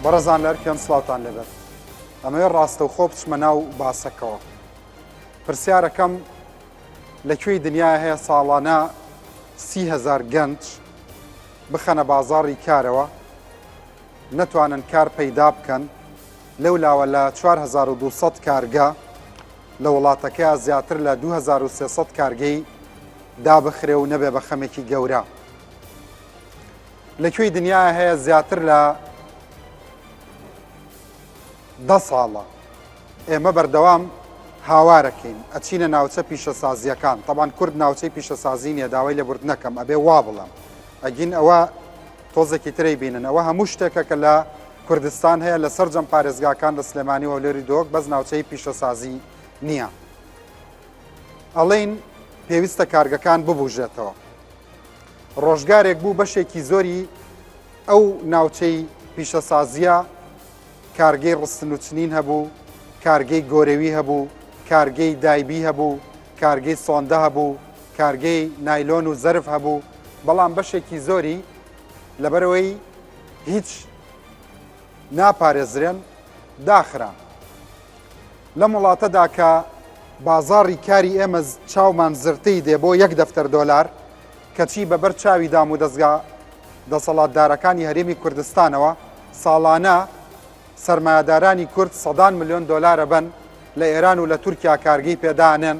بەڕێزان لە هەرکوێن سڵاوتان لێبێت. ئەمەوێت ڕاستەوخۆ بچمە ناو باسەکەوە. پرسیارەکەم لە کوێی دنیا هەیە ساڵانە 30هزار گەنج بخەنە بازاڕی کارەوە نەتوانن کار پەیدا بکەن لەو لاوە لە 4200 کارگە لە وڵاتەکەیا زیاتر لە 2300 کارگەی دابخرێ و نەبێ بە خەمێکی گەورە. لە کوێی دنیا هەیە زیاتر لە دە ساڵە ئێمە بەردەوام هاوارەکەین ئەچینە ناوچە پیشەسازیەکان تەبان کورد ناوچەی پیشەسازی نیە داوای لێبورد نەکەم ئەبێ وا بڵێم ئەگین ئەوە تۆزێکی ترەی بینن ئەوە هەموو شتێکە کە لە کوردستان هەیە لە سەرجەم پارێزگاکان لە سلێمانی و هەولێری دۆک بەس ناوچەی پیشەسازی نییە ئەڵین پێویستە کارگەکان ببوژێتەوە ڕۆژگارێک بوو بەشێکی زۆری ئەو ناوچەی پیشەسازییە کارگەی ڕستن و چنین هەبوو، کارگەی گۆرەوی هەبوو، کارگەی دایبی هەبوو، کارگەی سۆندە هەبوو، کارگەی نایلۆن و زەرف هەبوو، بەڵام بەشێکی زۆری لەبەرئەوەی هیچ ناپارێزرێن داخران. لەم وڵاتەدا کە بازاڕی کاری ئێمە چاومان زرتەی دێ بۆ یەک دەفتەر دۆلار، کەچی بە بەر چاوی دامودەزگا دەسەڵاتدارەکانی هەرێمی کوردستانەوە ساڵانە سەرمایەدارانی کورد سەدان ملیۆن دۆلار ئەبەن لە ئێران و لە تورکیا کارگەی پێ دانێن،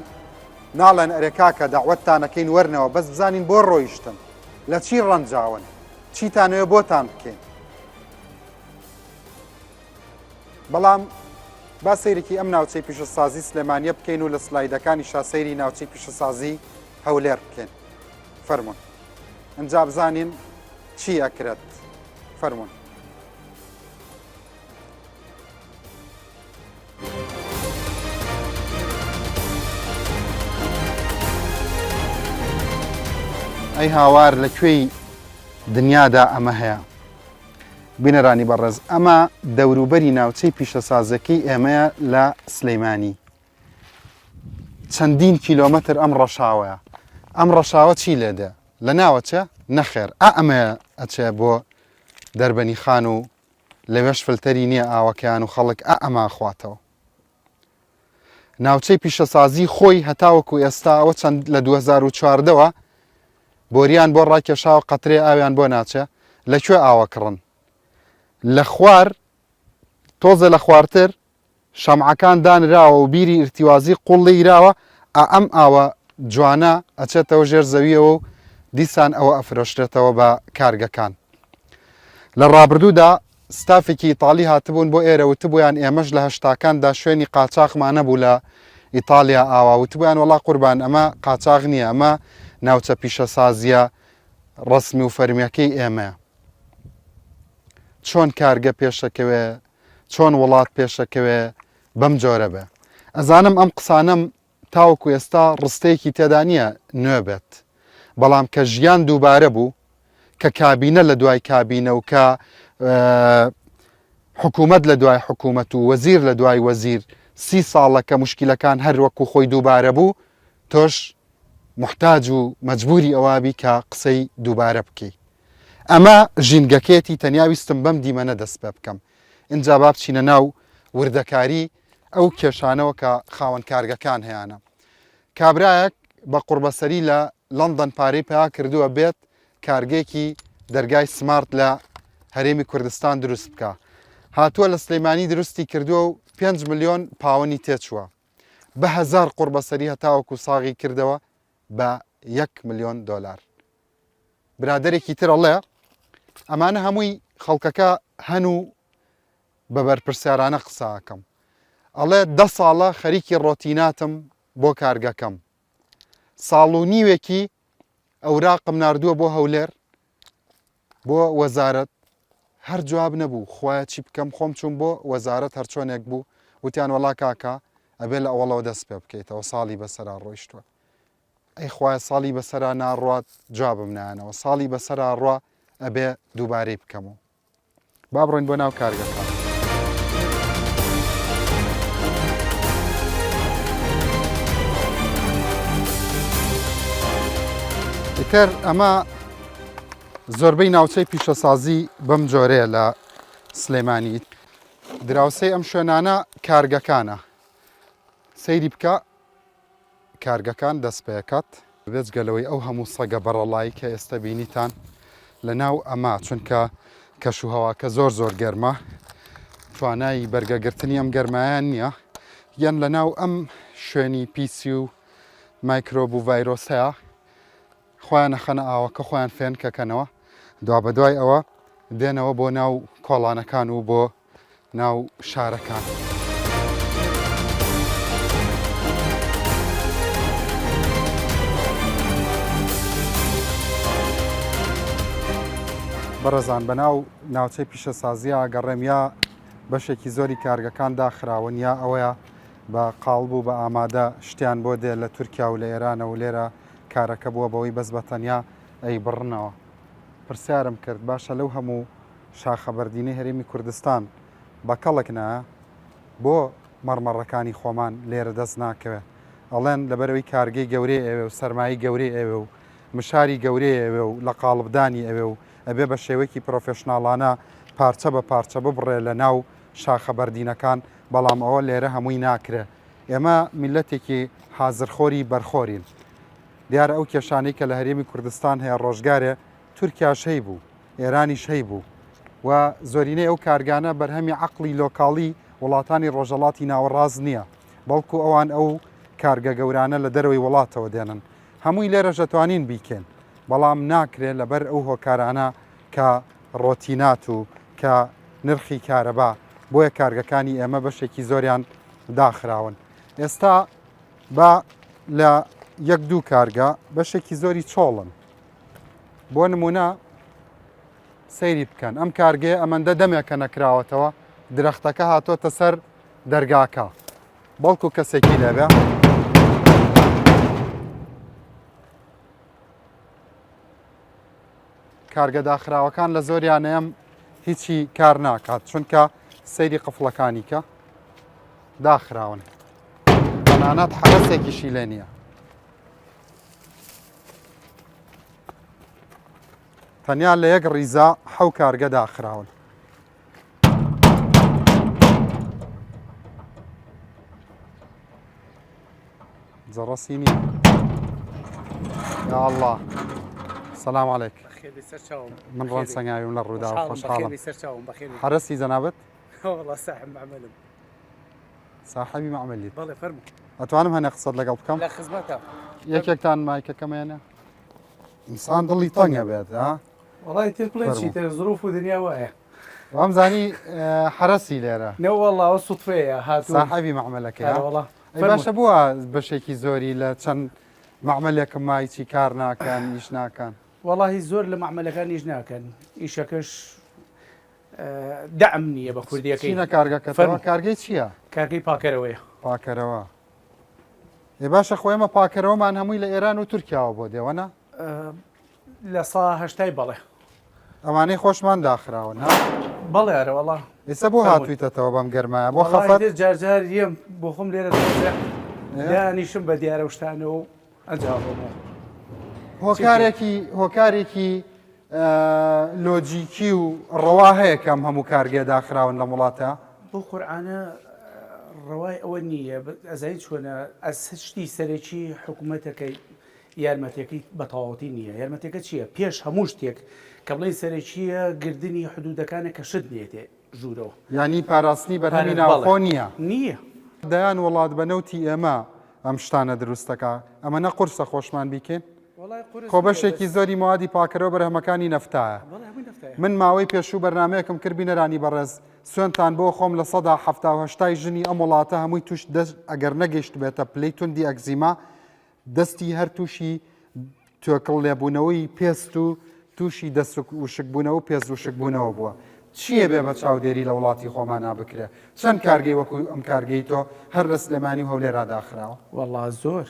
ناڵێن ئەرێ کاکە دەعوەتتانەکەین وەرنەوە بەس بزانین بۆ ڕۆیشتن، لە چی ڕەنجاون، چیتانەوێ بۆتان بکەین. بەڵام با سەیرێکی ئەم ناوچەی پیشەسازی سلێمانیە بکەین و لە سلایدەکانیشا سەیری ناوچەی پیشەسازی هەولێر بکەین. فەرموون. ئینجا بزانین چی ئەکرێت. فەرموون. ئەی هاوار لە کوێی دنیادا ئەمە هەیە؟ بینەرانی بەڕێز ئەمە دەوروبەری ناوچەی پیشەسازەکەی ئێمەیە لە سلەیمانی چەندین کیلۆمەتر ئەم ڕەشاوەیە ئەم ڕەشاوە چی لێ دێ لە ناوەچێ نەخێر ئا ئەمەیە ئەچێ بۆ دەربەنی خان و لەوێش فلتەری نییە ئاوەکەیان و خەڵک ئا ئەمە خواتەوە ناوچەی پیشەسازی خۆی هەتاوەکو ئێستا ئەوە چەند لە 2014ەوە بۆریان بۆ ڕاکێشاوە قەترێ ئاویان بۆ ناچێ لە کوێ ئاوە کڕن لە خوار تۆزە لە خوارتر شەمعەکان دانراوە و بیری ئیرتیوازی قوڵ لێیراوە ئا ئەم ئاوە جوانە ئەچێتەوە ژێر زەویەوە و دیسان ئەوە ئەفرۆشرێتەوە بە کارگەکان لە ڕابردوودا ستافێکی ئیتاڵی هاتبوون بۆ ئێرە وتبوویان ئێمەش لە هەشتاکاندا شوێنی قاچاخمان نەبوو لە ئیتاڵیا ئاوا وتبوویان وەڵا قوربان ئەمە قاچاخ نییە ئەمە ناوچە پیشەسازییە ڕەسمی و فەرمیەکەی ئێمەیە. چۆن کارگە پێشەکەوێ چۆن وڵات پێشەکەوێ بەم جۆرە بێ ئەزانم ئەم قسانەم تاوەکو ئێستا ڕستەیەکی تێدا نییە نوێ بێت، بەڵام کە ژیان دووبارە بوو، کە کابینە لە دوای کابینە و کە حکوومەت لە دوای حکوومەت و وەزیر لە دوای وەزیر سی ساڵە کە مشکلەکان هەر وەکو خۆی دووبارە بوو، تۆش موحتاج و مەجبوری ئەوابی کە قسەی دووبارە بکەی. ئەمە ژینگەکەیەتی تەنیا ویستم بەم دیمەنە دەست پێ بکەم. ئینجا با بچینە ناو وردەکاری ئەو کێشانەوە کە خاوەن کارگەکان هەیانە. کابرایەک بە قوڕبەسەری لە لەندەن پارەی پیا کردووە بێت کارگەیەکی دەرگای سمارت لە هەرێمی کوردستان دروست بکا. هاتووە لە سلیمانی دروستی کردووە و 5 ملیۆن پاوەنی تێچووە. بە هەزار قوڕبەسەری هەتاوەکو ساغی کردەوە بە یەک ملیۆن دۆلار. برادەرێکی تر ئەڵێ ئەمانە هەمووی خەڵکەکە هەن و بە بەرپرسیارانە قسە ئەکەم ئەڵێ دە ساڵە خەریکی ڕۆتیناتم بۆ کارگەکەم ساڵ و نیوێکی ئەوراقم ناردووە بۆ هەولێر بۆ وەزارەت هەر جواب نەبوو خوایە چی بکەم خۆم چوون بۆ وەزارەت هەرچۆنێک بوو وتیان وەڵا کاکە ئەبێ لە ئەوەڵەوە دەست پێ بکەیتەوە ساڵی بەسەرا ڕۆیشتووە ئەی خوایە ساڵی بەسەرا ناڕوات جوابم نایەنەوە ساڵی بەسەرا ڕوا ئەبێ دووبارەی بکەمەوە با بڕۆین بۆ ناو کارگەکان. ئیتر ئەمە زۆربەی ناوچەی پیشەسازی بەم جۆرەیە لە. سلێمانی. دراوسێی ئەم شوێنانە کارگەکانە. سەیری بکە کارگەکان دەست پێکات. بێجگە لەوەی ئەو هەموو سەگە بەڕەڵایی کە ئێستا بینیتان لە ناو ئەمە چونکە کەش و هەواکە زۆر زۆر گەرمە توانای بەرگەگرتنی ئەم گەرمایان نییە یان لە ناو ئەم شوێنی پیسی و مایکرۆب و ڤایرۆسەیە خۆیان ئەخەنە ئاوەکە خۆیان فێنکەکەنەوە دوابەدوای ئەوە دێنەوە بۆ ناو کۆڵانەکان و بۆ ناو شارەکان. بەڕێزان بەناو ناوچەی پیشەسازیە گەڕێم یا بەشێکی زۆری کارگەکان داخراون یا ئەوەیە بە قاڵب و بە ئامادە شتیان بۆ دێ لە تورکیا و لە ئێرانە و لێرە کارەکە بووە بەوەی بەس بە تەنیا ئەیبڕنەوە. پرسیارم کرد باشە لەو هەموو شاخە بەردینەی هەرێمی کوردستان بە کەڵک نایە؟ بۆ مەڕمەڕەکانی خۆمان لێرە دەست ناکەوێ؟ ئەڵێن لەبەرئەوەی کارگەی گەورەی ئەوێ و سەرمایەی گەورەی ئەوێ و مشاری گەورەی ئەوێ و لە قاڵبدانی ئەوێ و ئەبێ بە شێوەیەکی پرۆفێشناڵانە پارچە بە پارچە ببڕێ لە ناو شاخە بەردینەکان، بەڵام ئەوە لێرە هەمووی ناکرێ. ئێمە میللەتێکی حازرخۆری بەرخۆرین. دیارە ئەو کێشانەی کە لە هەرێمی کوردستان هەیە ڕۆژگارێ تورکیاش هەیبوو، ئێرانیش هەیبوو و زۆرینەی ئەو کارگانە بەرهەمی عەقڵی لۆکاڵی وڵاتانی ڕۆژەڵاتی ناوەڕاست نییە، بەڵکو ئەوان ئەو کارگە گەورانە لە دەرەوەی وڵاتەوە دێنن. هەمووی لێرەش دەتوانین بیکەین، بەڵام ناکرێ لەبەر ئەو هۆکارانە کە ڕۆتینات و کە نرخی کارەبا، بۆیە کارگەکانی ئێمە بەشێکی زۆریان داخراون. ئێستا با لە یەک دوو کارگە بەشێکی زۆری چۆڵن. بۆ نمونە سەیری بکەن ئەم کارگەیە ئەمەندە دەمێکە نەکراوەتەوە درەختەکە هاتۆتە سەر دەرگاکە بەڵکو کەسێکی لێبێ. کارگە داخراوەکان لە زۆریانەیەم هیچی کار ناکات چونکە سەیری قفڵەکانی کە داخراون تەنانەت حەرەسێکیشی لێ نییە. تەنیا لە یەک ڕیزە حەو کارگە داخراون. جەڕەسی نییە یا الله سلام علیک من ڕەن سەنگاویم لە ڕوودا خۆشحاڵم حەرەسی جەنابت ساحبی معمەلیت ئەتوانم هەنێ قسەت لەگەڵ بکەم لە خزمەتە یەکێکتان مایکەکەمێنە ئینسان دڵی تەنگە بێت ها وەڵای تر بڵێ چیتر زروف و دنیا وایە وامزانی حەرەسی لێرە نەوەڵا ئەو سوتفەیە هاتوو ساحبی مەعمەلەکەیە وەڵا ئەی باشە بووە بەشێکی زۆری لە چەند مەعمەلێکم مای چی کار ناکەن ئیش ناکەن وەڵاهی زۆر لە مەعمەلەکان ئیش ناکەن ئیشەکەش دەعم نییە بە کوردیەکەی چینە کارگەکەتەوە کارگەی چییە؟ کارگەی پاکەرەوەیە پاکەرەوە ئێ باشە خۆ ئێمە پاکەرەوەمان هەمووی لە ئێران و تورکیاوە بۆ دێوەنە لە سا هەشتای بەڵێ. ئەوانەی خۆشمان داخراون ها؟ بەڵێ ئەرە وەڵا. ئێستا بۆ هاتوویتەتەوە بەم گەرمایە بۆ خەفەت؟ جار جار یەم بۆ خۆم لێرە تۆزێ دانیشم بە دیارە و شتانەوە و ئەنجا ڕۆمەوە. هۆکارێکی هۆکارێکی لۆجیکی و ڕەوا هەیە کە ئەم هەموو کارگەیە داخراون لەم وڵاتە؟ بۆ قورعانە ڕەوای ئەوە نییە ئەزانی چۆنە ئەس شتی سەرەکی حکوومەتەکەی یارمەتیەکەی بە تەواوەتی نییە. یارمەتیەکە چییە؟ پێش هەموو شتێک کە بڵێین سەرەکییە گردنی حدودەکانە کە شت نێتێ ژوورەوە. یانی پاراستنی بەرهەمی ناوخۆ نییە؟ نییە. دەیان وڵات بە نەوتی ئێمە ئەم شتانە دروست دەکا. ئەمەنە قورسە خۆشمان بیکەین؟ خۆ بەشێکی زۆری مەوادی پاکەرەوە بەرهەمەکانی نەفتایە. من ماوەی پێشوو بەرنامەیەکم کرد بینەرانی بەڕێز سوێندتان بۆ خۆم 70% ژنی ئەم وڵاتە هەمووی توش دەست ئەگەر نەگەیشتبێتە پلەی توندی ئەکزیما دەستی هەر تووشی توێکڵ لێبوونەوەی پێست و تووشی دەست وشکبوونەوە و پێست وشکبوونەوە بووە. چییە بێ بە چاودێری لە وڵاتی خۆمانا بکرێ؟ چەند کارگەی وەکو ئەم کارگەی تۆ هەر لە سلێمانی و هەولێرا داخراوە؟ وەڵا زۆر.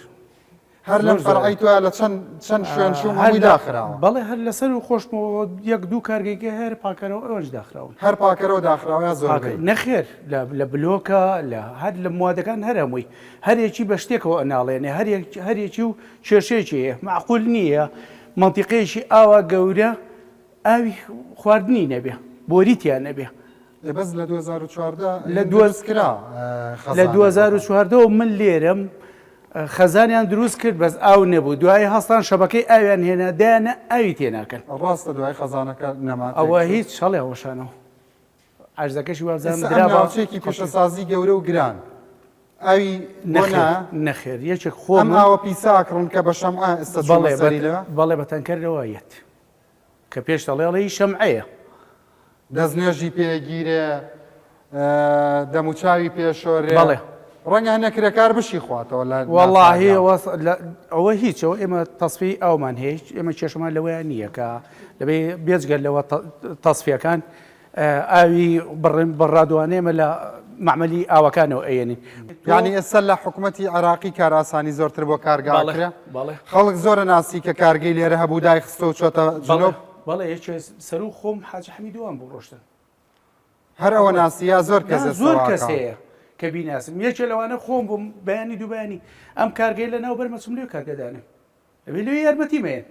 هەر لەم فەرعەی تۆیا لە چەند چەند شوێن چووم هەمووی داخراوە. بەڵێ هەر لەسەر و خۆشمەوە یەک دوو کارگەی کە هەر پاکەرەوە ئەوانیش داخراون. هەر پاکەرەوە داخراوە یا زۆربەی؟ نەخێر لە بلۆکە لە هەر لە موادەکان هەر هەمووی. هەریەکی بە شتێکەوە ئەناڵێنێ هەریەکی و کێشەیەکی هەیە مەعقول نییە مەنتیقەیەکی ئاوا گەورە ئاوی خواردنی نەبێ بۆری تیا نەبێ. ئێ بەس لە 2014 لە دروست کرا لە 2014 من لێرەم خەزانیان دروست کرد بەس ئاو نەبوو دوایی هەستان شەبەکەی ئاویان هێنا دایانە ئاوی تێناکەن. ڕاستە دوای خەزانەکە نەما ئەوە هیچ هەڵێ هەوەشانەوە عەرزەکەشی وابزانم ئێستا ئەم درا بە ناوچەیەکی پیشەسازی گەورە و گران ئاوی بۆ نەخێر نا نەخێر یەکێک ئەم خۆمم ئاوە پیسە ئەکڕن کە بە شەمعە ئێستا چوومە بەڵێ بە سەری لەوە بەڵێ بە تەنکەرەوە یەت کە پێش دەڵێ ئەڵێ ئی شەمعەیە. دەستنوێژی پێ گیرێ دەموچاوی پێ شۆرێ بەڵێ. ڕەنگە هەنێ کرێکار بشی خواتەوە لە وەڵاهی ناچاریا. ئەوە ئەوە هیچ ئەوە ئێمە تەسفیەی ئاومان هەیە هیچ ئێمە کێشەمان لەوەیان نییە کە دەبێ بێجگە لەوە تەسفیەکان ئاوی بڕن بەڕادوانە ئێمە لە مەعمەلی ئاوەکانەوە ئەیەنین. یانی ئێستا لە حکومەتی عێراقی کارئاسانی زۆرتر بۆ کارگە بەڵێ ئەکرێ؟ بەڵێ. خەڵک زۆرە ناسی کە کارگەی لێرە هەبوو دایخستووە و چۆتە بەڵێ جنوب؟ بەڵێ یەکێ سەروو خۆم حاجی حەمیدوان بوو ڕۆشتن. هەر ئەوە ناسی یا زۆر کەس نا ئێستا زۆر کەس واکا؟ هەیە کە بیناسم یەکێ لەوانە خۆم بووم بەیانی دوو بەیانی ئەم کارگەی لە ناو بەرمە چم لێ کارگە دانێم ئەبێ لێ یارمەتی مەیەن.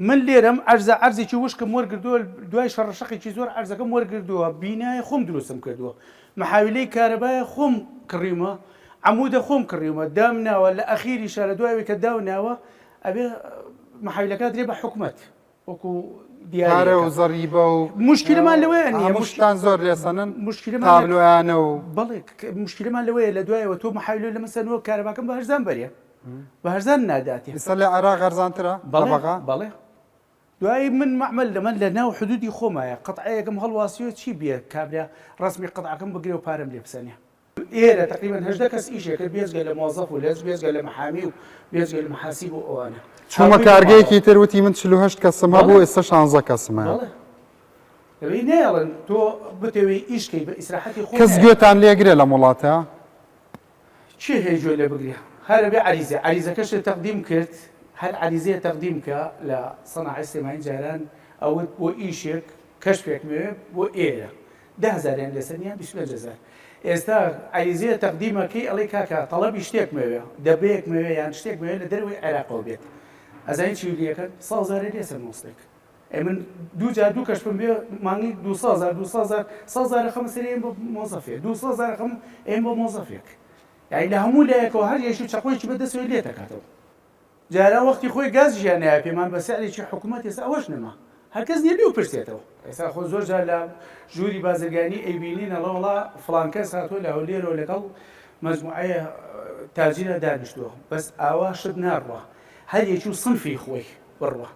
من لێرەم عەرزە عەرزێکی وشکم وەرگردووە دوای شەڕەشەقێکی زۆر عەرزەکەم وەرگردووە بینایە خۆم دروستم کردووە محاویلەی کارەبایە خۆم کڕیومە عەمودە خۆم کڕیومە دام ناوە لە ئەخیریشا لە دوای ئەوەی کە داو ناوە ئەبێ محاویلەکە درێ بە حکومەت وەکو پارە و دیاریەکە زەریبە و مشکلەمان لەوەیە نییە هەموو شتان زۆر لێسەنن مشکلەمان لە تابلۆیانە و بەڵێ مشکلەمان لەوەیە لە دوایەوە تۆ محاویلە لە من سەنووە کارەباکەم بە هەرزان بەرێ بە هەرزان ناداتێ. ئیستا لە عێراق هەرزانترە لە بەڵێ بەغا؟ بەڵێ دوایی من مەعمەل لەمە لە ناو حدودی خۆمایە قەتعەیەکم هەڵواسیوە چی بێ کابرا ڕەسمی قەتعەکەم بگرێ و پارەم لێ بسەنێ. ئێرە تەقریبەن 18 کەس ئیشێ کرد بێجگە لە مۆزەف و لەج بێجگە لە محامی و بێجگە لە محاسیب و ئەوانە. چوومە هاوڕێی کارگەیەکی ماڵەوە. تر وتی من 48 کەسم بەڵێ هەبوو ئێستا 16 کەسم هەیە. بەڵێ ئەوەی نایەڵن تۆ بتەوێ ئیش کەی بە ئیسراحەتی خۆ کەس نایەڵن. گوێتان لێگرێ لەم وڵاتە؟ کێ هەیە گوێ لێ بگرێ هەر ئەبێ عەریزە عەریزەکەشت تەقدیم کرد هەر عەریزەیە تەقدیم کە لە سەناعەی سلێمانی جاران ئەوت بۆ ئیشێک کەشفێکم ئەوێ بۆ ئێرە دە هەزاریان لەسەر نییە 25 هەزار ئێستا عەریزەیە تەقدیمەکەی ئەڵێ کاکە تەڵەبی شتێکم ئەوێ دەبەیەکم ئەوێ یان شتێکم ئەوێ لە دەرەوەی عێراقەوە بێت ئەزانی چی لێکەن سەد هەزارێ لێسەر مۆسڵێک ئەی من دوو جار دوو کەشفم بێ مانگی دوو هەزار دوو هەزار 100 هەزار خەمە سەری ئێم بۆ مۆزەفێک 200 هەزار خەم ئێم بۆ مۆزەفێک یعنی لە هەموو لایەکەوە هەر یەکی چەقۆیەکی بە دەستەوەی لێ دەکاتەوە جاران وەختی خۆی گازیشیان نایە پێمان بە سعرێکی حکوومەت ئێستا ئەوەش نەما هەر کەس نییە لێو پرسێتەوە ئێستا خۆ زۆر جار لە ژووری بازرگانی ئەیبینین ئەڵێ وەڵا فڵان کەس هاتووە لە هەولێرەوە لەگەڵ مەجموعەیە تاجیرە دانیشتووە بەس ئاوا شت ناڕوا هەر یەکی و سنفی خۆی بڕوا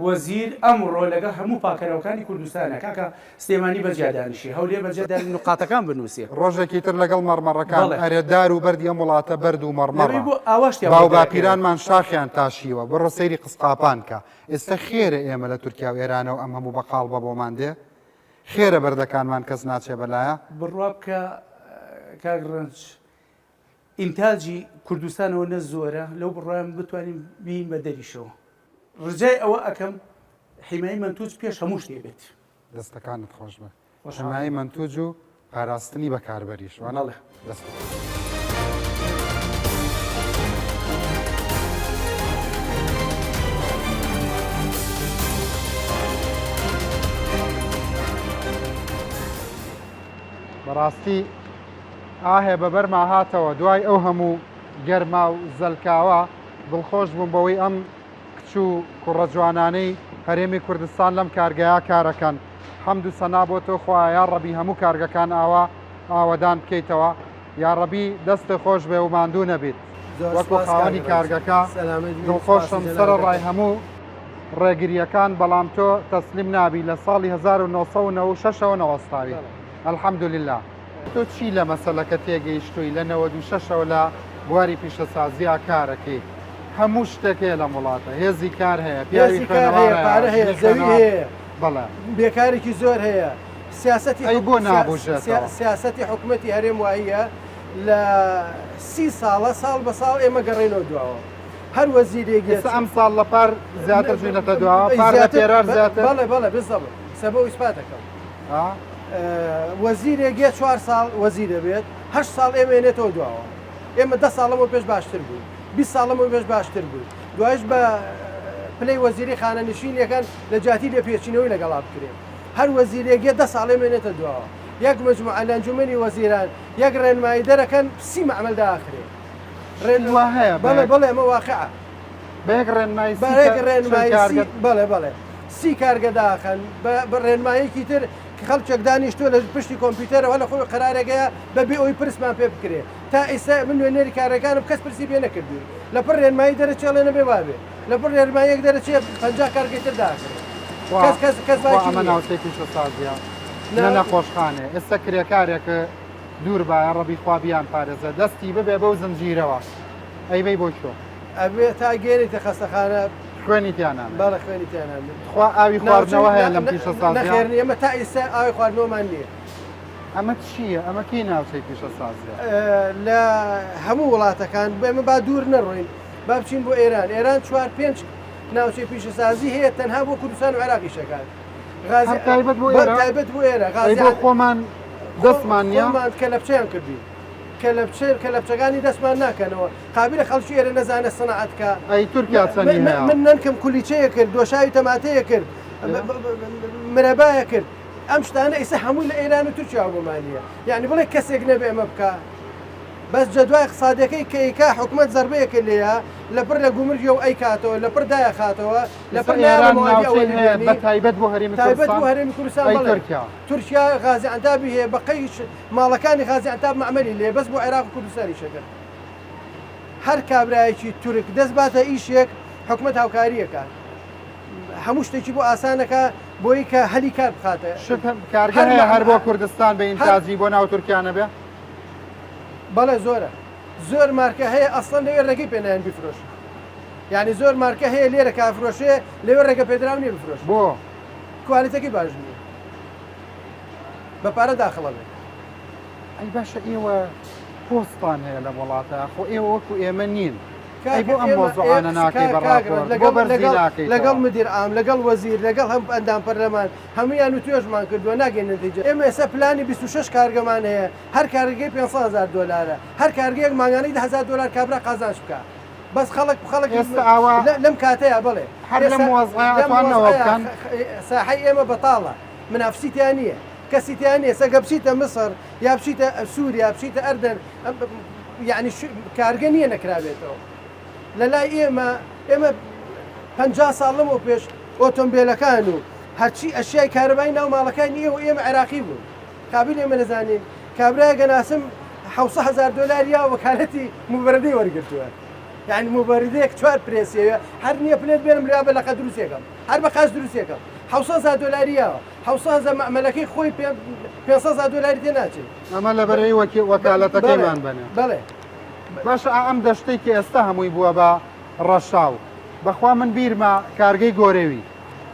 وەزیر ئەمڕۆ لەگەڵ هەموو پاکەرەوەکانی کوردستانە کاکە سلێمانی بەجیا دانیشی هەولێر بەجیا دانی نوقاتەکان بنوسێ. ڕۆژێکی تر لەگەڵ مەڕمەڕەکان بەڵێ. ئەرێ دار و بەردی ئەم وڵاتە بەرد و لەوێ مەڕمەڕە بۆ ئاوا شتیان بۆ باو دەرەکەوێ. باپیرانمان شاخیان تاشیوە بڕۆ سەیری قزقاپان کە ئێستە خێرە ئێمە لە تورکیا و ئێرانەوە ئەم هەموو بەقاڵبە بۆمان دێ خێرە بەردەکانمان کەس ناچێ بەلایە. بڕوا بکە کاک ڕەنج ئینتاجی کوردستان ئەوەنە زۆرە لەو بڕوایەم بتوانین بیین بە دەریشەوە. ڕجای ئەوە ئەکەم حیمای مەنتوج پێش هەموو شتێ بێت. دەستەکانت خۆش بێ. خۆشحاڵم. حمایەی مەنتوج و پاراستنی بەکاربەریش وانە؟ بەڵێ. دەستت خۆش بێ. بەڕاستی ئاهێ بەبەرما هاتەوە دوای ئەو هەموو گەرما و زەلکاوە دڵخۆش بووم بەوەی ئەم کچ و کوڕە جوانانەی هەرێمی کوردستان لەم کارگەیە کارەکەن حەمد و سەنا بۆ تۆ خوایە یاڕەبی هەموو کارگەکان ئاوا ئاوەدان بکەیتەوە یاڕەبی دەستت خۆش بێ و ماندوو نەبیت زۆر وەکو سپاس کاک خاوەنی ڕەنج کارگەکە سەلامەت بی دڵخۆشم سپاسی جەنابت سەرەڕای دەکەم. هەموو ڕێگریەکان بەڵام تۆ تەسلیم نابی لە ساڵی 1996 ەوە نەوەستاوی بەڵێ. الحمدللە. تۆ چی لە مەسەلەکە تێگەیشتووی لە 96 ەوە لە بواری پیشەسازیا کارەکەی هەموو شتێک هەیە لەم وڵاتە هێزی کار هەیە پیاوی هێزی کار خوێنەوار هەیە پارە هەیە هەیە ژنی زەوی خوێنەوار هەیە بەڵێ بێکارێکی زۆر هەیە سیاسەتی ئەی حکو- بۆ سیا- نابوژێتەوە؟ سیا- سیاسەتی حکومەتی هەرێم وایە لە سی ساڵە ساڵ بە ساڵ ئێمە گەڕێنەوە دواوە هەر وەزیرێک ئێستا ئەم ساڵ لە پار زیاتر چووینەتە دواوە پار لە زیاتر پێرار زیاتر بەڵێ بەڵێ بالضبط سەبە و ئیسپات دەکەم ئا؟ وەزیرێک یە چوار ساڵ وەزیرە بێت هەشت ساڵ ئێمە ێنێتەوە دواوە ئێمە دە ساڵ لەمەو پێش باشتر بووین 20 ساڵ لەمەو پێش باشتر بووین دوایش بە پلەی وەزیری خانەنشینیەکان لە جیاتی لێپێچینەوەی لەگەڵا بکرێت هەر وەزیرێک یە دە ساڵ ئێمە ێنێتە دواوە. یەک مجموعە لە ئەنجومەنی وەزیران یەک ڕێنمایی دەرەکەن سی مەعمەل داخرێ. ڕێن وا هەیە بەڵێ بەڵێ ئەمە واقعە. بە یەک ڕێنمایی سی بە یەک ڕێنمایی سی بەڵێ بەڵێ سی کارگە داخەن بە ڕێنمایەکی تر کە خەڵکێک دانیشتووە لە پشتی کۆمپیوتەرەوە لە خۆی قەرارێکەیە بە بێ ئەوی پرسمان پێ بکرێ تا ئیستا من نوێنەری کارەکانم کەس پرسی پێ نەکردووین لە پڕ ڕێنمایی دەرەچێ ئەڵێ نەبێ وابێ لە پڕ ڕێنماییەک دەرەچێ 50 کارگەی تر داخرێ کەس کەس کەس خوا باکی ئەمە نییە. ناوچەی پیشەسازیە نە نەخۆشخانەیە ئێستا کرێکارێک دوور بایە ڕەبی خوا بیان پارێزێ دەستی ببێ بەو زنجیرەوە ئەیبەی بۆ کوێ؟ ئەبێ تا گەێنیتە خەستەخانە خوێنی تیا نامێنێ. بەڵێ خوێنی تیا نامێنێ. تخوا ئاوی خواردنەوە هەیە لەم پیشەسازیە؟ نەخێر ئێمە تا ئیستا ئاوی خواردنەوەمان نییە. ئەمە چییە؟ ئەمە کەی ناوچەی پیشەسازیە؟ لە هەموو وڵاتەکان ئێمە با دوور نەڕۆین با بچین بۆ ئێران ئێران چوار پێنج ناوچەی پیشەسازی هەیە تەنها بۆ کوردستان و عێراقی شەکات غازی تایبەت بۆ ئێرە تایبەت بۆ ئێرە غازی بۆ خۆمان دەستمان نییە خۆمان کەلەپچەیان کردوین کەلەپچە کەلەپچەکانی دەستمان ناکەنەوە قابلە خەڵکی ئێرە نەزانە سەنعەت کە ئەی تورکیا چەندی هەیە؟ من نەنکم کولیچەیە کرد دۆشاوی تەماتەیە کرد مرەبایە کرد ئەم شتانە ئیسە هەمووی لە ئێران و تورکیا بۆمانە یعنی بڵێ کەسێک نەبێ ئەمە بکە بەس جەدوای اقتصادەکەی کە ئەیکا حکومەت زەربەیەکە لێیە لەپڕ لە گومرگیەوە ئەیکاتەوە لەپڕ دایەخاتەوە لەپڕ ئێران ناوچەی هەیە بە تایبەت بۆ هەرێمی تایبەت بۆ هەرێمی کوردستان ئەی بەڵێ تورکیا تورکیا غازی عەنتابی هەیە بە قەی ماڵەکانی غازی عەنتاب مەعمەلی لێ بەس بۆ عێراق و کوردستانیش ئەکەن هەر کابرایەکی تورک دەست باتە ئیشێک حکومەت هاوکاریەکات هەموو شتێکی بۆ ئاسانەکە بۆی کە هەلی کار بخاتە شت کارگە هەیە هەر بۆ کوردستان بە ئینتاجی بۆ ناو تورکیا نەبێ؟ بەڵێ زۆرە زۆر مارکە هەیە ئەسڵەن لەوێ ڕێگەی پێ نایەن بیفرۆشن یعنی زۆر مارکە هەیە لێرە کافرۆشێ لەوێ ڕێگە پێدراو نییە بفرۆش بۆ کوالیتەکەی باش نییە بە پارە داخڵە بێت ئەی باشە ئێوە پۆستان هەیە لەم وڵاتە خۆ ئێوە وەکو ئێمە نین ئەی بۆ ئەم مەوزوعانە ناکەی بە ڕاپۆرت بۆ بەرزی ناکەیتەوە؟ لەگەڵ مدیر عام لەگەڵ وەزیر لەگەڵ هەم ئەندام پەرلەمان هەموویان وتوێژمان کردووە ناگەین نەتیجە ئێمە ئێستا پلانی 26 کارگەمان هەیە هەر کارگەی 500 هەزار دۆلارە هەر کارگەیەک مانگانەی 10 هەزار دۆلار کابرا قازانج بکا بەس خەڵک خەڵک ئێستا ئاوا لەم کاتەیە بڵێ هەر لەم وەزعە ئەتوانن ئەوە بکەن؟ ساحەی ئێمە بەتاڵە منافسی تیا نییە کەسی تیا نییە سەگە بچیتە مسڕ یا بچیتە سووریا بچیتە ئەردەن یعنی کارگە نییە نەکرابێتەوە لە لای ئێمە ئێمە 50 ساڵ لەمەو پێش ئۆتۆمبیلەکان و هەرچی ئەشیای کارەبای ناو ماڵەکانی ئێوە ئێمە عێراقی بوون قابل ئێمە نەزانین کابرایە گەناسم 700 هزار دلار یا وەکالەتی مبەرەدەی وەرگرتووە یعنی مبەردەیەک چوار پرێسیەوە هەر نییە پلێت بێنم لێ بە لەقە دروستێکم هەر بە قاش دروستێکم 700 هزار دلاری یاوە 700 هزار مەعمەلەکەی خۆی 500 هزار دلاری تێ ناچێت ئەمە لەبەرەی وەکی وەکالەتەکەیمان بەنێ. بەڵێ. باشە ئا ئەم دەشتەی کە ئێستا هەمووی بووە بە ڕەشاو بەخوا من بیرمە کارگەی گۆرەوی.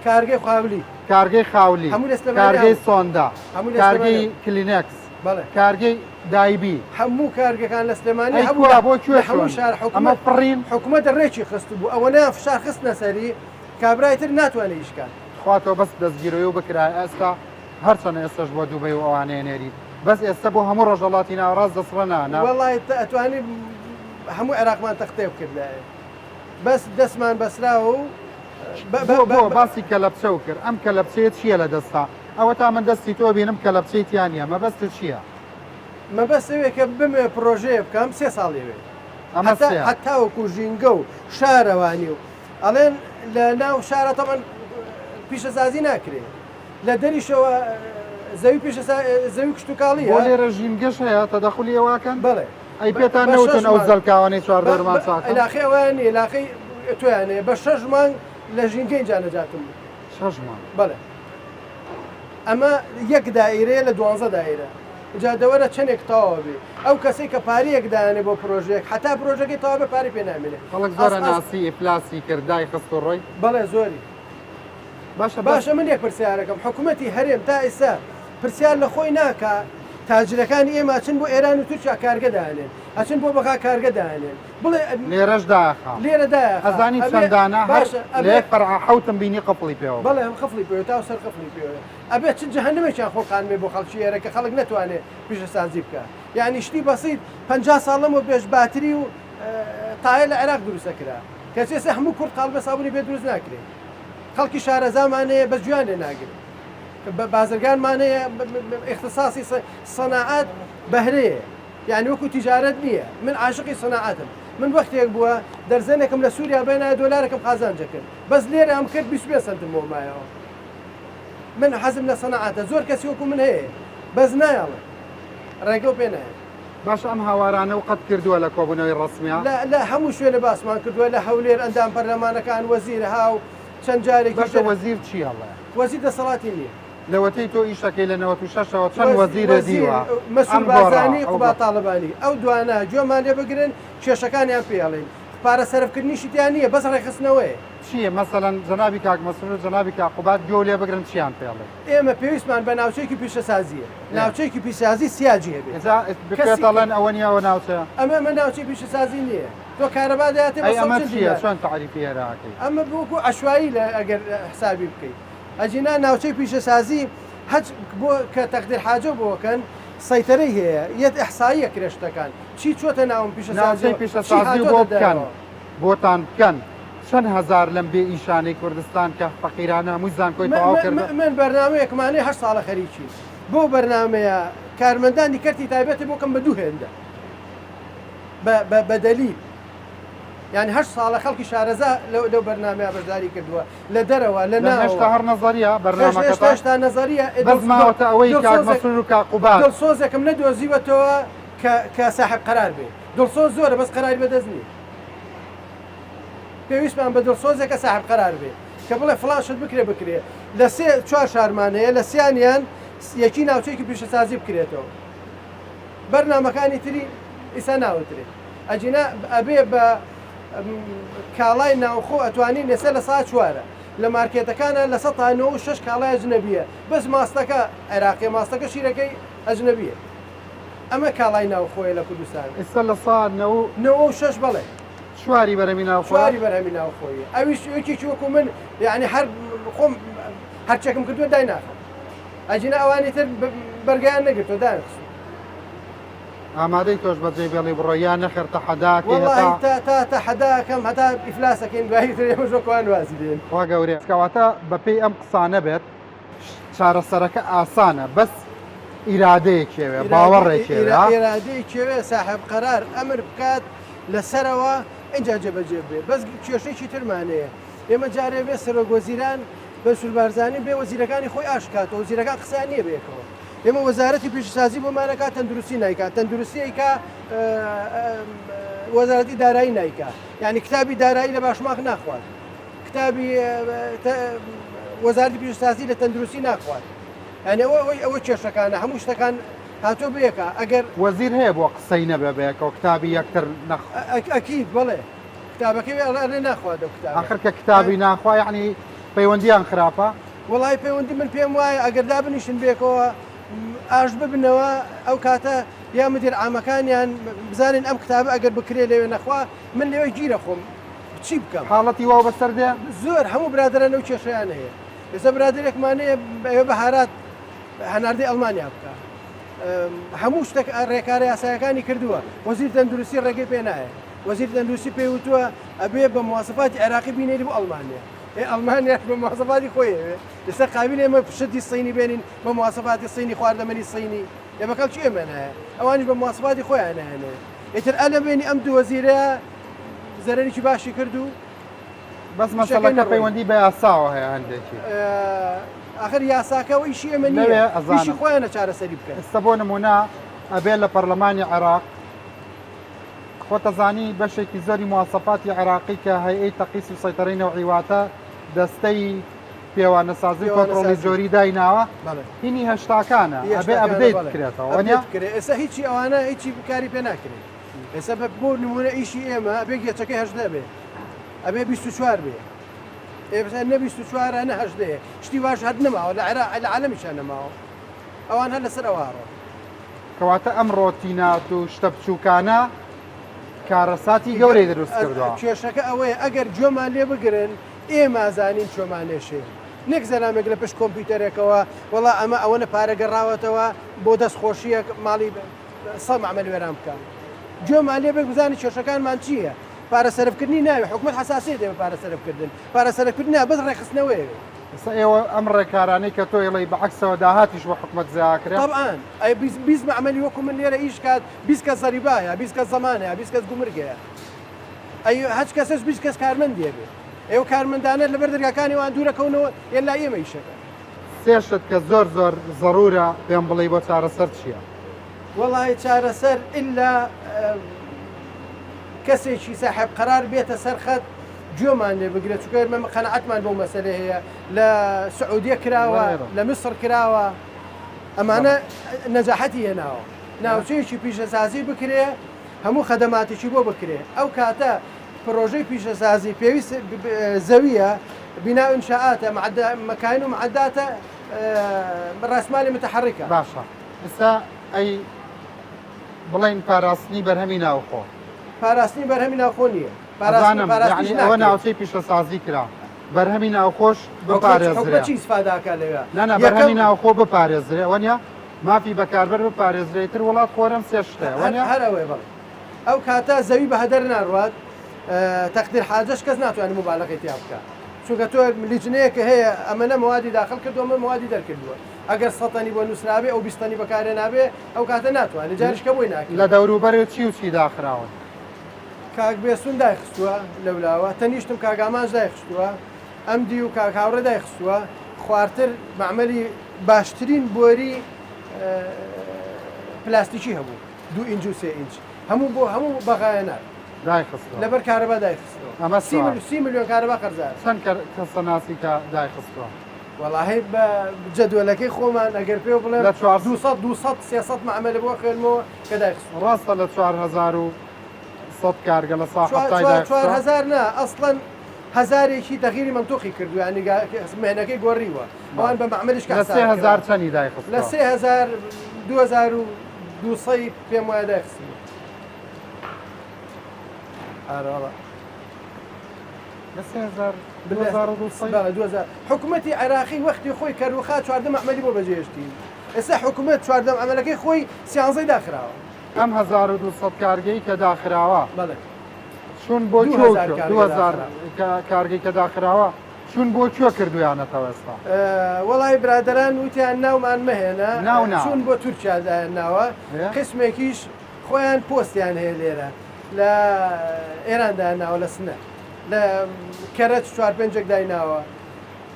کارگەی خاولی. کارگەی خاولی. هەموو لە سلێمانی کارگەی هەبوو. سۆندا. هەموو لە کارگەی سلێمانی هەبوو. کلینێکس. بەڵێ. کارگەی دایبی. هەموو کارگەکان لە سلێمانی ئەی هەبوو کوا بۆ کوێ لە هەموو چوون؟ شار ئەمە حکومەت فڕین؟ حکومەت ڕێکی خستبوو ئەوەنەیان فشار خستنە سەری کابرای تر ناتوانێ ئیش کات. تخوا تۆ بەس دەستگیرۆی و بکرایە ئێستا هەرچەنە ئێستەش بۆ دوبەی و ئەوانەیە نێریت بەس ئێستە بۆ هەموو ڕۆژهەڵاتی ناوەڕاست دەسڕە نا نا. وەڵای ئەتوانی هەموو عێراقمان تەختەیە بکردایە بەس دەستمان بەسراوە و بۆ بۆ باسی کەلەپچەو کرد ئەم کەلەپچەیە چییە لە دەستا ئەوەتا من دەستی تۆ بینم کەلەپچەی تیا نییە مەبەستت چییە؟ مەبەست ئەوەیە کە بمەوێ پڕۆژەیە بکەم سێ ساڵی ئەوێ ئەمە هەتا سێ هەتاوەکو ژینگە و شارەوانی و ئەڵێن لە ناو شارە تەبعەن پیشەسازی ناکرێ لە دەریشەوە زەوی پیشە زەوی کشتوکاڵیە. بۆ لێرە ژینگەش هەیە تەدەخولی ئێوە ئەکەن؟ بەڵێ. ئەی پێتان نەوتن ئەو زەلکاوانەی چواردەورمان چاکەن؟ عیلاقەی ئەوەیان نییە عیلاقەی تۆیان هەیە بە شەش مانگ لە ژینگە ئینجا نەجاتم بوو. شەش مانگ؟ بەڵێ. ئەمە یەک دائیرەیە لە دوانزە دائیرە. جا دەوەرە چەنێک تەواو بێ ئەو کەسەی کە پارەیەک دانێ بۆ پرۆژەیەک حتا پرۆژەکەی تەواو بێ پارەی پێ نامێنێ. خەڵک زۆرە ناسی ئیفلاسی کرد دایخست و ڕۆی؟ بەڵێ زۆری. باشە باشە من یەک پرسیارەکەم حکومەتی هەرێم تا ئیستا پرسیار لە خۆی ناکا تاجرەکانی ئێمە ئەچن بۆ ئێران و تورکیا کارگە دانێن ئەچن بۆ بەغا کارگە دانێن بڵێ لێرەش داخە لێرە دایە ئەزانی چەندانە باشە لە یەک فەرعە حەوتم بینی قفڵی پێوە بەڵێ ئەم قفڵی پێوە تا سەر قفڵی پێوە ئەبێ چ جەهەنمێکیان خوڵقاندبێ بۆ خەڵکی ئێرە کە خەڵک نەتوانێ پیشەسازی بکا یعنی شتی بەسیت 50 ساڵ لەمەو پێش باتری و تایە لە عێراق دروستە کرا کەچی ئێستا هەموو کورد قاڵبە سابونی پێ دروست ناکرێ خەڵکی شارەزامان هەیە بەس گوێیان لێ ناگرن. بازرگانمان هەیە ئیختساسی سەناعەت بەهرەیە یانی وەکو تیجارەت نییە من عاشقی سەناعەتم من وەختێک بووە دەرزەنێکم لە سووریا بێنایە دۆلارێکم قازانجە کرد بەس لێرە ئەم کرد 25 سەنتم بۆ مایەوە من حەزم لە سەناعەتە زۆر کەسی وەکو من هەیە بەس نایەڵێ ڕێگەو پێ نایە. باشە ئەم هاوارانە و قەت کردووە لە کۆبوونەوەی ڕەسمیا؟ لە لە هەموو شوێنە باسمان کردووە لە هەولێر ئەندام پەرلەمانەکان وەزیر ها و چەند جارێکی باشە تر. وەزیر چی ئەڵێ؟ وەزیر دەسەڵاتی نییە. لەوەتەی تۆ ئیشەکەی لە 96 ەوە چەند وەز وەزیرت وەزیر دیوە مەسرور ئەم گۆڕا بارزانی ئەو قوباد گۆڕا؟ تاڵەبانی ئەو دوانە گوێمان لێ بگرن کێشەکانیان پێ ئەڵێین پارە سەرفکردنیشی تیا نییە بەس ڕێکخستنەوەیە. چییە مەسەلەن جەنابی کاک مەسرور و جەنابی کاک قوباد گوێ لێ بگرن چیان پێ ئەڵێی؟ ئێمە پێویستمان بە ناوچەیەکی پیشەسازییە، ناوچەیەکی پیشەسازی سیاجی هەبێت. ئێستا پێت ئەڵێن ئەوە نییە ئەوە ناوچەیە؟ ئەمە ئەمە ناوچەی پیشەسازی نییە. تۆ کارەبا دەیاتێ بە ئەی ئەمە 140 چییە؟ دینار. چۆن تەعریفی ئێرە ئەکەی؟ ئەمە وەکوو عەشوایی لە ئەگەر حسابی بکەی. ئەگینا ناوچەی پیشەسازی هەچ بۆ کە تەقدیر حاجە بۆ کەن سەیتەرەی هەیە یەت ئیحسایی ئەکرێ شتەکان چی چۆتە ناوم ناوچەی پیشەسازیەوە چی پیشەسازی بۆ هاتۆتە بکەن دەرەوە. بۆتان بکەن چەند هەزار لەم بێ ئیشانەی کوردستان کە فەقیرانە هەمووی زانکۆی تەواو کردن. من بەرنامەیەکمان هەیە هەشت ساڵە خەریکین بەو بەرنامەیە کارمەندانی کەرتی تایبەتی بۆ کەم بە دوو هێندە بە دەلیل یعنی هەشت ساڵە خەڵکی شارەزا لەو بەرنامەیە بەشداری کردووە لە دەرەوە لە ناوەوە. هێشتا هەر نەزەریە بەرنامەکەتان؟ هێشتا نەزەریە. بەس ماوەتە ئەوەی کاک مەسرور و کاک قوباد. دڵسۆزێکم نەدۆزیوەتەوە کە کە ساحێب قەرار بێ. دڵسۆز زۆرە بەس قەراری بەدەست نییە. پێویستمان بە دڵسۆزێکە ساحێب قەرار بێ کە بڵێ فڵان شت بکرێ بکرێ. لە سێ چوار شارمان هەیە لە سیانیان یەکی ناوچەیەکی پیشەسازی بکرێتەوە. بەرنامەکانی تری ئیسا ناوترێ. ئەگینا ئەبێ بە کاڵای ناوخۆ ئەتوانین ئێستا لە سا چوارە لە مارکێتەکانە لە سەتا نۆ و شەش کاڵای ئەجنەبیە بەس ماستەکە عێراقیە ماستەکە شیرەکەی ئەجنەبیە ئەمە کاڵای ناوخۆیە لە کوردستان. ئێستا لە سا نەو. نۆ و شەش بەڵێ. چواری بەرهەمی ناوخۆ. چواری بەرهەمی ناوخۆیە ئەویش یەکێکی وەکو من یعنی هەر خۆم هەرچێکم کردووە دایناخەم ئەگینا ئەوانی تر بەرگیان نەگرتووە دایانخستووە. ئامادەی تۆش بەجێ بێڵی بڕۆ یا نەخێر تەحەداکەی هەتا. وەڵاهی تا تا تەحەداکەم هەتا ئیفلاسەکەین دوایی تر ئێمەش وەکوان وازی دێن. خوا گەورەیە کەواتە بەپێی ئەم قسانە بێت چارەسەرەکە ئاسانە بەس ئیرادەیەکێوێ باوەڕێکێوێ ئیرادەیەکێوێ ساحێب قەرار ئەمر بکات لەسەرەوە ئینجا جێبەجێ بێ بەس کێشەیەکی ترمان هەیە ئێمە جارێ بێ سەرۆک وەزیران مەنسور بارزانی بێ وەزیرەکانی خۆی ئاش کاتەوە وەزیرەکان قسەیان نییە بەیەکەوە ئێمە وەزارەتی پیشەسازی بۆمان ئەکات تەندروستی نایکات تەندروستی ئەیکا وەزارەتی دارایی نایکا یعنی کتابی دارایی لە باشماخ ناخوات کتابی وەزارەتی پیشەسازی لە تەندروستی ناخوات یعنی ئەوە ئەوەی ئەوە کێشەکانە هەموو شتەکان هاتۆ بەیەکە ئەگەر وەزیر هەیە بۆ قسەی نەبێ بەیەکەوە کتابی یەکتر نەخ ئەکید بەڵێ کتابەکەی ئەڵێ ناخوات ئەو کتابە ئاخر کە کتابی ناخوا یعنی پەیوەندیان خراپە؟ وەڵای پەیوەندی من پێم وایە ئەگەر دابنیشن بێکەوە ئاش ببنەوە ئەو کاتە یا مدیر عامەکانیان بزانین ئەم کتابە ئەگەر بکرێ لەوێ نەخوا من لەوێ گیرە خۆم چی بکەم حاڵەتی واو بەسەر دێ؟ زۆر هەموو برادەران ئەو کێشەیان هەیە ئێستا برادەرێکمان هەیە ئەوێ بەهارات هەناردەی ئەڵمانیا بکە هەموو شتێک ڕێکارە یاسایەکانی کردووە وەزیر تەندروستی ڕێگەی پێ نایە وەزیر تەندروستی پێی وتووە ئەبێ بە مواسەفاتی عێراقی بینێری بۆ ئەڵمانیا ئێ ئەڵمانیاش بە مواسەفاتی خۆی ئەوێ ئێستا قابیل ئێمە شتی سینی بێنین بە مواسەفاتی سینی خواردەمەنی سینی ئێ بە کەڵکی ئێمە نایە ئەوانیش بە مواسەفاتی خۆیان نایەنێ ئیتر ئەلە بێنی ئەم دوو وەزیرە زەرەرێکی باشی کرد و بەس مەسەلەکە پەیوەندی بە یاساوە هەیە هەندێکی ئاخر یاساکە و ئیشی ئێمە نییە ئیشی خۆیانە چارەسەری بکەن ئێستا بۆ نمونە ئەبێ لە پەرلەمانی عێراق خۆتەزانی بەشێکی زۆری مواسەفاتی عێراقی کە هەیئەی تەقیس و سەیتەرەی نەوعی واتە دەستەی پێوانەسازی و کۆنترۆڵی جۆری دایناوە هینی هەشتاکانە ئەبێ update بکرێتەوە وەنیە؟ ئێستا هیچی ئەوانە هیچی کاری پێ ناکرێت ئێستا بە بۆ نمونە ئیشی ئێمە ئەبێ گێچەکەی هەژدە بێ ئەبێ 24 بێ ئێستا نە 24 نە هەژدەیە شتی واش هەر نەماوە لە عێراق لە عالەمیشا نەماوە ئەوان هەر لەسەر ئەوە ڕۆن. کەواتە ئەم ڕۆتینات و شتە بچووکانە کارەساتی گەورەی دروست کردووە. کێشەکە ئەوەیە ئەگەر گوێمان لێ بگرن ئێمە ئەزانین چۆمان لێشێ نەک زەلامێک لە پشت کۆمپیوتەرێکەوە وەڵا ئەمە ئەوەنە پارە گەڕاوەتەوە بۆ دەست خۆشیەک ماڵی سە مەعمەل وێران بکە گوێمان لێ بێت بزانین کێشەکانمان چییە پارە سەرفکردنی ناوێ حکومەت حساسیەتێ بە پارە سەرفکردن پارە سەرفکردن نا بەس ڕێکخستنەوەیەوێ. ئێستا ئێوە ئەم ڕێکارانەی کە تۆ ئەڵێی بە عەکسەوە داهاتیش بۆ حکومەت زیاکرێ؟ تەبعەن ئەی 20 مەعمەلی وەکو من لێرە ئیش کات 20 کەس زەریبە هەیە 20 کەس زەمان هەیە 20 کەس گومرگ هەیە ئەی هەچ کەسەش 20 کەس کارمەندی هەبێ ئێوە کارمەندانە لەبەر دەرگاکانی وان دوورەکەونەوە یە لای ئێمە ئیشەکە. سێ شت کە زۆر زۆر زەرورە پێم بڵێی بۆ چارەسەر چیە؟ وەڵاهی چارەسەر ئیلا کەسێکی ساحێب قەرار بێتە سەر خەت گوێمان لێ بگرێت چونکە ئێمە قەناعەتمان بەو مەسەلە هەیە لە سعودیە کراوە لە میسر کراوە ئەمانە نەجاحەتی هێناوە ناوچەیەکی پیشەسازی بکرێ هەموو خەدەماتێکی بۆ بکرێ ئەو کاتە پرۆژەی پیشەسازی پێویست زەویە بینا ئینشاءاتە مەکاین و معداتە ڕاستمالی متحرکە باشە ئێستا ئەی بڵێن پاراستنی بەرهەمی ناوخۆ پاراستنی بەرهەمی ناوخۆ نییە ئەزانم یەعنی ئەوە ناوچەی پیشەسازی کرا بەرهەمی ناوخۆش بپارێزرێ چی ئیسفاداکە لەوێ نا نا بەرهەمی ناوخۆ بپارێزرێ وەنیە مافی بەکاربەر بپارێزرێ تر وڵات خۆرەم سێ شتە وەنیە هەر ئەوەیە بەڵێ ئەو کاتە زەوی بە هەدەر ناڕوات تەقدیر حاجەش کەس ناتوانێت مبالغەی تیا بکات چونکە تۆ لیجنەیەکە هەیە ئەمەنە موادی داخل کردووە ئەمە موادی دەرکردووە ئەگەر سەتەنی بۆ نووسرابێ ئەو بیستەنی بەکارێ نابێ ئەو کاتە ناتوانێت جاریش کە بۆی ناکرێت لە دەوروبەر چی و چی داخراون؟ کاک بێسون دایخستووە لەولاوە تەنیشتم کاک ئامانج دایخستووە ئەم دیو کاک هاوڕێ دایخستووە خوارتر مەعمەلی باشترین بۆری پلاستیکی هەبوو دوو ئینج و سێ ئینج هەموو بۆ هەموو بەغایە نارد دایخستووە لەبەر کارەبا دایخستووە ئەمە سی ملیۆن کارەبا قەرزار چەند کەسە ناسی کە دایخستووە؟ وەڵاهی بە جەدوەلەکەی خۆمان ئەگەر پێ بڵێم لە چوار 200 200 300 مەعمەلە بۆ خوێنمەوە کە دایخستووە ڕاستە لە 4100 کارگە لە سا حەفتای دایخستووە 4000 نا ئەسڵەن هەزارێکی تەغیری مەنتوقی کردو یانی مهنەکەی گۆڕیوە ئەوان بە مەعمەلیش لە 3000 چەنی دایخستووە لە 3000 2200 پێم وایە دایخستووە ئارەوەڵا لە 3000 2200 بەڵێ 2000 حکوومەتی عێراقی وەختی خۆی کەروخا 14 مەعمەلی بۆ بەجێهێشتین ئێستا حکوومەت 14 عملەکەی خۆی سیانزەی داخراوە ئەم 1200 کارگەی کە داخراوە بەڵێ چون بۆ کوێ و کوێ؟ 2000 کارگەی کە داخراوە چون بۆ کوێ کردویانەتەوە ئێستا؟ وەڵای برادەران وتیان ناومان مەهێنە ناو نا. چون بۆ تورکیا دایان ناوە قسمێکیش خۆیان پۆستیان هەیە لێرە لە ئێران دایان ناوە لە سنە لە کەرەج چوار پێنجێک دایناوە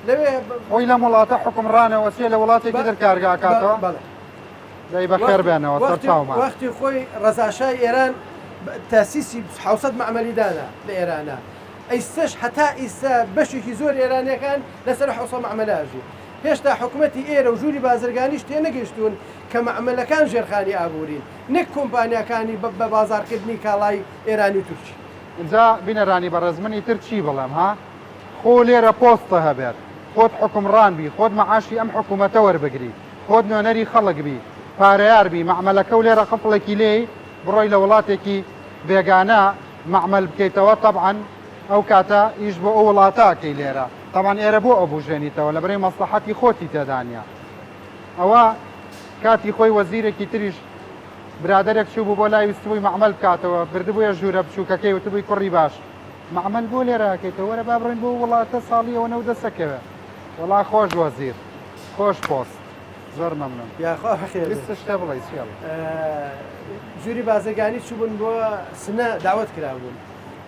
لەوێ خۆی لەم وڵاتە حوکمڕانەوە چێ لە وڵاتێکی تر کارگا ئەکاتەوە؟ بەڵێ. دەی بەخێر بێنەوە سەر چاومان. وەختی خۆی ڕەزاشای ئێران تاسیسی حوسەد مەعمەلی دانا لە ئێرانا ئیستەش هەتا ئیستا بەشێکی زۆر ئێرانیەکان لەسەر حوسە مەعمەلە ئەژین هێشتا حکومەتی ئێرە و ژووری بازرگانیش تێنەگەیشتوون کە مەعمەلەکان ژێرخانی ئابوورین نەک کۆمپانیاکانی بە بازاڕکردنی کاڵای ئێرانی و تورکی. ئینجا بینەرانی بەڕێز من ئیتر چی بڵێم ها خۆ لێرە پۆستە هەبێت خۆت حوکمڕان بی خۆت مەعاشی ئەم حکومەتە وەربگری خۆت نوێنەری خەڵک بی پارەیار بی مەعمەلەکەو لێرە قفڵێکی لێی بڕۆی لە وڵاتێکی بێگانە مەعمەل بکەیتەوە تەبعەن ئەو کاتە ئیش بۆ ئەو وڵاتە ئەکەی لێرە تەبعەن ئێرە بۆ ئەبوژێنیتەوە لەبەرەی مەسڵەحەتی خۆتی تێدا نیە ئەوە کاتی خۆی وەزیرێکی تریش برادەرێک چوبوو بۆ لای ویستبووی مەعمەل بکاتەوە بردبوویە ژوورە بچوکەکەی وتبووی کوڕی باش مەعمەل بۆ لێرە ئەکەیتەوە وەرە با بڕۆین بۆ وڵاتە ساڵی ئەوەنە و دەسەکەوێ وەڵا خۆش وەزیر خۆش پۆست زۆر مەمنون. یاخوا بەخێر بێی. ویستت شتێ بڵێی چی ئەڵێی؟ ژووری بازرگانی چووبوون بۆ سنە داوەت کرابوون.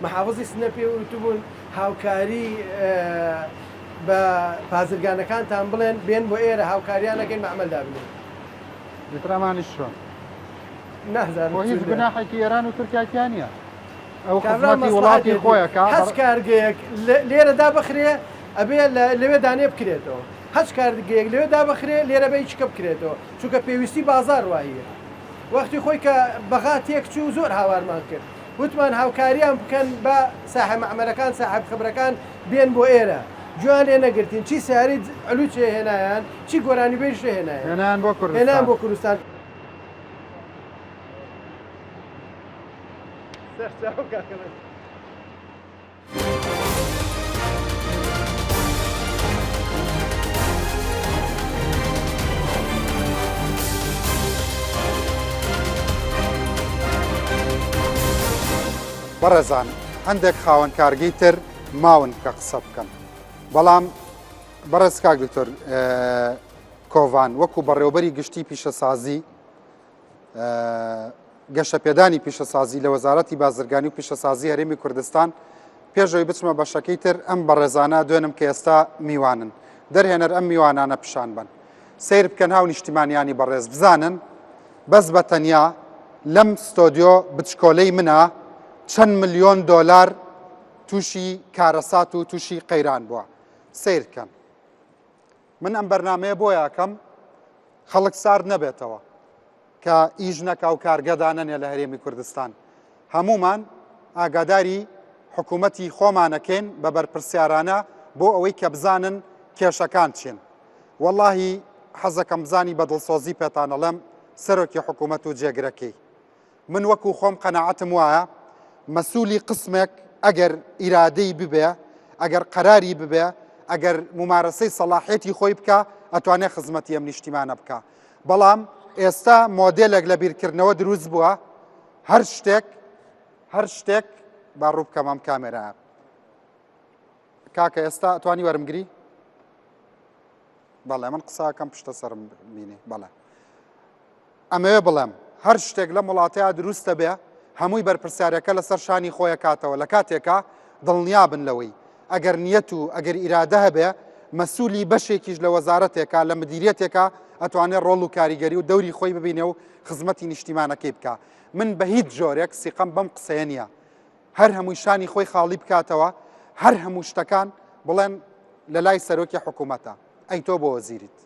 محافزی سنە پێی وتبوون هاوکاری بە بازرگانەکانتان بڵێن بێن بۆ ئێرە هاوکاریان ئەکەین مەعمەل دابنێن. ئیتر ئەمانیش چۆن؟ نازانم خۆ هیچ چونە. گوناحێکی ئێران و تورکیا تیا نییە. ئەو کابرا خزمەتی مەسڵەحەت وڵاتی لێ خۆیە کە هەچ کارگەیەک لێرە دابخرێ ئەبێ لەوێ دانێ بکرێتەوە. هەچ کارگەیەک لەوێ دابخرێ لێرە بە هیچ کە بکرێتەوە چونکە پێویستی بازاڕ واییە. وەختی خۆی کە بەغا تێکچوو زۆر هاوارمان کرد وتمان هاوکاریان بکەن با ساحێب مەعمەلەکان ساحێب خبرەکان بێن بۆ ئێرە گوێیان لێ نەگرتین چی سەیارەی علوچێ هێنایان چی گۆرانیبێژ هێنایان هێنایان بۆ کوردستان. هێنایان بۆ کوردستان. سەرچاو کاکە. بەڕێزان هەندێک خاوەن کارگەی تر ماون کە قسە بکەن بەڵام. بەڕێز کاک دکتۆر کۆڤان وەکو بەڕێوەبەری گشتی پیشەسازی گەشەپێدانی پیشەسازی لە وەزارەتی بازرگانی و پیشەسازی هەرێمی کوردستان پێشەوەی بچمە بەشەکەی تر ئەم بەڕێزانە دوێنم کە ئێستا میوانن دەرهێنەر ئەم میوانانە پیشان بن سیر بکەن هاو نیشتیمانیانی بەڕێز بزانن بەس بە تەنیا لەم ستۆدیۆ بچکۆلەی منە چەند ملیۆن دۆلار تووشی کارەسات و تووشی قەیران بووە سیرکەن من ئەم بەرنمەیە بۆ یاکەم خەڵک سارد نەبێتەوە کە ئیش نەکا و کارگە دانەنێ لە هەرێمی کوردستان. هەموومان ئاگاداری حکوومەتی خۆمانەکەین بە بەرپرسیارانە بۆ ئەوەی کە بزانن کێشەکان چین. وەڵاهی حەزەکەم بزانی بە دڵسۆزی پێتان ئەڵێم سەرۆکی حکوومەت و جێگرەکەی. من وەکو خۆم قەناعەتم وایە مەسولی قسمێک ئەگەر ئیرادەی ببێ ئەگەر قەراری ببێ ئەگەر ممارەسەی سەڵاحیەتی خۆی بکە ئەتوانێ خزمەتی ئەم نیشتیمانە بکە بەڵام ئێستا مۆدێلێک لە بیرکردنەوە دروست بووە هەر شتێک هەر شتێک با ڕوو بکەم ئەم کامێرایە کاکە ئێستا توانی وەرمگری بەڵێ من قساکەم پشتە سەرم بینێ بەڵێ ئەمەوێ بڵێم هەر شتێک لەم وڵاتەیا دروستە بێ هەمووی بەرپرسیارەکە لەسەر شانی خۆیە کاتەوە لە کاتێکا دڵنیابن لەوەی ئەگەر نیەت و ئەگەر ئیرادە هەبێ مەسولی بەشێکیش لە وەزارەتێکا لە مدیریەتێکا ئەتوانێ ڕۆڵ و کاریگەری و دەوری خۆی ببینێ و خزمەتی نیشتیمانەکەی بکا من بە هیچ جۆرێک سیقەم بەم قسەیە نییە هەر هەمووی شانی خۆی خاڵی بکاتەوە هەر هەموو شتەکان بڵێن لە لای سەرۆکی حکوومەتە ئەی تۆ بۆ وەزیریت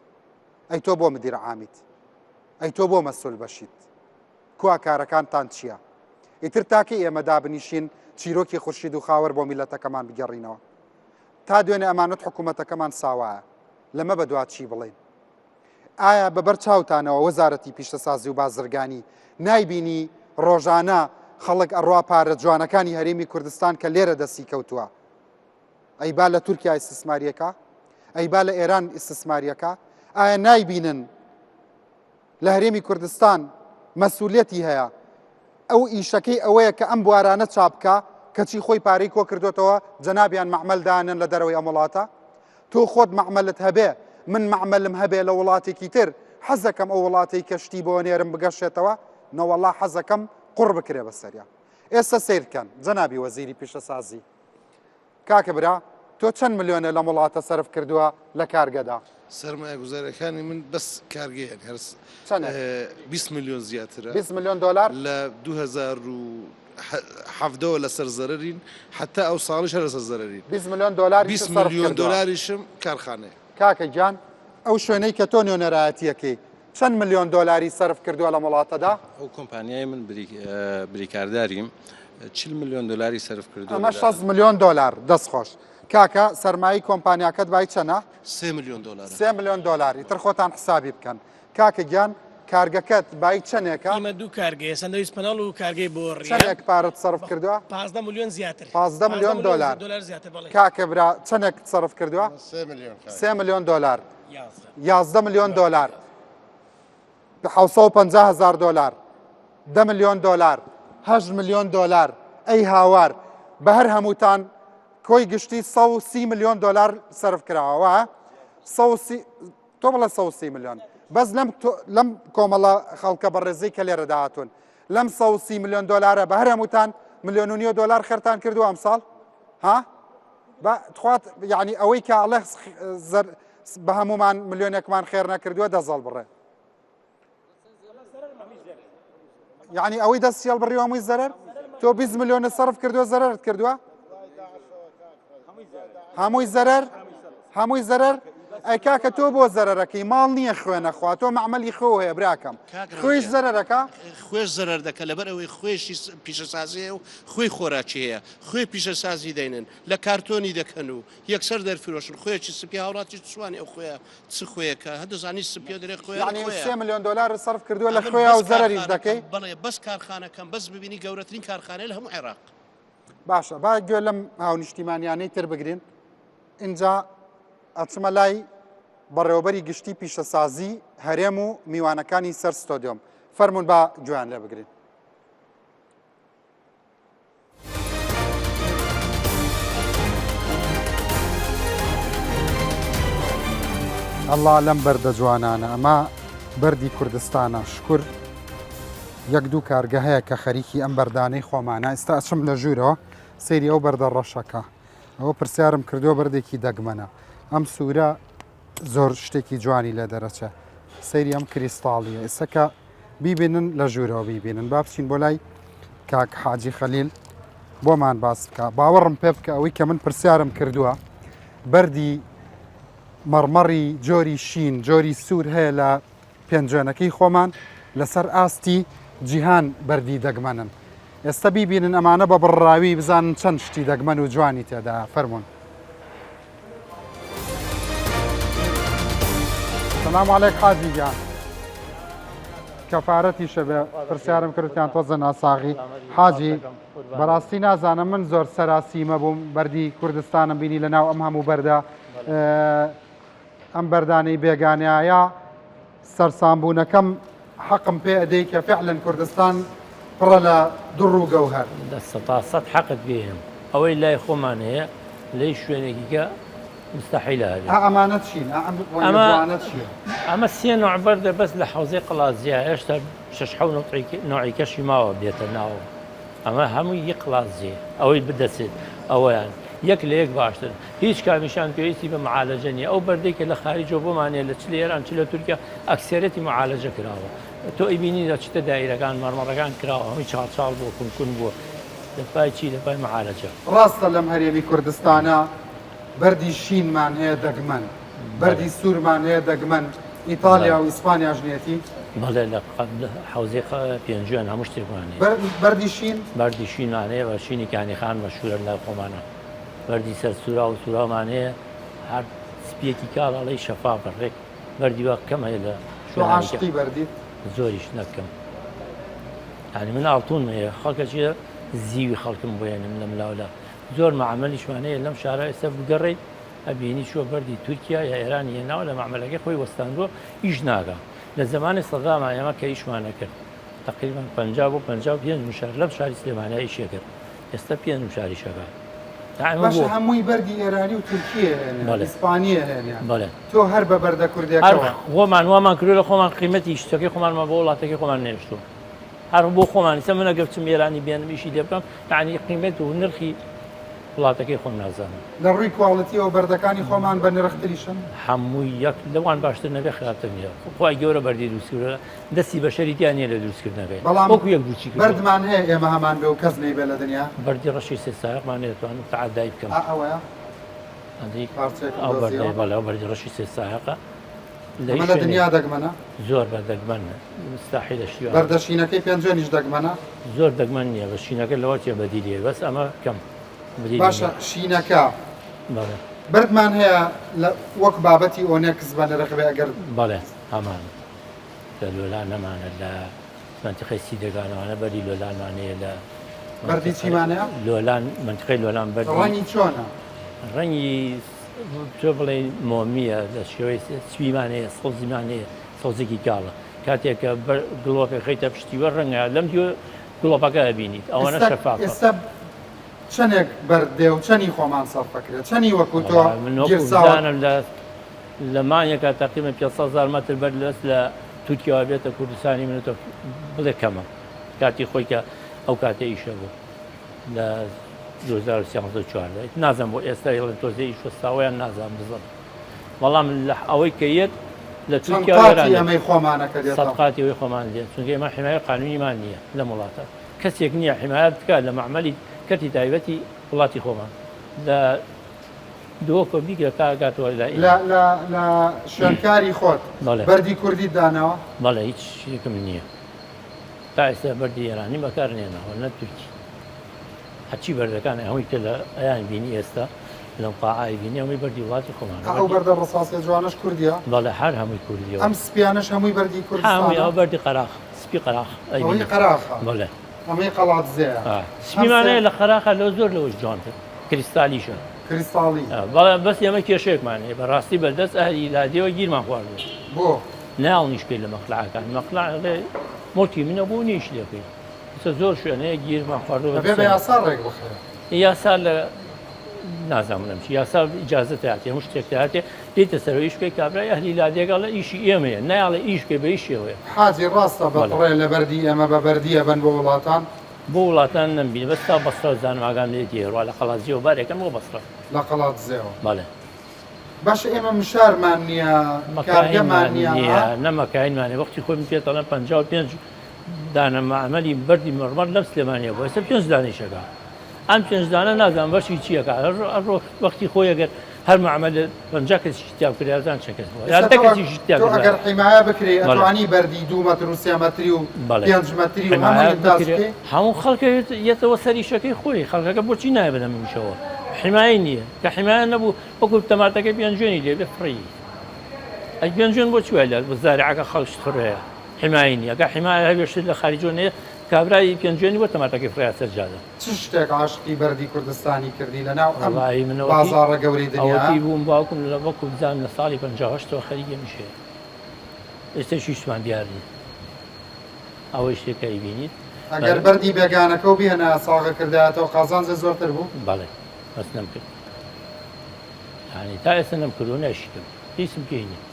ئەی تۆ بۆ مدیر عامیت؟ ئەی تۆ بۆ مەسول بەشیت؟ کوا کارەکانتان چییە؟ ئیتر تاکەی ئێمە دابنیشین چیرۆکی خورشید و خاوەر بۆ میلەتەکەمان بگەڕینەوە؟ تا دوێنێ ئەمانەت حکوومەتەکەمان ساوایە لەمە بەدوا چی بڵێین؟ ئایا بەبەر چاوتانەوە وەزارەتی پیشەسازی و بازرگانی نایبینی ڕۆژانە خەڵک ئەڕوا پارە جوانەکانی هەرێمی کوردستان کە لێرە دەستی کەوتووە ئەی با لە تورکیا ئیستسماریەکە؟ ئەی با لە ئێران ئیستسماریەکە؟ ئایا نایبینن لە هەرێمی کوردستان مەسوولەتی هەیە ئەو ئیشەکەی ئەوەیە کە ئەم بوارانە چاپکە کەچی خۆی پارەی کۆ کردوتەوە جەنابیان مەعمەل دانن لە دەرەوەی ئەم وڵاتە تۆ خۆت مەعمەلت هەبێ من مەعمەلم هەبێ لە وڵاتێکی تر حەزەکەم ئەو وڵاتەی کەشتی بۆ نێرم بگەشێتەوە نەوەڵا حەزەکەم قوڕ بکرێ بەسەریا ئێستا سیرکەن جەنابی وەزیری پیشەسازی کاکە برا تۆ چەند ملیۆنە لەم وڵاتە سەرف کردووە لە کارگەدا؟ سەرمایەگوزاریەکانی من بەس کارگەیەن هەر چەنە؟ 20 ملیۆن زیاترە. 20 ملیۆن دۆلار؟ لە 2017 وە لەسەر زەرەرین حتا ئەو ساڵیش هەر لەسەر زەرەرین. 20 ملیۆن دۆلاریشت 20 سەرف ملیۆن کردووە. دۆلاریشم کارخانەیە. کاکە گیان ئەو شوێنەی کە تۆ نوێنەرایەتیەکەی چەند ملیۆن دۆلاری سەرف کردووە لەم وڵاتەدا؟ ئەو کۆمپانیای من بریکارداریم 40 ملیۆن دۆلاری سەرف کردووە. ئەمە 60 ملیۆن دۆلار. دەست خۆش. کاکە سەرمایەی کۆمپانیاکەت بای چەنە؟ سێ ملیۆن دۆلارە. سێ ملیۆن دۆلار. ئیتر خۆتان حسابی بکەن. کاکە گیان کارگەکەت بای چەنێکە؟ ئیمە دوو کارگەیە، سەندەویچ پەنەڵ و کارگەی بۆڕیە. چەنێک پارەت سەرف کردووە؟ 15 ملیۆن زیاتر. 15 ملیۆن دۆلار. دۆلار زیاتر بەڵێ. کاکە برا چەنێکت سەرف کردووە؟ سێ ملیۆن. سێ ملیۆن دۆلار. 11 ملیۆن دۆلار. 750 هزار دۆلار. 10 ملیۆن دۆلار. 8 ملیۆن دۆلار. ئەی هاوار. بە هەر هەمووتان کۆی گشتی 130 ملیۆن دۆلار سەرف کراوە وایە؟ 130 تۆ بڵێ 130 ملیۆن بەس لەم لەم کۆمەڵە خەڵکە بەڕێزەی کە لێرە داهاتوون لەم 130 ملیۆن دۆلارە بە هەر هەمووتان ملیۆن و نیوە دۆلار خەرتان کردووە ئەمساڵ ها با تخوات یعنی ئەوەی کە ئەڵێ زەر بە هەمومان ملیۆنێکمان خێر نەکردووە دەزەڵ بڕێ یعنی ئەوەی دەست سیێڵ بڕیوە هەمووی زەرەر تۆ 20 ملیۆنە سەرف کردووە زەرەرت کردووە هەمووی زەرەر هەمووی زەرەر ئەی کاکە تۆ بۆ زەرەرەکەی ماڵ نییە خوێنەخوا تۆ مەعمەلی خۆ هەیە براکەم خوێش زەرەرەکە خوێش زەرەر دەکە لەبەر ئەوەی خوێشی پیشەسازی و خوێی خۆراکی هەیە خوێ پیشەسازی دەینن لە کارتۆنی دەکەن و یەکسەر دەرفرۆشن خوێکی سپی هاوڵاتی چوانی ئەو خوێە چ خوێیەکە هە دەزانی سپیە دەرێ خوێ یعنی سێ ملیۆن دۆلار سەرف کردووە لە خوێ و زەرەریش دەکەی بەڵێ بەس کارخانەکەم بەس ببینی گەورەترین کارخانەیە لە هەموو عێراق. باشە با گوێ لەم هاونیشتیمانیانەی تر بگرین ئینجا ئەچمە لای بەڕێوەبەری گشتی پیشەسازی هەرێم و میوانەکانی سەر ستۆدیۆم فەرمونون با گوێیان لێ بگرین. ئەڵا لەم بەردە جوانانە ئەمە بەردی کوردستانە شکر یەک دوو کارگە هەیە کە خەریکی ئەم بەردانەی خۆمانە ئێستا ئەچم لە ژوورەوە سەیری ئەو بەردە ڕەشەکە ئەوە پرسیارم کردووە بەردێکی دەگمەنە ئەم سوورە زۆر شتێکی جوانی لێ دەرەچێ سەیری ئەم کریستاڵیە ئێستا کە بیبینن لە ژوورەوە بیبینن با بچین بۆ لای کاک حاجی خەلیل بۆمان باس بکە باوەڕم پێ بکە ئەوەی کە من پرسیارم کردووە بەردی مەڕمەڕی جۆری شین جۆری سوور هەیە لە پێنجوێنەکەی خۆمان لەسەر ئاستی جیهان بەردی دەگمەنن ئێستا بیبینن ئەمانە بە بڕراوی بزانن چەند شتی دەگمەن و جوانی تێدا فەرمونون سلام علیک حاجی گیان کەفارەتیشە بێ پرسیارم کردیان تۆزە ناساغی حاجی بەڕاستی نازانم من زۆر سەراسیمە بووم بەردی کوردستانم بینی لە ناو ئەم هەموو بەردە ئەم بەردانەی بێگانەیە سەرسامبوونەکەم حەقم پێ ئەدەی کە فعلەن کوردستان پڕە لە دڕ و گەوهەر. لە سەتا سەت حەقت پێیەم ئەوەی لای خۆمان هەیە لەی شوێنێکی کە مستحیلە هەبێ. ئا ئەمانە چین؟ ئا ئەم ڕەنگە جوانە چیە؟ ئەمە سێ نوع بەردە بەس لە حەوزەی قەڵادزیە هێشتا شەش حەو نوعی کەشی ماوە بێتە ناوەوە. ئەمە هەمووی ی قڵادزێ ئەوەی بدەچێت ئەوەیان یەک لە یەک باشترن هیچ کامیشان پێویستی بە معالەجە نیە ئەو بەردەی کە لە خاریجەوە بۆمان هەیە لە چ لە ئێران چ لە تورکیا ئەکسەرەتی معالەجە کراوە تۆ ئەیبینی لە چتە دایرەکان مەڕمەڕەکان کراوە هەمووی چاڵ چاڵ بووە کون کون بووە لە پای چی لە پای معالەجە. ڕاستە لەم هەرێمی کوردستانە بەردی شینمان هەیە دەگمەن، بەردی سوورمان هەیە دەگمەن، ئیتاڵیا و ئیسپانیاش نیەتی؟ بەڵێ لە حەوزەی پێنجوێن هەموو شتێکمان هەیە. بەردی شین؟ بەردی شینمان هەیە، بە شینی کانیخان مەشهوورە لای خۆمانە. بەردی سەر سووراو و سووراومان هەیە، هەر سپییەکی کاڵ ئەڵێی شەفافە ڕێک بەردی وا کەم هەیە لە تۆ عاشقی بەردیت؟ زۆریش نەک کەم. یانی من ئاڵتوونم هەیە، خەڵک ئەچێ زیوی خەڵکم بۆ هێنم لەملاولا. زۆر مەعمەلیشمان هەیە لەم شارە ئێستا بگەڕێیت ئەبینی چووە بەردی تورکیا یا ئێرانی هێناوە لە مەعمەلەکەی خۆی وەستاندووە ئیش ناکا لە زەمانی سەداما ئێمە کە ئیشمان ئەکرد تەقریبەن 50 بۆ 55 مشار لەم شاری سلێمانیا ئیشی ئەکرد ئێستا پێنج مشاریش ئەکا باشە هەمووی بەردی ئێرانی و تورکیە هێنێ ئیسپانیە هێنێ بەڵێ تۆ هەر بە بەردە کوردیەکەوە خۆمان وامان کردووە لە خۆمان قیمەتی شتەکەی خۆمانمان بۆ وڵاتەکەی خۆمان نێشتووە هەر بۆ خۆمان ئیستا من ئەگەر بچم ئێرانی بێنم ئیشی لێ بکەم یعنی قیمەت و نرخی وڵاتەکەی خۆم نازانم. لە ڕووی کواڵیتیەوە بەردەکانی خۆمان بە نرختریشن؟ هەمووی یەک لەوان باشتر نەبێ خراپتر نییە خوای گەورە بەردی دروست کردووە دەستی بەشەری تیا نییە لە دروستکردنەکەی بەڵام وەکو یەک دروستی کردووە. بەردمان هەیە ئێمە هەمان بێ و کەس نەیبێ لە دنیا؟ بەردی ڕەشی سێ سایەقمان هەیە توانم تەعەدای بکەم. ئا ئەوەیە؟ ئەدی پارچەیەکم ئەو بەردەیە دۆزیەوە. بەڵێ ئەو بەردی ڕەشی سێ سایەقە. ئەمە لە دنیا دەگمەنە؟ زۆر بە دەگمەن مستحیلە شتی وا. بەردە شینەکەی پێنجوێنیش دەگمەنە؟ زۆر دەگمەن نییە بەس شینەکە لەوە چیە بەدیلی هەیە بەس ئەمە کەم بدیلی باشە نییە. شینەکە بەڵێ. بەردمان هەیە لە وەک بابەتی ئۆنێکس بە نرخ بێ ئەگەر. بەڵێ هەمان لە لۆلان هەمانە لە مەنتیقەی سیدەکانەوانە بەردی لۆلانمان هەیە لە بەردی چیمان هەیە؟ لۆلان مەنتیقەی لۆلان بەردی ڕەنگی چۆنە؟ ڕەنگی تۆ بڵێی مۆمییە لە شێوەی سپیمان هەیە سەوزیمان هەیە سەوزێکی کاڵە کاتێک کە گڵۆپێک خەیتە پشتیوە ڕەنگە لەم دیوە گڵۆپەکە ئەبینیت ئەوەنە شەفافە. ئێستا چەنێک بەرد دێ و چەنی خۆمان سەرفەکرێت چەنی وەکو تۆ من وەکو گیرساوە؟ بزانم لە لە مانگێکا تەقریبەن 500 هەزار مەتر بەرد لەس لە تورکیاوە بێتە کوردستانی من و تۆ بڵێ کەمە کاتی خۆی کە ئەو کاتە ئیشە بوو. لە 2013 14 نازم بۆ ئێستا هێڵن تۆزێ ئیش وەستاوە یان نازانم بزەبت بەڵام لە ئەوەی کە یەت لە تورکیا و ئێران ئەمەی خۆمانە کە دێت سەد قاتی ئەوەی خۆمان دێت چونکە ئێمە حمایە قانونیمان نییە لەم وڵاتە کەسێک نییە حمایەت بکات لە مەعمەلی کەرتی تایبەتی وڵاتی خۆمان لە دۆکۆ بیگرە تا گاتەوە لە لە لە لە شوێنکاری خۆت بەردی کوردیت داناوە؟ بەڵێ هیچ شتێکم نییە. تا ئێستا بەردی ئێرانی بەکار نێناوە نە تورکی هەرچی بەردەکان هەمووی کە لە ئەیان بینی ئێستا لەم قاعای بینی هەمووی بەردی وڵاتی خۆمان ئەو بەردە ڕساسیە جوانەش کوردیە؟ بەڵێ هەر هەمووی کوردیە ئەم سپیانەش هەمووی بەردی کوردستانە؟ هەمووی ئەو بەردی قەراخ سپی قەراخ ئەوەی قەراخە بەڵێ ئەمەی قەڵادزێیە سپیمانەیە لە قەراخە لەو زۆر لەوەش جوانتر کریستالیشە کریستاڵی بەڵێ بەس ئێمە کێشەیەکمان هەیە بەڕاستی بەدەست ئەهلی لادێوە گیرمان خواردووە بۆ؟ ناڵنیش پێ لە مەقلعەکان مەقلع ئەڵێ موڵکی منە بۆ نیش لێ بکەی ئێستا زۆر شوێن هەیە گیرمان خواردووە ئەبێ بە یاسا ڕێک بخرێ. یاسا لە نازانم بڵێم چی یاسا ئیجازە تاتێ هەموو شتێک تاتێ دێتە سەرەوە ئیش بکەی کابرای ئەهلی لادێک ئەڵێ ئیشی ئێمەیە نایاڵێ ئیش بکەی بە ئیشیەوەیە. حاجی ڕاستە بە بەڵێ. بڕێ لە بەردی ئێمە بە بەردی ئەبەن بۆ وڵاتان؟ بۆ وڵاتان نەمبینی بەس تا بەسرە زانم ئاگام لێ دیە ڕوا لە قەڵادزیەوە بارێکەن بۆ بەسرە. لە قەڵادزێوە. بەڵێ. باشە ئێمە مشارمان نییە کارگەمان مەکاینمان نییە نییە ئا؟ نە مەکاینمان نیە وەختی خۆی من پێت ئەڵێم 55 دانە مەعمەلی بەردی مەڕمەڕ لەم سلێمانیە بوو ئێستا پێنج دانەیشەکە ئەم پێنج دانە نازانم بەشی چیەکە وەختی خۆی ئەگەر هەر مەعمەل 50 کەسیشی تیا بکرد زان چەند کەس بوو یا دە کەسیشی تیا تۆ ئەگەر حیمایە بکرێ ئەتوانی بەردی دوو مەتر و سێ مەتری و پێنج مەتری و هەموو ئینتاج بکەی هەموو خەڵکە یەتەوە سەریشەکەی خۆی خەڵکەکە بۆچی نایە بەدەم میشەوە حیمایە نییە کە حیمایە نەبوو وەکو تەماتەکەی پێنجوێنی لێ بێ فڕی ئەی پێنجوێن بۆ چی وای لە زارعەکە خەڵک فڕێیە حیمایە نییە گە حیمایە هەبێ شت لە خاریجۆ نەیە کابرای پێنجوێنی بۆ تەماتەکەی فڕیا سەر جادە. چ شتێک عاشقی بەردی کوردستانی کردی لە ناو ئەم وەڵایی من ئەوەتی بازاڕە گەورەی دنیا؟ ئەوەتی بووم باوکم لە وەکو بزانم لە ساڵی 58 ەوە خەریکی ئەم ئیشەیە ئێستاش هیچمان دیار نییە ئەوەی شتێک کە ئەیبینیت ئەگەر بەردی بێگانەکە و بهێنایە ساغە کردایەتەوە قازانجت زۆرتر بوو؟ بەڵێ بەس نەمکرد یانی تا ئێستا نەمکردووە ناشیکەم هیچم پێی نییە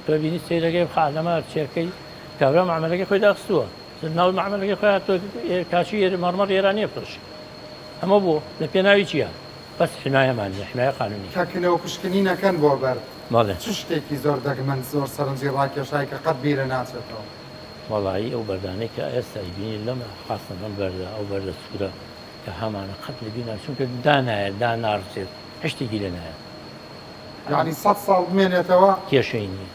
تۆ بینی سەیرەکەی خانەمە چێکەی کابرا معاملەکەی خۆی داخستووە ناو معاملەکەی خۆی هاتووە کاشی مەڕمەڕ ئێرانیە فرۆشی ئەمە بۆ لە پێناوی چییە بەس حمایەمان نیە حمایە قانونی کە کنە و پشکنین ئەکەن بۆ بەرد بەڵێ چ شتێکی زۆر دەگمەن زۆر سەرنجی ڕاکێشای کە قەت بیرە ناچێتەوە؟ وەڵایی ئەو بەردانەی کە ئێستا ئەیبینی لەمە خاستن ئەم بەردە ئەو بەردە سوورە کە هەمانە قەت لە بیر ناچێت چونکە دانایە داناڕچێت هیچ شتێکی لێ نایەت. یانی سەت ساڵ بمێنێتەوە؟ کێشەی نییە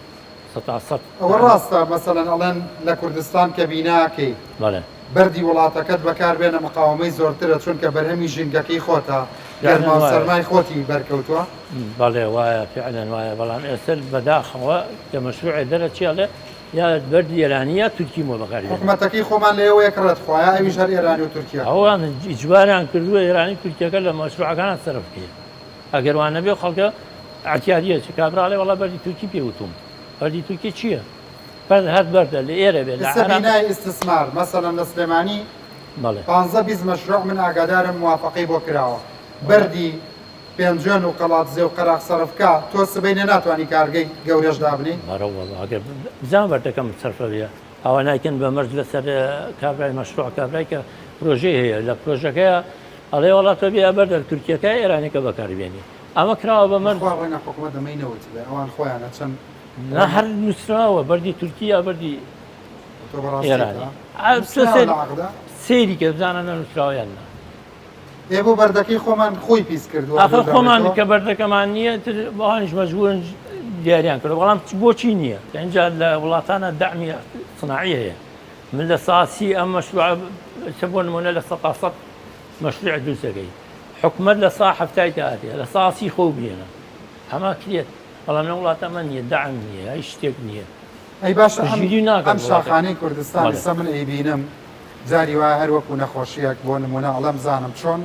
سەتا سەت. ئەوە ڕاستە مەسەلەن ئەڵێن لە کوردستان کە بیناکەی بەڵێ. بەردی وڵاتەکەت بەکار بێنە مقاوەمەی زۆرترە چونکە بەرهەمی ژینگەکەی خۆتە گەرما و سەرمای خۆتی بەرکەوتوە. بەڵێ وایە فعلا وایە بەڵام ئێستا بەداخەوە کە مەشروعێ دەرەچێ ئەڵێ یا بەردی ئێرانی یا تورکی مۆ بەکار بێنە. حکومەتەکەی خۆمان لە ئێوەیە کڕێت خوایە ئەویش هەر ئێرانی و تورکیە. ئەوان ئیجباریان کردووە ئێرانی و تورکیەکە لە مەشروعەکانان سەرف بکەی. ئەگەر وا نەبێ خەڵکە ئەعتیادیە چ کابرا ئەڵێ وەڵا بەردی تورکی پێ وتوم بەردی تورکی چییە بەرد هەر بەردە لە ئێرە بێ لە ئێستا عێراق بینای ئیستسمار مەسەلەن لە سلێمانی بەڵێ پانزە 20 مەشروع من ئاگادارم موافەقەی بۆ کراوە بەردی پێنجوێن و قەڵادزێ و قەراغ سەرفکە تۆ سبەینێ ناتوانی کارگەی گەورەش دابنێی؟ بەڕە وەڵا ئەگەر بزانم بەردەکەم سەرفە بێ ئەوە نایکەن بە مەرج لەسەر کابرای مەشروع کابرای کە پرۆژەی هەیە لە پرۆژەکەیە ئەڵێ وەڵا تۆ بێ بەردە تورکیەکە ئێرانیەکە بەکار بێنی ئەمە کراوە بە مەرج. بەخوا ڕەنگە حکومەت ئەمەی نەوتبێ ئەوان خۆیان ئەچن. نا هەر نووسراوە بەردی تورکی یا بەردی تۆ بەڕاستیتە؟ ئێرانی نووسراوە لە عەقدا؟ سەیری کە بزانە نەنووسراوە یان نا. ئێ بۆ بەردەکەی خۆمان خۆی پیس کردووە ئاخر خۆمان کە بەردەکەمان نییە تر ئەوانیش مەجبورن دیاریان کردو بەڵام بۆچی نییە اینجا لە وڵاتانە دەعمی صناعی هەیە من لە ساسی ئەم مەشروع چ بۆ نمونە لە سەتا سەد مەشروع دروست دەکەی حکومەت لە سا هەفتای داهاتێ لە ساسی خۆ بهێنە ئەمە کرێت بەڵام لە وڵاتە ئەمە نییە دەعم نییە هیچ شتێک نییە ئەی باشە ئەم پشتگیری ناکەن ئەم وڵاتەکە شاخانەی کوردستان بەڵێ ئیستا من ئەیبینم جاری وایە هەر وەکو نەخۆشیەک بۆ نمونە ئەڵێم زانم چۆن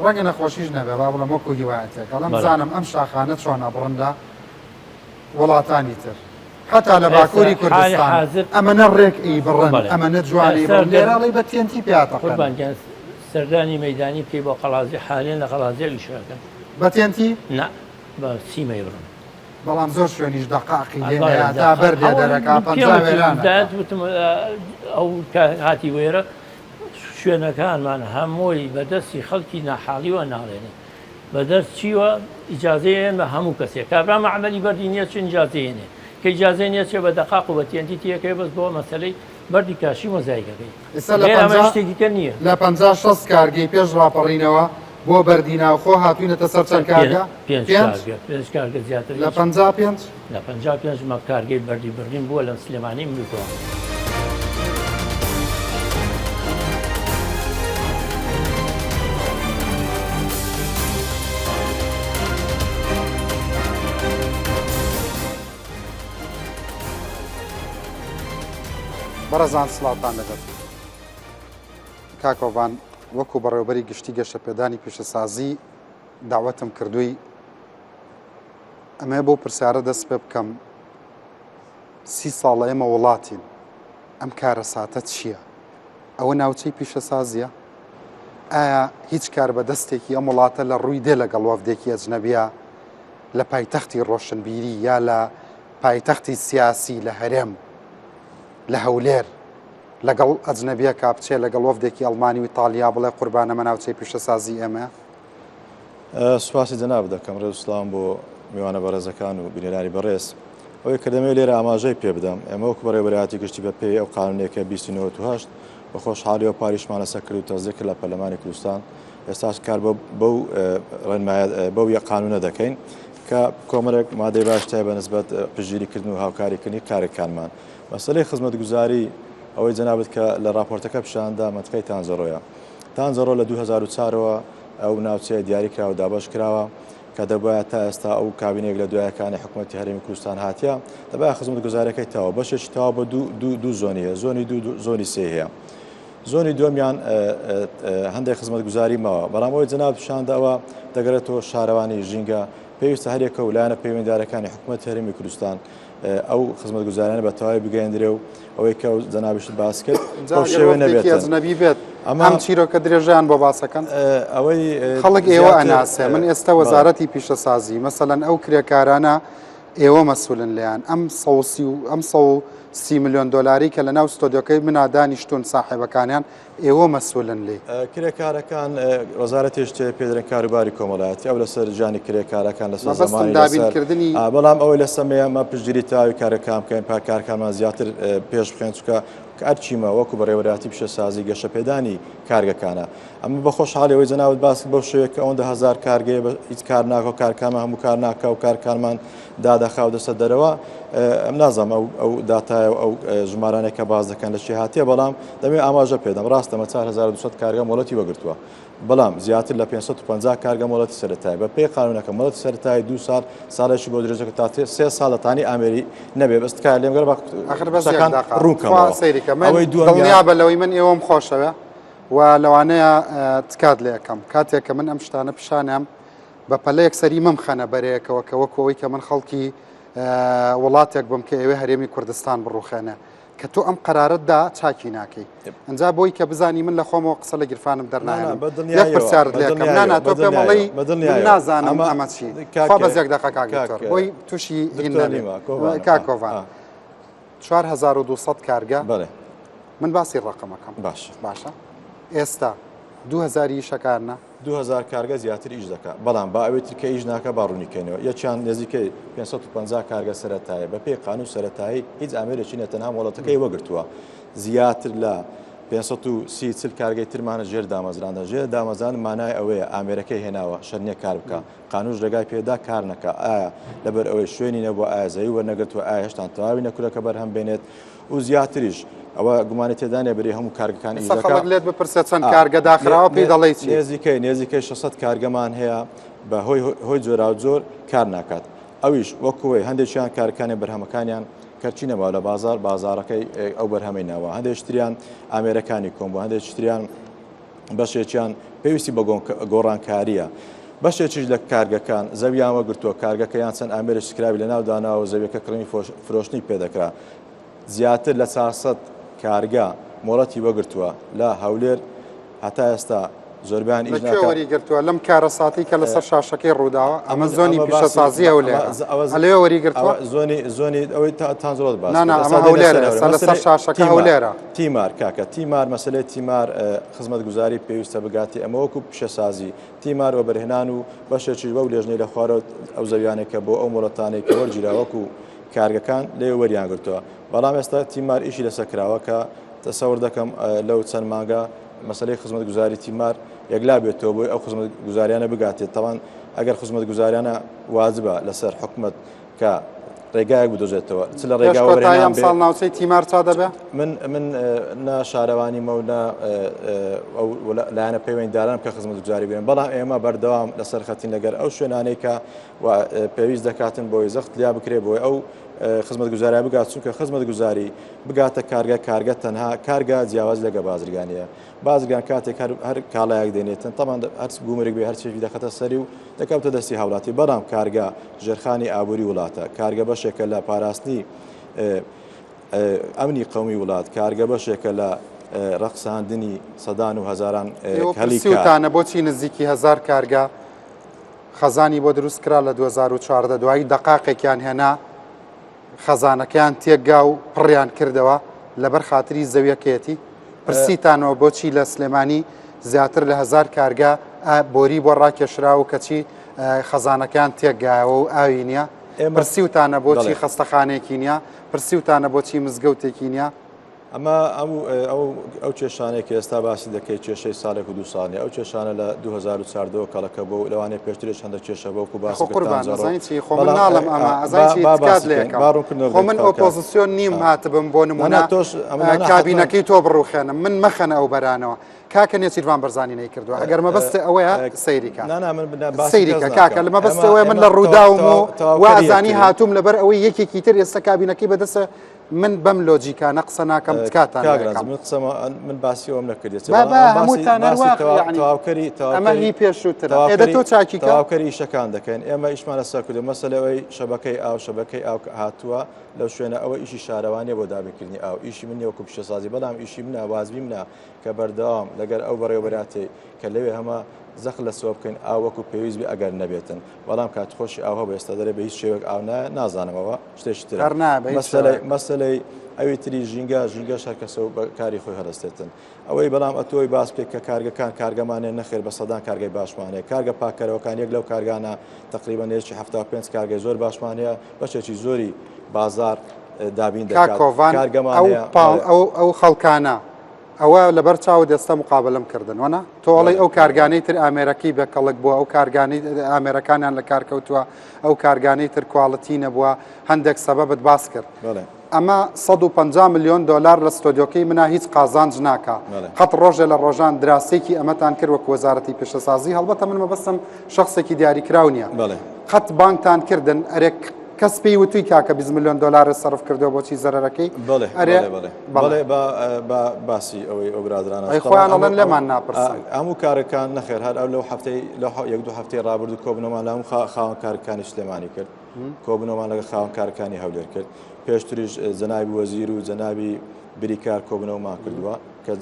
ڕەنگە نەخۆشیش نەبێ با بڵێم وەکو هیوایەتێک ئەڵێم بەڵێ زانم ئەم شاخانە چۆن ئەبڕن لە وڵاتانی تر حتا لە ئێستا باکووری حالی کوردستان حازر ئەمەنە ڕێک ئەیبڕن بەڵێ ئەمەنە جوان ئێستا ئەیبڕن گەر لێرە ئەڵێی بە تێنتی پیاتەقێنن قوربان گیان سەردانی مەیدانی بکەی بۆ قەڵازی حالێن لە قەڵازی ئەو ئیشە ئەکەن بە تێنتی؟ نا بە سیم ئەیبڕن. بەڵام زۆر شوێنیش دەقاقی لێ بەڵێ نەیا تا دەقاق بەر لێ ئەوە دەرەکا من پەنجا پێم وتی وێران ئەکا. دایەت وتم ئەو کە هاتی وێرە شوێنەکانمان هەمووی بەدەستی خەڵکی ناحاڵیوە ناڵێنێ بەدەست چیوە ئیجازەی ئەیەن بە هەموو کەسێک کابرا مەعمەلی بەردی نیە چون ئیجازەی ئەیەنێ کە ئیجازەی نیە چێ بە دەقاق و بە تێنتی تێکەوێ بەس بۆ مەسەلەی بەردی کاشی مۆزایکەکەی ئێستا لە غێر ئەمە پەنجا شتێکی کە نییە. لە 50 60 کارگەی پێش ڕاپەڕینەوە بۆ بەردی ناوخۆ هاتوینەتە سەر چەند کارگە؟ پێنج پێنج؟ کارگە پێنج کارگە زیاتر لە هیچ 55؟ لە 55 مە کارگەی بەردی بڕین بووە لەم سلێمانی ملوتەوە. بەڕێزان سڵاوتان لەبێت. کاک کۆڤان وەکو بەڕێوبەری گشتی گەشەپێدانی پیشەسازی داوەتم کردووی ئەمەیە بۆ پرسیارە دەست پێ بکەم سی ساڵە ئێمە وڵاتین ئەم کارەساتە چییە؟ ئەوە ناوچەی پیشەسازیە؟ ئایا هیچ کاربەدەستێکی ئەم وڵاتە لە ڕووی دێ لەگەڵ وەفدێکی ئەجنەبیە لە پایتەختی ڕۆشنبیری یا لە پایتەختی سیاسی لە هەرێم لە هەولێر لەگەڵ ئەجنەبیەکە بچێ لەگەڵ وەفدێکی ئەڵمانی و ئیتالیا بڵێ قوربان ئەمە ناوچەی پیشەسازی ئێمەیە؟ سوپاسی جەنابت دەکەم، ڕێز و سڵاوم بۆ میوانە بەڕێزەکان و بینەرانی بەڕێز. ئەوەی کە دەمەوێت لێرە ئاماژەی پێ بدەم، ئێمە وەکو بەڕێوەبەرایەتی گشتی بە پێی ئەو قانوونەی کە 20 98 بە خۆشحاڵیەوە پاریشمان لەسەر کرد و تەسدیق کرد لە پەرلەمانی کوردستان، ئێستاش کار بەو ڕێنمایە بەو یە قانوونە دەکەین کە کۆمەڵێک مادەی باش تای بە نسبەت پشتگیریکردن و هاوکاریکردنی کارەکانمان. مەسەلەی خزمەتگوزاری ئەوەی جەنابت کە لە ڕاپۆرتەکە پیشاندا مەنتقەی تانجەڕۆیە. تانجەڕۆ لە 2004 ەوە ئەو ناوچەیە دیاری کراوە دابەش کراوە کە دەبایە تا ئێستا ئەو کابینەیەک لە دوایەکانی حکوومەتی هەرێمی کوردستان هاتیە دەبایە خزمەتگوزارەکەی تەواو بەشێکی تەواو بە دوو دوو دوو زۆنی هەیە زۆنی دوو زۆنی سێ هەیە. زۆنی دووەمیان هەندێک خزمەتگوزاری ماوە بەڵام ئەوەی جەناب پیشاندا ئەوە دەگەرێتەوە شارەوانی ژینگە پێویستە هەریەکە و لایەنە پەیوەندیدارەکانی حکوومەت هەرێمی کوردستان ئەو خزمەتگوزاریانە بە تەواوی بگەیەندرێ و ئەوەی کە جەنابیشت باس کرد بەو شێوە نەبێت ئەجنەبی بێت ئەم چیرۆکە درێژەیان بۆ باسەکەن ئەوەی خەڵک ئێوە ئەناسێ من ئێستا وەزارەتی پیشەسازی مەسەلەن ئەو کرێکارانە ئێوە مەسولن لێیان ئەم سەوسی و ئەم 130 میلیۆن دۆلاری کە لە ناو ستۆدیۆکەی منا دانیشتون ساحێبەکانیان ئێوە مەسولن لێی. کرێکارەکان وەزارەتیش تێ پێدرێن کاروباری کۆمەڵایەتی ئەو لەسەر ژیانی کرێکارەکان لەسەر مەبەستم زمانی لەسەر دابینکردنی بەڵام ئەوەی لەسەر ئێمە پشتگیری تەواوی کارەکان بکەین پا کارکانمان زیاتر پێش بخەین چونکە ئەرکیمە وەکو بەڕێوەبەرایەتی پیشەسازی گەشەپێدانی کارگەکانە ئەمە بە خۆشحاڵی ئەوەی جەنابت باس بەو شێوەیە کە ئەوەندە هەزار کارگەیە بە هیچ کار ناکە و کارکانمان هەموو کار ناکە و کارکانمان دادەخا و دەستە دەرەوە ئەم نازانم ئەو ئەو داتایە و ئەو ژمارانەی کە باس دەکەن لە چی هاتیە بەڵام دەمێ ئاماژە پێدەم ڕاستە ئەمە 4200 کارگە مۆڵەتی وەگرتووە بەڵام زیاتر لە 550 کارگە مۆڵەتی سەرەتایی بە پێی قانونەکە مۆڵەتی سەرەتایی دوو ساڵ ساڵێکی بۆ درێژەکە تا سێ ساڵ دەتانی ئامێری نەبێ بەس تکایە لێم گەر بە ئەخر بەس یەک قسەکان دەقە ڕوون خوا کەمەوە سەیری کە من ئەوەی دووەمیان دڵنیابە لەوەی من ئێوەم خۆشەوێ و لەوانەیە تکات لێ ئەکەم کاتێک کە من ئەم شتانە پیشانیان بە پەلە یەکسەری مەمخەنە بەرەیەکەوە کە وەکو ئەوەی کە من خەڵکی وڵاتێک بم کە ئێوێ هەرێمی کوردستان بڕوخێنێ کە تۆ ئەم قەرارەت دا چاکی ناکەی ئەنجا بۆی کە بزانی من لە خۆمەوە قسە لە گیرفانم دەرناهێنم یەک پرسیارت لێ ئەکەم نا نا تۆ پێم ئەڵێی من نازانم ئەمە چی خوا بەس یەک دەقە کاک دکتۆر بۆی تووشی هین نەبێ کاک کۆڤان 4200 کارگە من باسی ڕقەمەکەم باش باشە ئێستا 2000 ئیشەکانە 2000 کارگە زیاتر ئیش دەکا بەڵام با ئەوەی تر کە ئیش ناکە با ڕوونی کەینەوە یەکیان نزیکەی 550 کارگە سەرەتایە بە پێی قانون سەرەتایی هیچ ئامێرێکی نیە تەنها مۆڵەتەکەی وەگرتووە زیاتر لە 530 چل کارگەی ترمانە ژێر دامەزراندە ژێر دامەزان مانای ئەوەیە ئامێرەکەی هێناوە شەر نییە کار بکە قانوش ڕێگای پێدا کار نەکا ئایا لەبەر ئەوەی شوێنی نەبووە ئایا زەوی وەرنەگرتووە ئایا هێشتان تەواوی نەکردووە کە بەرهەم بێنێت و زیاتریش ئەوە گومانی تێدا نیە بری هەموو کارگەکان ئیش ئێستا دەکا. خەڵک لێت بپرسێت چەند کارگە داخراوە پێی دەڵێی چی؟ نێزیکەی نێزیکەی 600 کارگەمان هەیە بە هۆی هۆی جۆراوجۆر کار ناکات ئەویش وەکوەی هەندێکیان کارەکانی بەرهەمەکانیان کەرچی نەماوە لە بازار بازارەکەی ئەو بەرهەمەی ناوە هەندێکی تریان ئامێرەکانی کۆن بوو هەندێکی تریان بەشێکیان پێویستی بە گۆڕانکارییە. بەشێکیش لە کارگەکان زەویان وەگرتووە، کارگەکە یان چەند ئامێرێکی سکراوی لەناو داناوە و زەویەکە کڕینی فرۆشتنی پێدەکرا. زیاتر لە 400 کارگە مۆڵەتی وەگرتووە لە هەولێر هەتا ئێستا زۆربیان ئیش لە کوێ ناکا. وەری گرتووە؟ لەم کارەساتەی کە لەسەر شاشەکەی ڕووداوە؟ ئەمە زۆنی ئەمە باسی پیشەسازی هەولێرە. ئەلەوێ وەری گرتووە؟ ئەوە زۆنی زۆنی ئەوەی تانجەڵۆت باس نا نا کرد. ئەمە ئێستا دێنە هەولێرە، سەر هەولێر. ئێستا لەسەر مەسەلەی شاشەکە تیمار هەولێرە. تیمار کاکە تیمار مەسەلەی تیمار خزمەتگوزاری پێویستە بگاتێ ئەمە وەکو پیشەسازی تیمار وەبەرهێنان و بەشێکیش بەو لێژنەی لە خوارەوە ئەو زەویانەی کە بۆ ئەو مۆڵەتانەی کە وەرگیرا وەکو کارگەکان لێ وەریان گرتووە بەڵام ئێستا تیمار ئیشی لەسەر کراوە کە تەسەور دەکەم لەو چەند مانگە مەسەلەی خزمەتگوزاری تیمار یەکلا بێتەوە بۆی ئەو خزمەتگوزاریانە بگاتێت تاوان ئەگەر خزمەتگوزاریانە واجبە لەسەر حکومەت کە ڕێگایەک بدۆزێتەوە چ لە پێش ڕێگا کۆتایی وەبەرهێنان ئەم بێ ساڵ ناوچەی تیمار چا دەبێ؟ من من نە شارەوانیمە و نە ئەو لایەنە پەیوەندیداران کە خزمەتگوزاری بگرن بەڵام ئێمە بەردەوام لەسەر خەتین لەگەر ئەو شوێنانەی کە پێویست دەکاتن بۆی زەخت لیا بکرێ بۆی ئەو خزمەتگوزاری بگات چونکە خزمەتگوزاری بگاتە کارگە کارگە تەنها کارگە جیاواز لەگە بازرگانیە بازرگان کاتێک هەر هەر کاڵایەک دێنێتن تەمان هەر گومرگ بێ هەرچێکی دەخەتە سەری و دەکەوتە دەستی هاوڵاتی بەڵام کارگە ژێرخانی ئابووری وڵاتە کارگە بەشێکە لە پاراستنی ئەمنی قەومی وڵات کارگە بەشێکە لە. ڕەخساندنی سەدان و هەزاران ئێوە هەلی کار. پرسیوتانە بۆچی نزیکی هەزار کارگە خەزانی بۆ دروست کرا لە 2014 دوایی دەقاقێکیان هێنا خەزانەکەیان تێکگا و پڕیان کردەوە لەبەر خاتری زەویەکەیەتی پرسیتانەوە بۆچی لە سلێمانی زیاتر لە هەزار کارگە بۆری بۆ ڕاکێشرا و کەچی خەزانەکەیان تێکگایەوە و ئاوی نییە پرسیوتانە بۆچی خەستەخانێکی نییە پرسیوتانە بۆچی مزگەوتێکی نییە ئەمە ئەو ئەو کێشانەی کە ئێستا باسی دەکەی کێشەی ساڵێک و دوو ساڵ نیە ئەو کێشانە لە 2014 کەڵەکە بۆ لەوانەیە پێشترێش هەندە کێشە بۆ وەکو باسی خۆ قوربان ئەزانی چی خۆ من ناڵم ئەمە ئەزانی چی تکات لێ ئەکەم خۆ من ئۆپۆزیسیۆن نیم هاتبم بۆ نمونە کابینەکەی تۆ بڕوخێنم من مەخەنە ئەو بەرانەوە کاکە نێچیرڤان بەرزانی نەیکردووە ئەگەر مەبەست ئەوەیە سەیریکە سەیریکە کاکە لە مەبەست ئەوەیە من لە ڕووداوم و وازانی هاتووم لەبەر ئەوەی یەکێکی تر ئێستا کابینەکەی بەدەستە من بەم لۆجیکانە قسە ناکەم تکاتان کاک لێ ڕەنج ئەکەم. من قسەمە من باسی ئەوەم نەکردیە چ با بەڵام با ئەمە باسی هەمووتان هەر باسی وا تەوا یەعنی تەواوکەری ئەمە تەواوکەری هی پێشووترە ئێدە تەواوکەری تۆ چاکی کە تەواوکەری ئیشەکان دەکەین ئێمە ئیشمان لەسەر کردووە مەسەلەی ئەوەی شەبەکەی ئاو شەبەکەی ئاو کە هاتووە لەو شوێنە ئەوە ئیشی شارەوانیە بۆ دابینکردنی ئاو ئیشی من نیە وەکو پیشەسازی بەڵام ئیشی منە وازبی منە کە بەردەوام لەگەر ئەو بەڕێوەبەراتەی کە لەوێ هەمە زەخت لەسەوە بکەین ئاو وەکو پێویست بێ ئەگەر نەبێتن بەڵام کات خۆشی ئاو هەبوو ئێستا دەرێ بە هیچ شێوەیەک ئاو نایە نازانم ئەوە شتێکی ترە هەر نایە بە هیچ مەسەلەی شێوەیەک. مەسەلەی ئەوی تری ژینگە ژینگەش هەر کەسە و بە کاری خۆی هەڵەستێتن ئەوەی بەڵام ئەتۆی باس بکەیت کە کارگەکان کارگەمان هەیە نەخێر بە سەدان کارگەی باشمان هەیە کارگە پاککەرەوەکان یەک لەو کارگانە تقریبا نێزیکی 75 کارگەی زۆر باشمان هەیە بەشێکی زۆری بازار دابین کاک دەکات کۆڤان کارگەمان ئەو هەیە پاڵ بەڵێ. ئەو ئەو خەڵکانە ئەوە لەبەر چاوت ئێستا مقابەلەم کردن وەنا؟ تۆ ئەڵێی ئەو کارگانەی تر ئامێرەکەی بێ کەڵک بووە ئەو کارگانەی ئامێرەکانیان لە کار کەوتووە ئەو کارگانەی تر quality نەبووە هەندێک سەبەبت باس کرد ئەمە 150 ملیۆن دۆلار لە ستۆدیۆکەی منا هیچ قازانج ناکا قەت ڕۆژێ لە ڕۆژان دراسێکی ئەمەتان کرد وەک وەزارەتی پیشەسازی هەڵبەتە من مەبەستم شخصێکی دیاریکراو نییە قەت بانگتان کردن ئەرێ کەس پێی وتوی کاکە 20 ملیۆن دۆلارت سەرف کردووە بۆچی زەرەرەکەی؟ بەڵێ ئەرێ بەڵێ بەڵێ بەڵێ بەڵێ با با باسی ئەوەی ئەو برادرانە ئەی طبعا خۆیان ئەڵێن هەموو لێمان ناپرسن هەموو کارەکان نەخێر هەر ئەو لەو هەفتەی لەو یەک دوو هەفتەی ڕابردوو کۆبوونەوەمان لە هەموو خاوەن کارەکانی سلێمانی کرد کۆبوونەوەمان لەگەڵ خاوەن کارەکانی هەولێر کرد پێشتریش جەنابی وەزیر و جەنابی بریکار کۆبوونەوەمان کردووە کە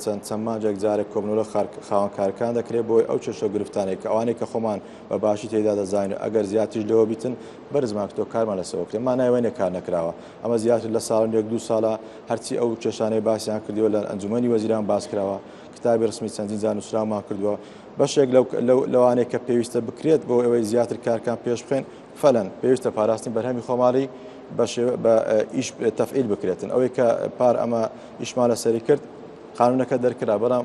چەند چەند مانگێک جارێک کۆبوونەوە لە خاوەن کارەکان دەکرێت بۆی ئەو کێشە و گرفتانەی کە ئەوانەی کە خۆمان بە باشی تێیدا دەزانین و ئەگەر زیاتریش لەوە بیتن بەرزمان کردەوە کارمان لەسەر بکرێت مانای ئەوە نیە کار نەکراوە ئەمە زیاتر لە ساڵ و یەک دوو ساڵە هەرچی ئەو کێشانەی باسیان کردووە لە ئەنجومەنی وەزیران باس کراوە کتابی ڕسمی چەندین جار نووسراومان کردووە بەشێک لەو لەوانەیە کە پێویستە بکرێت بۆ ئەوەی زیاتر کارکان پێش بخەین فەلەن پێویستە پاراستنی بەرهەمی خۆماڵی بە شێوە بە ئیش تەفعیل بکرێتن ئەوەی کە پار ئەمە ئیشمان لەسەری کرد قانونەکە دەرکرا بەڵام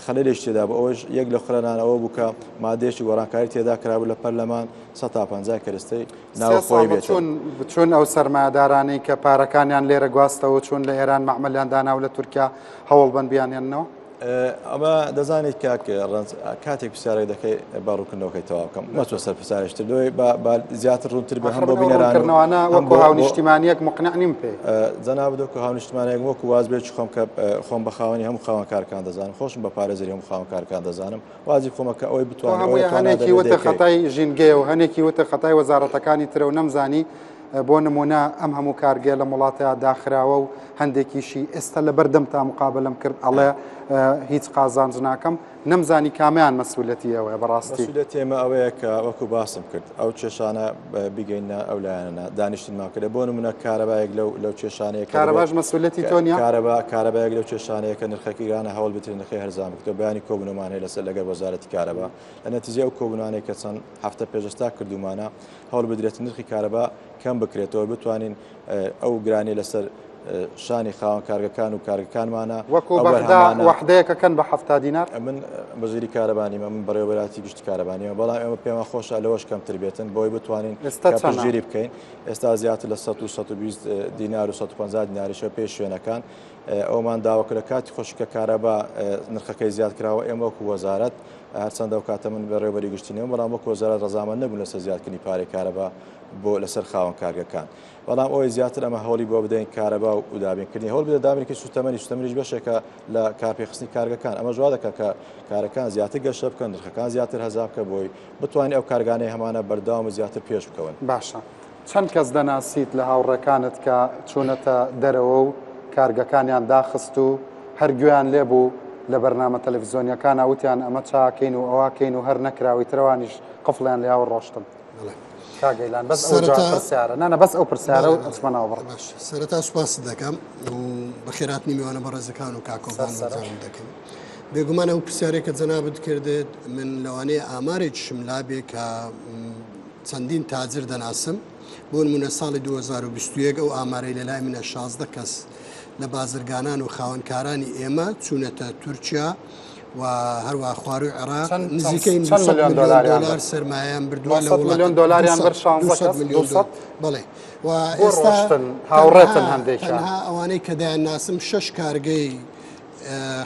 خەلەلێکی تێدا بوو ئەوەش یەک لە خولەنانەوە بوو کە مادەیەکی گۆڕانکاری تێدا کرابوو لە پەرلەمان 150 کەرستەی ناوخۆی بێت چون چون ئەو سەرمایەدارانەی کە پارەکانیان لێرە گواستەوە چون لە ئێران مەعمەلیان دانا و لە تورکیا هەوڵ بن بیانهێننەوە؟ ئەمە دەزانیت کاک ڕەنج کاتێک پرسیارێک دەکەی با ڕوونکردنەوەکەی تەواو بکەم مەچۆ سەر پرسیارێکی تر لۆی با زیاتر ڕوونتر بێ هەم بۆ بینەران ڕوونکردنەوانە وەکو هاونیشتیمانیەک مقنع نیم پێی. جەنابت وەکو هاونیشتمانیەک وەکو وازبێکی خۆم کە خۆم بە خاوەنی هەموو خاوەن کارکان دەزانم خۆشم بە پارێزەری هەموو خاوەن کارکان دەزانم وازی خۆمە کە ئەوەی بتوانێت هەمووی هەنێکی وتە خەتای ژینگەیە و هەنێکی وتە خەتای وەزارەتەکانی ترە و نەمزانی بۆ نمونە ئەم هەموو کارگەیە لەم وڵاتەیا داخراوە و هەندێکیشی ئێستا لەبەر دەمتا مقابەلەم کرد ئەڵێ هیچ قازانج ناکەم نەمزانی کامیان مەسولەتی ئەوەیە بەڕاستی مەسولەتی ئێمە ئەوەیە کە وەکو باسم کرد ئەو کێشانە بگەینە ئەو لایەنە دانیشتنمان کرد بۆ نمونە کارەبایەک لەو لەو کێشانەیە کە کارەباش مەسولەتی تۆ نیە کارەبا کارەبایەک لەو کێشانەیە کە نرخەکەی گرانە هەوڵ بدرێت نرخی هەرزان بکرێت بەیانی کۆبوونەوەمان هەیە لەسەر لەگەڵ وەزارەتی کارەبا لە نەتیجەی ئەو کۆبوونانەی کە چەند هەفتە پێش ئێستا کردوومانە هەوڵ بدرێت نرخی کارەبا کەم بکرێتەوە بتوانین ئەو گرانی لەسەر شانی خاوەن کارگەکان و کارگەکانمانە وەکو بەغدا وەحدەیەکەکەن بە 70 دینار من وەزیری کارەبا نیمە من بەڕێوەبەراتی گشتی کارەبا نیمە بەڵام ئێمە پێمان خۆشە لەوەش کەمتر بێتن بۆی بتوانین ئێستا پشتگیری بکەین ئێستا زیاتر لە 100 و 120 دینار و 150 دیناریشە پێی شوێنەکان ئەومان داوا کرد لە کاتی خۆشی کە کارەبا نرخەکەی زیاد کراوە ئێمە وەکو وەزارەت هەرچەندە ئەو کاتە من بەڕێوەبەری گشتی نیم بەڵام وەکو وەزارەت ڕەزامەند نەبوون لەسەر زیادکردنی پارەی کارەبا بۆ لەسەر خاوەن کارگەکان بەڵام ئەوەی زیاتر ئەمە هەوڵی بۆ بدەین کارەبا و دابینکردنی هەوڵ بدە دابینکردنی سوتەمەنی سوتەمەنیش بەشێکە لە کارپێخستنی کارگەکان ئەمەش وا دەکات کە کارەکان زیاتر گەشە بکەن نرخەکان زیاتر هەزا بکە بۆی بتوانین ئەو کارگانەی هەمانە بەردەوام و زیاتر پێش بکەون. باشە چەند کەس دەناسیت لە هاوڕێکانت کە چوونەتە دەرەوە و کارگەکانیان داخست و. هەر گوێیان لێ بوو لە بەرنامە تەلەفزیۆنیەکانا وتیان ئەمە چاکەین و ئەوە کەین و هەر نەکرا و ئیتر ئەوانیش قفڵیان لێیا و ڕۆشتن. بەڵێ. کاک گەیلان بەس ئەو جواب سەرەتا پرسیارە نا نا بەس ئەو پرسیارە بەڵێ و بەڵێ ئەچمە ناو بڕ. باش سەرەتا سوپاست دەکەم و بەخێرهاتنی میوانە بەڕێزەکان و کاک سەر کۆڤان و سەرە. جانم دەکەم. بێگومان ئەو پرسیارەی کە جەنابت کردت من لەوانەیە ئامارێکیشم لابێ کە چەندین تاجر دەناسم بۆ نمونە ساڵی 2021 ئەو ئامارەی لە لای منە 16 کەس لە بازرگانان و خاوەنکارانی ئێمە چوونەتە تورکیا و هەروە خواروی عێراق نزیکەی ملیۆن دلار سەرمایان بردووە لە ملیۆن دلاریان بر 16 ملیۆن بڵێ و ئێستا هاوڕێتن هەندێکیان ئەوانەی کە دەیان ناسم شش کارگەی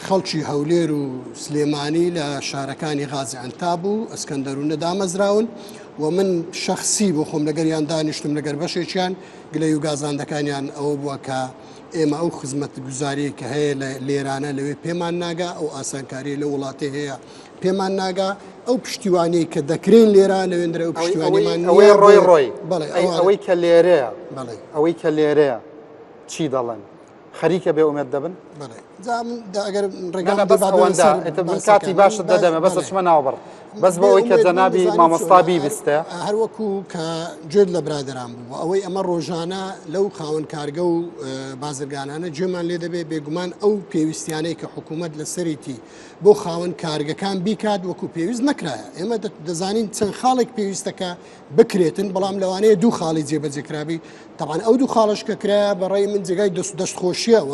خەڵکی هەولێر و سلێمانی لە شارەکانی غازی عەنتاب و ئەسکەندەرونە دامەزراون و من شەخسی بۆ خۆم لەگەریان دانیشتم لەگەر بەشێکیان گلەی و گازاندەکانیان ئەوە بووە کە ئێمە ئەو خزمەت گوزاری کە هەیە لە لێرانە لەوێ پێمان ناگا ئەو ئاسانکاری لە وڵاتی هەیە پێمان ناگا ئەو پشتیوانی کە دەکرێن لێرە لەوێندرە ئەو پشتیوانیمان ئەوەی ڕۆی ڕۆی ئەوەی کە لێرەیە ئەوەی کە لێرەیە چی دەڵێن خەریکە بێ ئومێد دەبن؟ بەڵێ جا من دا ئەگەر ڕێگام نا، بدەی بەس با بێمە ئەوەندە سەر ئیتر من باسەکە. کاتی من باشت باس دەدەمێ بەس بەڵێ ئەچمە ناوبڕ بەس بۆ بێ ئەوەی کە ئومێد بوون جەنابی دەزانی مامۆستا چۆنە هەر بیبیستێ هەر وەکو کە گوێت لە برادەران بوو ئەوەی ئەمە ڕۆژانە لەو خاوەن کارگە و بازرگانانە گوێمان لێ دەبێ بێگومان ئەو پێویستیانەی کە حکوومەت لەسەریتی بۆ خاوەن کارگەکان بیکات وەکو پێویست نەکرایە ئێمە دەزانین چەند خاڵێک پێویستە کە بکرێتن بەڵام لەوانەیە دوو خاڵی جێبەجێکرابی تەبعەن ئەو دوو خاڵەش کە کرایە بە ڕای من جێگای دەست دەست خۆشیە و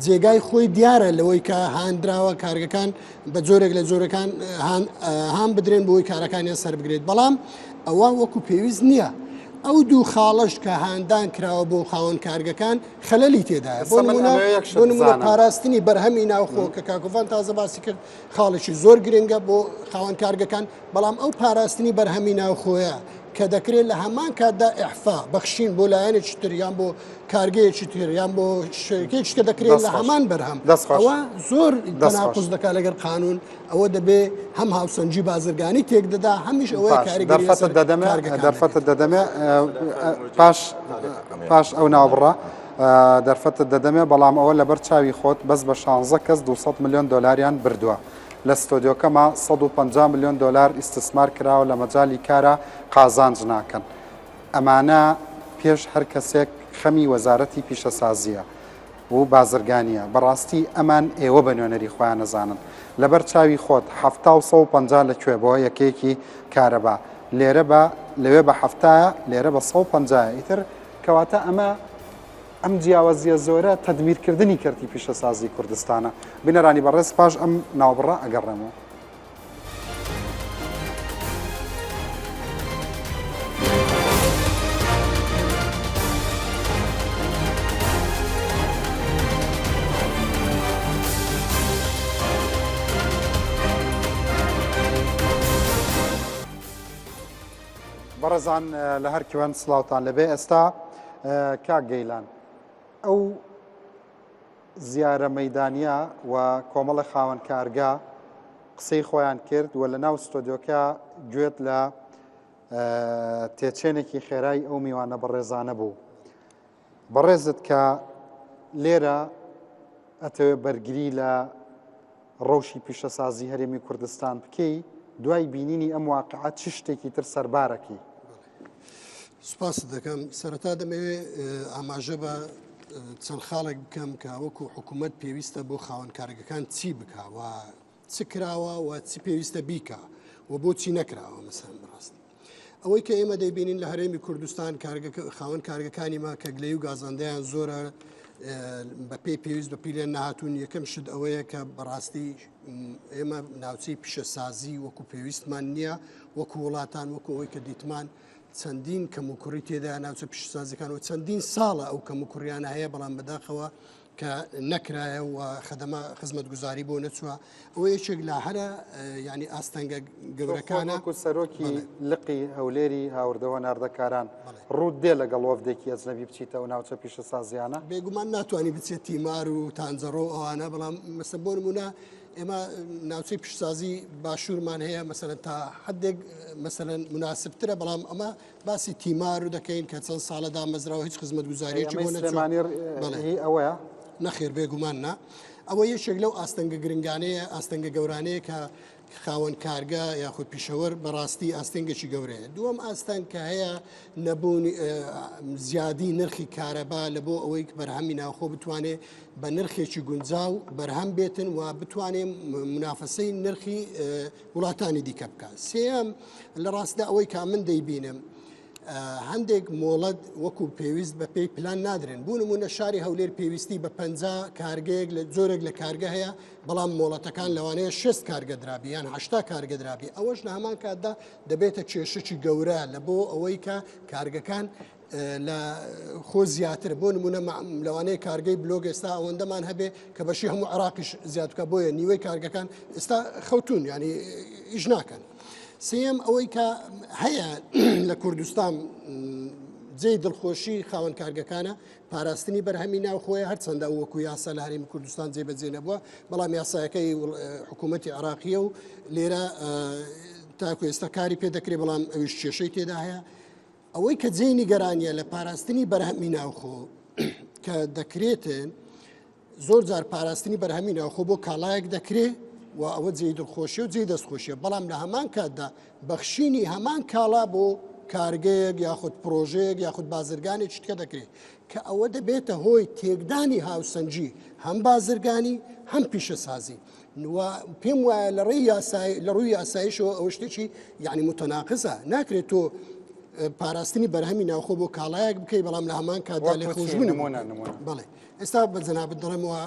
جێگای خۆی دیارە لەوەی کە هاندراوە کارگەکان بە جۆرێک لە جۆرەکان هان بدرێن بۆی کارەکانیان سەر بگرێت بەڵام ئەوە وەکو پێویست نییە. ئەو دوو خاڵەش کە هاندان کراوە بۆ خاوەن کارگەکان خەلەلی تێدایە بۆ نمونە پاراستنی بەرهەمی ناوخۆ کە کاکۆڤان تازە باسی کرد خاڵێکی زۆر گرنگە بۆ خاوەن کارگەکان بەڵام ئەو پاراستنی بەرهەمی ناوخۆیە کە دەکرێت لە هەمان کاتدا ئیعفا بەخشین بۆ لایەنێکی تر یان بۆ کارگەیەکی تر یان بۆ شەرکەیەکی کە دەکرێت لە هەمان بەرهەم ئەوە زۆر تەناقوز دەکات لەگەر قانون ئەوە دەبێ هەم هاوسەنگی بازرگانی تێک دەدا هەمیش ئەوەیە کاریگەری لەسەر دەرفەتت دەدەمێ کارگەکان دەرفەتت دەدەمێ پاش پاش ئەو ناوبڕە دەرفەتت دەدەمێ بەڵام ئەوە لەبەر چاوی خۆت بەس بە 16 کەس 200 ملیۆن دۆلاریان بردووە. لە ستۆدیۆکەما 150 ملیۆن دۆلار ئیستسمار کراوە لە مەجالی کارا قازانج ناکەن. ئەمانە پێش هەر کەسێک خەمی وەزارەتی پیشەسازییە و بازرگانییە. بەڕاستی ئەمان ئێوە بە نوێنەری خۆیان ئەزانن. لەبەر چاوی خۆت 70 و 150 لە کوێ بۆ یەکەیەکی کارەبا؟ لێرە بە لەوێ بە حەفتایە لێرە بە 150 ئیتر کەواتە ئەمە ئەم جیاوازییە زۆرە تەدمیرکردنی کەرتی پیشەسازی کوردستانە. بینەرانی بەڕێز پاش ئەم ناوبڕە ئەگەڕێمەوە. بەڕێزان لە هەر کوێن سڵاوتان لەبێ ئێستا کاک گەیلان ئەو زیارە مەدانە و کۆمەڵە خاوەن کارگە قسەی خۆیان کرد و لە ناو ستۆدیۆکە گوێت لە تێچێنێکی خێرای ئەو میوانە بەڕێزانە بوو بەڕێزت کە لێرە ئەتەوێ بەرگری لە ڕەوشی پیشەسازی هەرێمی کوردستان بکەی، دوای بینینی ئەم واقعە چ شتێکی تر سەربارەکەی؟ سوپاست دەکەم. سەرەتا دەمەوێت ئاماژە بە چەند خاڵێک بکەم کە وەکو حکوومەت پێویستە بۆ خاوەن کارگەکان چی بکا و چ کراوە و چ پێویستە بیکا و بۆچی نەکراوە مەسەلەن بەڕاستی. ئەوەی کە ئێمە دەیبینین لە هەرێمی کوردستان خاوەن کارگەکانی ما کە گلەی و گازاندەیان زۆرە بە پێی پێویست بە پیلیان نهاتوون یەکەم شت ئەوەیە کە بەڕاستی ئێمە ناوچەی پیشەسازی وەکو پێویستمان نییە وەکو وڵاتان وەکو ئەوەی کە دیتمان چەندین کەموکوڕی تێدا ناوچە پیشەسازیەکان و چەندین ساڵە ئەو کەموکوڕیانە هەیە بەڵام بەداخەوە کە نەکرایە و خەدەمە خزمەتگوزاری بۆ نەچووە ئەوە یەکێک لە هەرە ینی ئاستەنگە گەورەکانە وەکو سەرۆکی لقی هەولێری هاوردەوە ناردەکاران ڕووت دێ لەگەڵ وەفدێکی ئەجنەبی بچیتە و ناوچە پیشەسازیانە؟ بێگومان ناتوانانی بچێت تیمار و تانجەڕۆ ئەوانە بەڵام مەسە بۆ نمونە ئێمە ناوچەی پیشسازی باشوورمان هەیە مەسەلەن تا حدێک مەسەلەن مناسبترە بەڵام ئەمە باسی تیمار و دەکەین کە چەند ساڵە دامەزراوە هیچ خزمەتگوزاریەکی بۆ نەچووە. سلێمانی هی ئەوەیە؟ نەخێر بێگومان نا. ئەوە یەکێک لەو ئاستەنگە گرنگانەیە ئاستەنگە گەورانەیە کە خاوەن کارگە یاخود پیشەوەر بەڕاستی ئاستەنگێکی گەورەیە. دووەم ئاستەنگ کە هەیە نەبوونی زیادی نرخی کارەبا لە بۆ ئەوەی بەرهەمی ناوخۆ بتوانێ بە نرخێکی گونجاو بەرهەم بێتن و بتوانێ منافەسەی نرخی وڵاتانی دیکە بکات. سێیەم لە ڕاستدا ئەوەی کە من دەیبینم هەندێک مۆڵەت وەکو پێویست بە پێی پلان نادرێن بوو نمونە شاری هەولێر پێویستی بە 50 کارگەیەک لە جۆرێک لە کارگە هەیە بەڵام مۆڵەتەکان لەوانەیە 6 کارگە درابی یان 80 کارگە درابی ئەوەش لە هەمان کاتدا دەبێتە کێشەکی گەورە لە بۆ ئەوەی کە کارگەکان لە خۆ زیاتر بۆ نمونە لەوانەیە کارگەی بلۆگ ئێستا ئەوەندەمان هەبێ کە بەشی هەموو عراقیش زیاد بکە بۆیە نیوەی کارگەکان ئێستا خەوتون ینی ئیش ناکەن. سێیەم ئەوەی کە هەیە لە کوردستان جێی دڵخۆشی خاوەن کارگەکانە پاراستنی بەرهەمی ناوخۆیە هەرچەندە ئەو وەکو یاسا لە هەرێمی کوردستان جێبەجێ نەبووە بەڵام یاسایەکەی حکوومەتی عراقیە و لێرە تاکو ئێستا کاری پێ دەکرێت بەڵام ئەویش کێشەی تێدا هەیە ئەوەی کە جێی نیگەرانیە لە پاراستنی بەرهەمی ناوخۆ کە دەکرێتن زۆر جار پاراستنی بەرهەمی ناوخۆ بۆ کاڵایەک دەکرێ و ئەوە جێی دڵخۆشی و جێی دەستخۆشیە بەڵام لە هەمان کاتدا بەخشینی هەمان کاڵا بۆ کارگەیەک یاخود پرۆژەیەک یاخود بازرگانێکی تکە دەکرێت کە ئەوە دەبێتە هۆی تێکدانی هاوسەنگی هەم بازرگانی هەم پیشەسازی و پێم وایە لە ڕێی یاسای لە ڕووی یاساییشەوە ئەوە شتێکی یعنی متەناقزە ناکرێت تۆ پاراستنی بەرهەمی ناوخۆ بۆ کاڵایەک بکەی بەڵام لە هەمان کاتدا لێخۆشبوونی بەڵێ ئێستا بە جەنابت دەڵێمەوە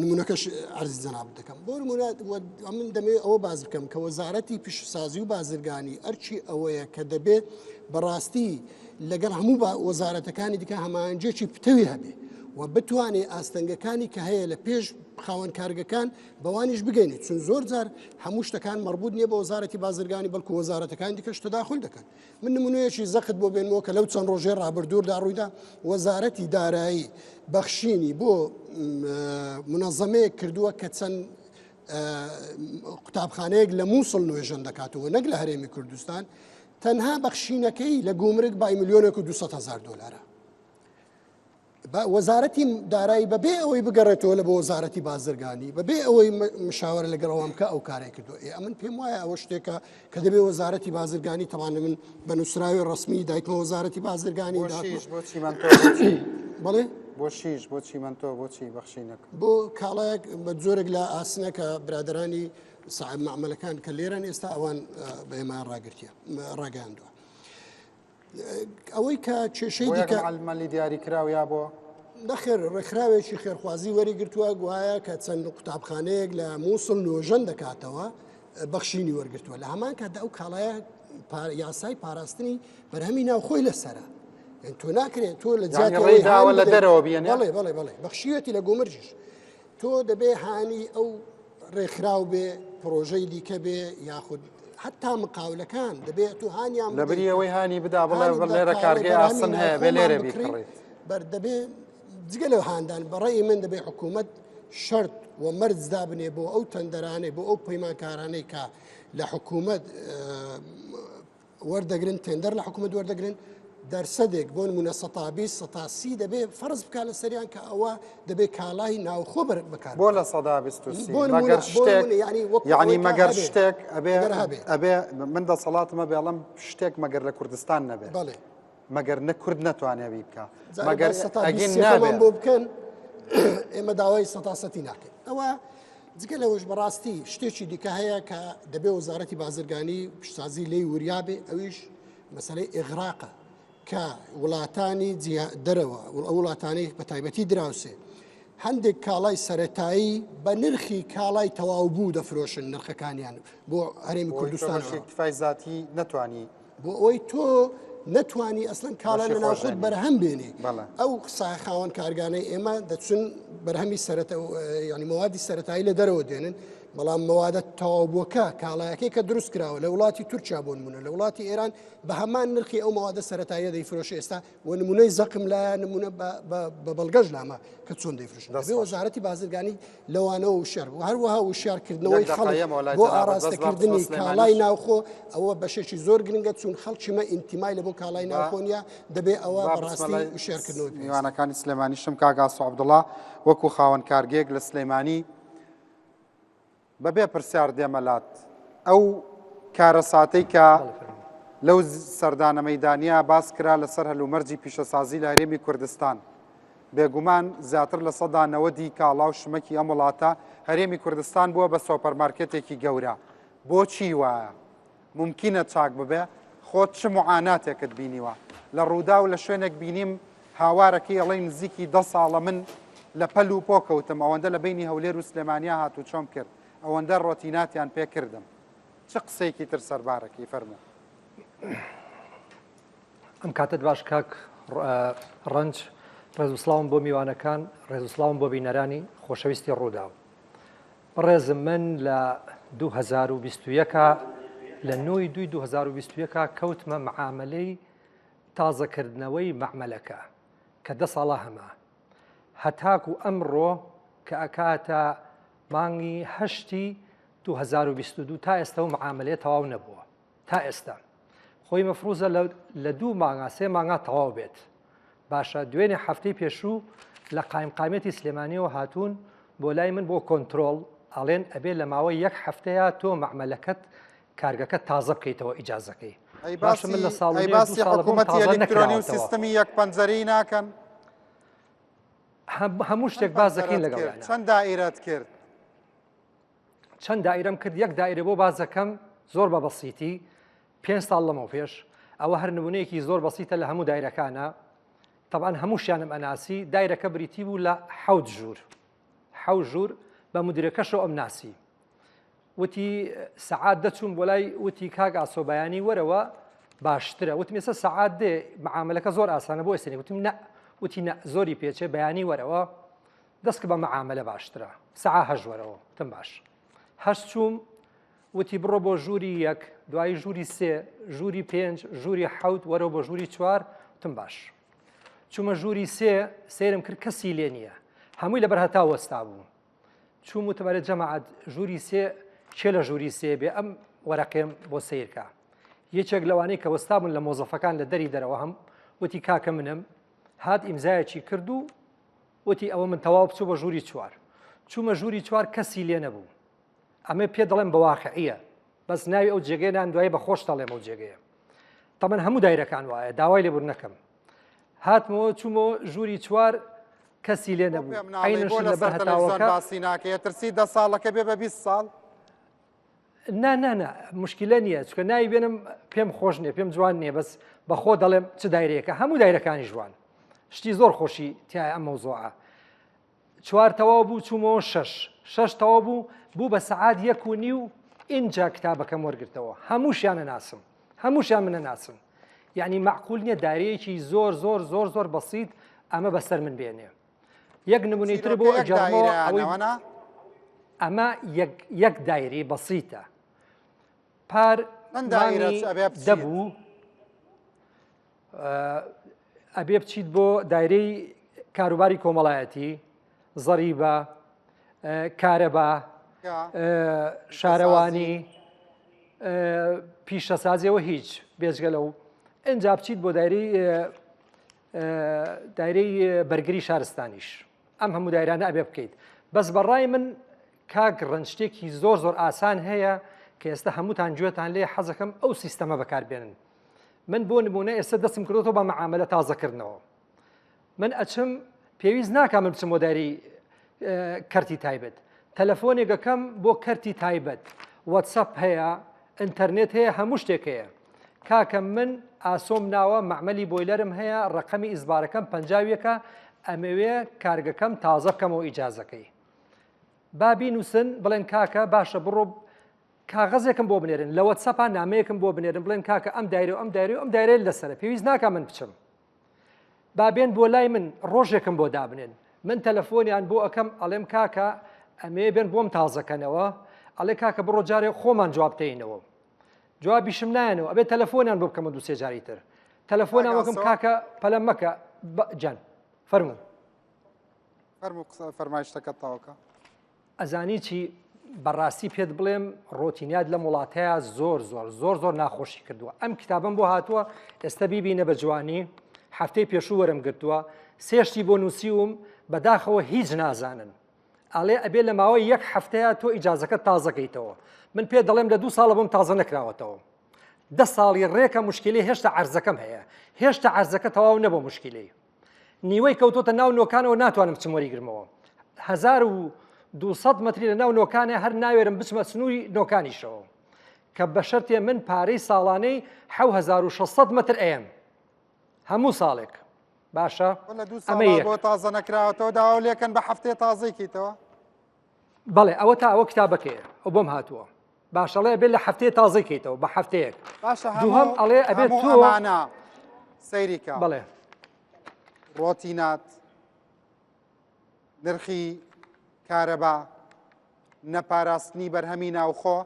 نمونەکەش عەرزی جەنابت دەکەم بۆ نمونە من دەمەوێت ئەوە باز بکەم کە وەزارەتی پیشەسازی و بازرگانی ئەرکی ئەوەیە کە دەبێت بەڕاستی لەگەڵ هەموو وەزارەتەکانی دیکە هەماهەنگیەکی پتەوی هەبێ و بتوانێت ئاستەنگەکانی کە هەیە لە پێش خاوەن کارگەکان بەوانیش بگەینێت چون زۆر جار هەموو شتەکان مەربوط نییە بە وەزارەتی بازرگانی بەڵکو وەزارەتەکانی دیکەش تەداخل دەکەن من نمونەیەکی زەقت بۆ بێنمەوە کە لەو چەند ڕۆژەی ڕابردووردا ڕوویدا، وەزارەتی دارایی بەخشینی بۆ مونەزەمەیەک کردووە کە چەند قوتابخانەیەک لە مووسڵ نوێژەن دەکاتەوە نەک لە هەرێمی کوردستان تەنها بەخشینەکەی لە گومرگ بای ملیۆنێک و 200 هزار دلارە. وەزارەتی دارایی بەبێ ئەوەی بگەڕێتەوە لە بۆ وەزارەتی بازرگانی بەبێ ئەوەی مشاوەرە لەگەڵ ئەوان بکە ئەو کارەی کردو ئێ ئەمن پێم وایە ئەوە شتێکە کە دەبێ وەزارەتی بازرگانی تەوانە من بە نووسراوی ڕسمی دایکمە وەزارەتی بازرگانی بۆ چیمەنتۆ بەڵێ بۆ شیش بۆ چیمەنتۆ بۆچی بەخشینەکە بۆ کاڵایەک بە جۆرێک لە ئاسنە کە برادرانی ساحب مەعمەلەکان کە لێرەن ئێستا ئەوان بە ئێمە ڕاگرتیە ڕاگەیاندووە ئەوەی کە کێشەی دیکە عەلمەلی دیاریکراو یا بۆ نەخێر ڕێکخراوێکی خێرخوازی وەری گرتووە گوایە کە چەند قوتابخانەیەک لە مووسڵ نۆژەن دەکاتەوە بەخشینی وەرگتووە لە هەمان کاتدا ئەو کاڵایە یاسای پاراستنی بەرهەمی ناوخۆی لەسرە تۆ ناکرێت تۆ لە جیاتی داوە لە دەرەوە بێنێ بەڵێ بەڵێ بەڵێ بەخشیەتی لە گومرجیش تۆ دەبێ هانی ئەو ڕێکخراو بێ پڕۆژەی دیکە بێ یاخود حتا مقاولەکان دەبێت تو هانیان لەبری ئەوەی هانی بدا بڵێ لێرە کارگەی ئاسن هەیە بێ لێرە بیکڕیت بەر دەبێ جگە لەو هاندان بەڕێی من دەبێ حکوومەت شەرت و مەرج دابنێ بۆ ئەو تەندەرانەی بۆ ئەو پەیمانکارانەی کە لە حکوومەت وەردەگرن تێندەر لە حکوومەت وەردەگرن دەرسەدێک بۆ نمونە سەتا 20 سەتا سی دەبێ فەرز بکا لە سەریان کە ئەوە دەبێ کاڵای ناوخۆ بەر بکات بۆ 20% بۆ مەگەر شتێک یعنی یعنی مەگەر شتێک ئەبێ ئەبێ من دەسەڵاتمە بێڵم شتێک مەگەر لە کوردستان نەبێ بەڵێ مەگەر نە کورد نەتوانێ بکە مەگەر ئەگەر نابێ بۆ بکەن ئێمە داوای سەتا سەتی ناکەین ئەوە جگە لەوەش بەڕاستی شتێکی دیکە هەیە کە دەبێ وەزارەتی بازرگانی پیشسازی لێی وریا بێ ئەویش مەسەلەی ئیغراقە کە وڵاتانی دەرەوە ئەو وڵاتانەی بە تایبەتی دراوسێ هەندێک کاڵای سەتایی بە نرخی کاڵای تەواو بوو دەفرۆشن نرخەکانیان بۆ هەرێمی کوردستان اکتفای زاتی نەتوانی بۆ ئەوەی تۆ نەتوانی ئەسڵەن کاڵا لە ناوخۆت بەرهەم بێنی ئەو خاوەن کارگانەی ئێمە دەچن بەرهەمی سەرەتا ینی مەوادی سەتایی لە دەرەوە دێنن بەڵام مەوادە تەواوبووەکە کاڵایەکەی کە دروست کراوە لە وڵاتی تورکیا بۆ نمونە لە وڵاتی ئێران بە هەمان نرخی ئەو مەوادە سەرەتاییە دەیفرۆشێ ئێستا و نمونەی زەقم لایە نمونە بە بەڵگەش لامە کە چۆن دەیفرۆشن دەبێ وەزارەتی بازرگانی لەوانەوە وشیار بوو هەروەها وشیارکردنەوەی خەڵک بۆ ئاراستەکردنی کاڵای ناوخۆ ئەوە بەشێکی زۆر گرنگە چون خەڵکی مە ئینتیمای لە بۆ کاڵای ناوخۆ نیە دەبێ ئەوە بەڕاستی وشیارکردنەوەی میوانەکانی سلێمانیشم کاک ئاسۆ عەبدوڵا وەکو خاوەن کارگەیەک لە سلێمانی بەبێ پرسیار دێمە لات. ئەو کارەساتەی کە لەو سەردانە مەیدانییە باس کرا لەسەر هەلومەرجی پیشەسازی لە هەرێمی کوردستان، بێگومان زیاتر 90% ی کاڵا و شمەکی ئەم وڵاتە هەرێمی کوردستان بووە بە سۆپەرمارکێتێکی گەورە. بۆچی وایە؟ مومکینە چاک ببێ؟ خۆت چ موعاناتێکت بینیوە؟ لە ڕووداو لە شوێنێک بینیم هاوارەکەی ئەڵێی نزیکی دە ساڵە من لە پەل و پۆ کەوتم ئەوەندە لە بەینی هەولێر و سلێمانیا هاتوچۆم کرد ئەوەندە ڕۆتیناتیان پێ کردم. چ قسەیەکی تر سەربارەکەی فەرموو. ئەم کاتەت باش کاک ڕەنج، ڕێز و سڵاوم بۆ میوانەکان، ڕێز و سڵاوم بۆ بینەرانی خۆشەویستی ڕووداو. بەڕێزم من لە 2021 لە نۆی دووی 2021 کەوتمە معاملەی تازەکردنەوەی مەعمەلەکە کە دە ساڵە هەمە هەتاکو ئەمڕۆ کە ئەکاتە مانگی هەشتی 2022 تا ئێستا و معاملەیە تەواو نەبووە تا ئێستا خۆی مەفروزە لە دوو مانگا سێ مانگا تەواو بێت باشە دوێنێ هەفتەی پێشوو لە قایمقامیەتی سلێمانیەوە هاتوون بۆ لای من بۆ کۆنتترۆل ئەڵێن ئەبێ لە ماوەی یەک هەفتەیە تۆ مەعمەلەکەت کارگەکە تازە بکەیتەوە ئیجازەکەی ئەی باسی من لە ساڵ ئەی باسی حکوومەتی ئەلیکترۆنی و سیستمی یەک پەنجەرەی ناکەن هەموو شتێک باز دەکەین لەگەڵ چەند دائیرەت کرد چەند دائیرەم کرد یەک دائیرە بۆ بازەکەم زۆر بە بەسیتی پێ ساڵ لەمەو پێش ئەوە هەر نمونەیەکی زۆر بەسیتە لە هەموو دایرەکانە طبعا هەمووشیانم ئەناسی دایرەکە بریتی بوو لە حەوت ژوور حەو ژوور بە مدیرەکەشەوە ئەم ناسی وتی سەعات دەچوم بۆ لای وتی کاک ئاسۆ بەیانی وەرەوە باشترە وتم ئێستا سەعات دێ معاملەکە زۆر ئاسانە بۆ ئێستا وتم نە وتی نە زۆری پێچێ بەیانی وەرەوە دەستکە بە معاملە باشترە سەعا هەش وەرەوە وتم باش هەشت چووم وتی بڕۆ بۆ ژووری یەک دوایی ژووری سێ ژووری پێنج ژووری حەوت وەرەوە بۆ ژووری چوار وتم باش چوومە ژووری سێ سەیرم کرد کەسی لێ نییە هەمووی لەبەر هەتا وەستا بوو چووم وتم ئەرێ جەماعەت ژووری سێ کێ لە ژووری سێ بێ ئەم وەرەقێم بۆ سەیرکە یەکێک لەوانەی کە وەستا بوون لە مۆزەفەکان لە دەری دەرەوە هەم وتی کاکە منم هات ئیمزایەکی کرد و وتی ئەوە من تەواو بچوو بە ژووری چوار چوومە ژووری چوار کەسی لێ نەبوو ئەمە پێ دەڵێم بە واقعیە بەس ناوی ئەو جێگەیە نان دوایی بە خۆش دەڵێم ئەو جێگەیە تەمەن هەموو دایرەکان وایە داوای لێبوور نەکەم هاتمەوە چوومەوە ژووری چوار کەسی لێ نەبوو لەبەر هەتاوەکە باسی ناکەیە ترسی دە ساڵەکە بێ بە 20 ساڵ نا نا نا مشکلە نییە چکە ناوی بێنم پێم خۆش نییە پێم جوان نییە بەس بەخۆ دەڵێم چ دایرەیەکە هەموو دایرەکانی جوان شتی زۆر خۆشی تای ئەم مەوزوعە چوار تەواو بوو چوومەوە شەش شەش تەواو بوو بوو بە سەعات یەک و نیو ئینجا کتابەکەم وەرگرتەوە هەمووشیانە ناسم هەمووشیان منە ناسن یعنی معقول نییە دارەیەکی زۆر زۆر زۆر زۆر بەسیت ئەمە بەسەر من بێنێ یەک نمونەی تر بۆ ئەگەڕمەوە ئەوەی ئەمە یەک دایری بەسیتە پار دەبوو ئەبێ بچیت بۆ دایرەی کاروباری کۆمەڵایەتی زەریبە کارەبا شارەوانی پیشەسازیەوە هیچ بێجگە لەو ئەجا بچیت بۆ دایرەی دایرەی بەرگری شارستانیش ئەم هەموو دایرانە ئەبێ بکەیت بەس بەڕای من کاک ڕەنج شتێکی زۆر زۆر ئاسان هەیە کە ئێستا هەمووتان گوێتان لێ حەزەکەم ئەو سیستەمە بەکاربێنن من بۆ نمونە ئێستا دەستم کردوەوە بە مەعاملە تازەکردنەوە من ئەچم پێویست ناکە من بچم بۆ داری کەرتی تایبەت تەلەفۆنێکەکەم بۆ کەرتی تایبەت واتسەپ هەیە ئینتەرنێت هەیە هەموو شتێک هەیە کاکە من ئاسۆم ناوە مەعمەلی بۆیلەرم هەیە ڕقەمی ئیزبارەکەم پەنجاویەکە ئەمەوێ کارگەکەم تازە بکەمەوە ئیجازەکەی با بینوسن بڵێن کاکە باشە بڕۆ کاغەزێکم بۆ بنێرن لە وەتسەپا نامەیەکم بۆ بنێرن بڵێن کاکە ئەم دایرە و ئەم دایرە و ئەم دایرەیە لەسەرە پێویست ناکا من بچم با بێن بۆ لای من ڕۆژێکم بۆ دابنێن من تەلەفۆنیان بۆ ئەەکەم ئەڵێم کاکە ئەمێ بێن بۆم تازەکەنەوە. ئەڵێ کاکە بڕۆ جارێ خۆمان جواب تەینەوە جوابیشم نایەنەوە ئەبێ تەلەفۆنیان بۆ بکەمە دوو سێ جاری تر تەلەفۆنیان وەکم کاکە پەلەم مەکە جان فەرموو فەرموو قسە فەرمایشتەکە تاوکە ئەزانی چی بەڕاستی پێت بڵێم ڕۆتینیات لەم وڵاتەیە زۆر زۆر زۆر زۆر ناخۆشی کردووە ئەم کتابم بۆ هاتووە ئێستا بیبینە بە جوانی هەفتەی پێشوو وەرم گرتووە سێشتی بۆ نووسیوم بەداخەوە هیچ نازانن ئەڵێ ئەبێ لە ماوەی یەک هەفتەیە تۆ ئیجازەکە تازەکەیتەوە من پێ دەڵێم لە دوو ساڵە بۆم تازە نەکراوەتەوە دە ساڵی ڕێکە مشکلی هێشتا عرزەکەم هەیە هێشتا عرزەکە تەواو نەبوو مشکلی نیوەی کەوتۆتە ناو نۆکانەوە ناتوانم بچم وەریگرمەوە 1200 مەتری لە ناو نۆکانە هەر ناوێرم بچمە سنووری نۆکانیشەوە کە بە شەرتێ من پارەی ساڵانەی 1600 مەتر ئەیەم هەموو ساڵێک باشە ئەمە بۆ تازە نەکراوەتەوە داوا لێکەن بە هەفتەیە تازەی کەیتەوە بەڵێ ئەوە تا ئەوە کتابەکەیە ئەو بۆم هاتووە باشەڵێ ئەبێت لە هەفتەیە تازەی کەیتەوە بە هەفتەیەک باشە دووهەم ئەڵێ ئەبێت تۆ ئەمانە سەیریکە بەڵێ ڕۆتینات نرخی کارەبا نەپاراستنی بەرهەمی ناوخۆ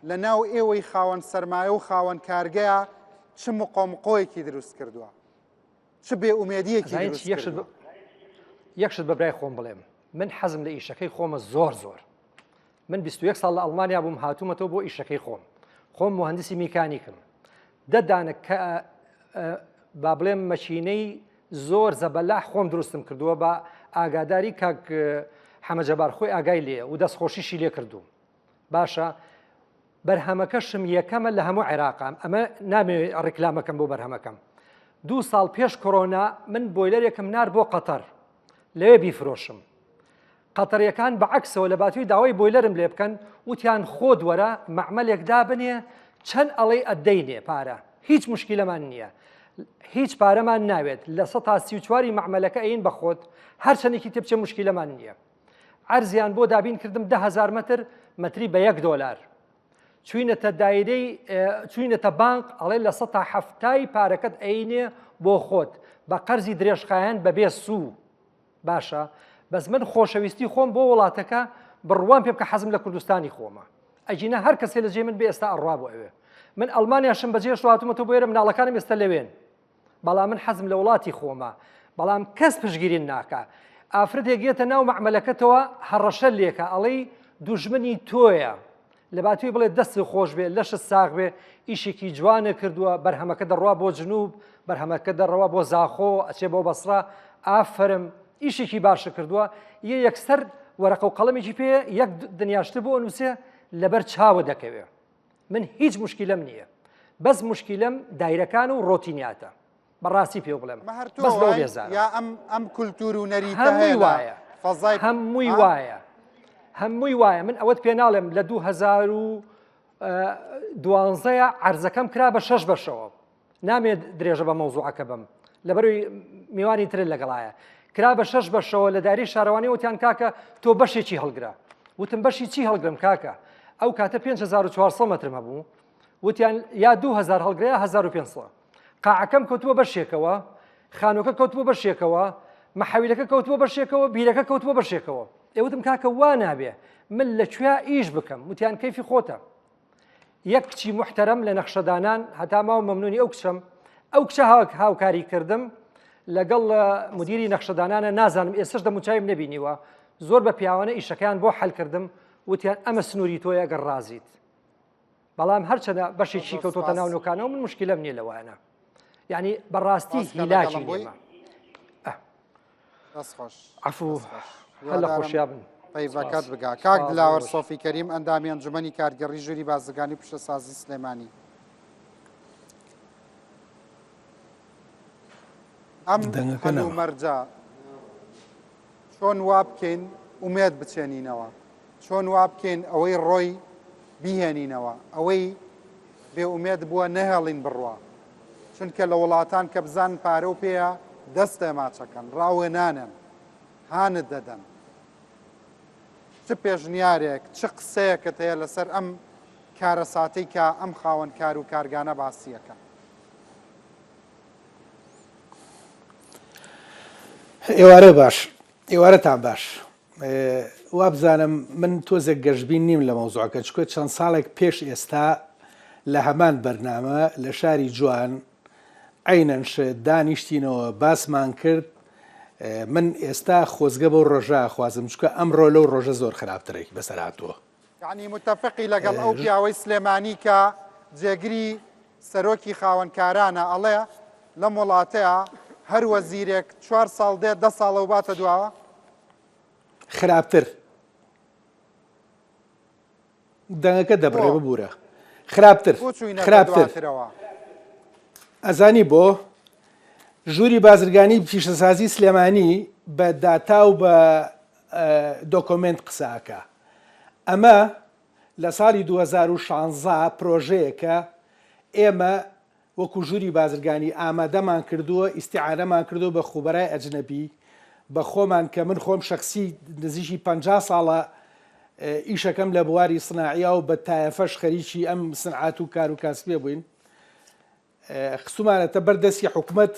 لە ناو ئێوەی خاوەن سەرمایە و خاوەن کارگەیە چ مقۆمقۆیەکی دروست کردووە چ بێ ئومێدیەکی دروست کردووە یەک شت بە برای خۆم بڵێم من حەزم لە ئیشەکەی خۆمە زۆر زۆر من 21 ساڵ لە ئەڵمانیا بووم هاتوومەتەوە بۆ ئیشەکەی خۆم خۆم مهندسی میکانیکم دە دانە کە با بڵێم مەکینەی زۆر زەبەلاح خۆم دروستم کردووە بە ئاگاداری کاک حەمەجەبار خۆی ئاگای لێ و دەستخۆشیشی لێ کردووم باشە بەرهەمەکەشم یەکەمە لە هەموو عێراقام ئەمە نامێ ڕیکلامەکەم بۆ بەرهەمەکەم دوو ساڵ پێش کۆرۆنا من بۆیلەرێکم نار بۆ قەتەر لەوێ بیفرۆشم قەتەریەکان بە عەکسەوە لە باتوی داوای بۆیلەرم لێ بکەن وتیان خۆت وەرە مەعمەلێک دابنێ چەند ئەڵێی ئەدەینێ پارە هیچ مشکیلەمان نییە هیچ پارەمان ناوێت لە سە تا 34 مەعمەلەکە ئەین بە خۆت هەرچەندێکی تێ بچێ مشکیلەمان نییە عەرزیان بۆ دابین کردم دههزار متر متری بە یەک دۆلار چوینەتە دایرەی چوینەتە بانق ئەڵێ لە سە تا هەفتای پارەکەت ئەینێ بۆ خۆت بە قەرزی درێژخایەن بەبێ سوو باشە بەس من خۆشەویستی خۆم بۆ وڵاتەکە بڕوام پێ بکە حەزم لە کوردستانی خۆمە ئەگینا هەر کەسێ لە جێ من بێ ئێستا ئەڕوا بۆ ئەوێ من ئەڵمانیاشم بەجێشت هاتوومەتەوە بۆ ئێرە مناڵەکانم ئێستا لەوێن بەڵام من حەزم لە وڵاتی خۆمە بەڵام کەس پشگیرین ناکا ئافرەتێک یەتە ناو مەعمەلەکەتەوە هەڕەشە لێکە ئەڵێی دوژمنی تۆیە لە باتوی بڵێ دەست خۆش بێ لەشت ساغ بێ ئیشێکی جوانە کردووە بەرهەمەکە دەڕوا بۆ جنوب بەرهەمەکە دەڕەوە بۆ زاخۆ ئەچێ بۆ بەسرا ئافرم ئیشێکی باشە کردووە یە یەکسەر وەرەقە و قەڵەمێکی پێ یەک دنیاشتر بۆ نووسێ لەبەر چاوە دەکەوێ من هیچ مشکلم نییە بەس مشکلم دایرەکان و ڕۆتینیاتە بەڕاستی پێ بڵێم بەس لەو بێزارم یا ئەم ئەم کولتور و نەریتە هەمووی هەیە لە وایە فەزای هەمووی ها؟ وایە هەمووی وایە من ئەوەت پێ ناڵێم لە 2012 عەرزەکەم کرا بە شەش بەشەوە نامێ درێژە بە مەوزوعەکە بم لەبەروی میوانی تر لەگەڵایە کرا بە شەش بەشەوە لە داری شارەوانی وتیان کاکە تۆ بەشێکی هەڵگرە وتم بەشی چی هەڵگرم کاکە ئەو کاتە 5400 مەترم هەبوو وتیان یا 2000 هەڵگرە یا 1500 قاعەکەم کەوتووە بەشێکەوە، خانووەکە کەوتبووە بەشێکەوە، مەحەویلەکە کەوتبووە بەشێکەوە، بیرەکە کەوتبووە بەشێکەوە. ئێ وتم کاکە وا نابێ، من لە کوێ ئیش بکەم؟ وتیان کەیفی خۆتە. یەک کچی موحتەرەم لە نەخشەدانان هەتا ماوە مەمنونی ئەو کچەم، ئەو کچە هاوکاری کردم لەگەڵ مدیری نەخشەدانانە نازانم ئێستش دەموچاویم نەبینیوە، زۆر بە پیاوانە ئیشەکەیان بۆ حەل کردم، وتیان ئەمە سنووری تۆیە گەر ڕازیت. بەڵام هەرچەنە بەشێکی کەوتۆتە ناو نۆکانەوە من مشکلەم نییە لەوانە یعنی بەڕاستی هیلاکی لێمە عفو هەر لە خۆشیا بن پەیڤەکەت بگا کاک دلاوەر سۆفی کەریم ئەندامی ئەنجومەنی کارگێڕی ژووری بازرگانی و پیشەسازی سلێمانی ئەم دەنگەکە نەما. هەلومەرجە چۆن وا بکەین ئومێد بچێنینەوە؟ چۆن وا بکەین ئەوەی ڕۆی بیهێنینەوە؟ ئەوەی بێ ئومێد بووە نەهێڵین بڕوا. چونکە لە وڵاتان کە بزانن پارە و پێیە دەست تێماچەکەن، ڕاوێ نانێن، هانت دەدەن. چ پێشنیارێک، چ قسەیەکت هەیە لەسەر ئەم کارەساتەی کە ئەم خاوەن کار و کارگانە باسی ئەکەن؟ ئێوارە باش ئێوارەتان باش. وابزانم من تۆزێک گەشبین نیم لە مەوزوعەکە چکە چەند ساڵێک پێش ئێستا لە هەمان بەرنامە لە شاری جوان عەینەن شت دانیشتینەوە باسمان کرد من ئێستا خۆزگە بەو ڕۆژە ئەخوازم چونکە ئەمڕۆ لەو ڕۆژە زۆر خراپترێکی بەسەر هاتووە. یەعنی متەفقی لەگەڵ ئەو پیاوەی سلێمانی کە جێگری سەرۆکی خاوەنکارانە ئەڵێ لەم وڵاتەیا هەر وەزیرێک چوار ساڵ دێت دە ساڵە و باتە دواوە؟ خراپتر. دەنگەکە دەبڕێ ببورە خراپتر خراپتر ئەزانی بۆ ژووری بازرگانی پیشەسازی سلێمانی بە داتا و بە دۆکۆمنت قساکە ئەمە لە ساڵی 2016 پرۆژەیەکە ئێمە وەکو ژووری بازرگانی ئامادەمان کردووە، ئیستیعانەمان کردووە بە خوبەرای ئەجنەبی، بە خۆمان کە من خۆم شەخسی نزیکی 50 ساڵە ئیشەکەم لە بواری سناعیا و بە تایەفەش خەریکی ئەم سنعات و کار و کاسبێ بووین خستومانەتە بەر دەستی حکومەت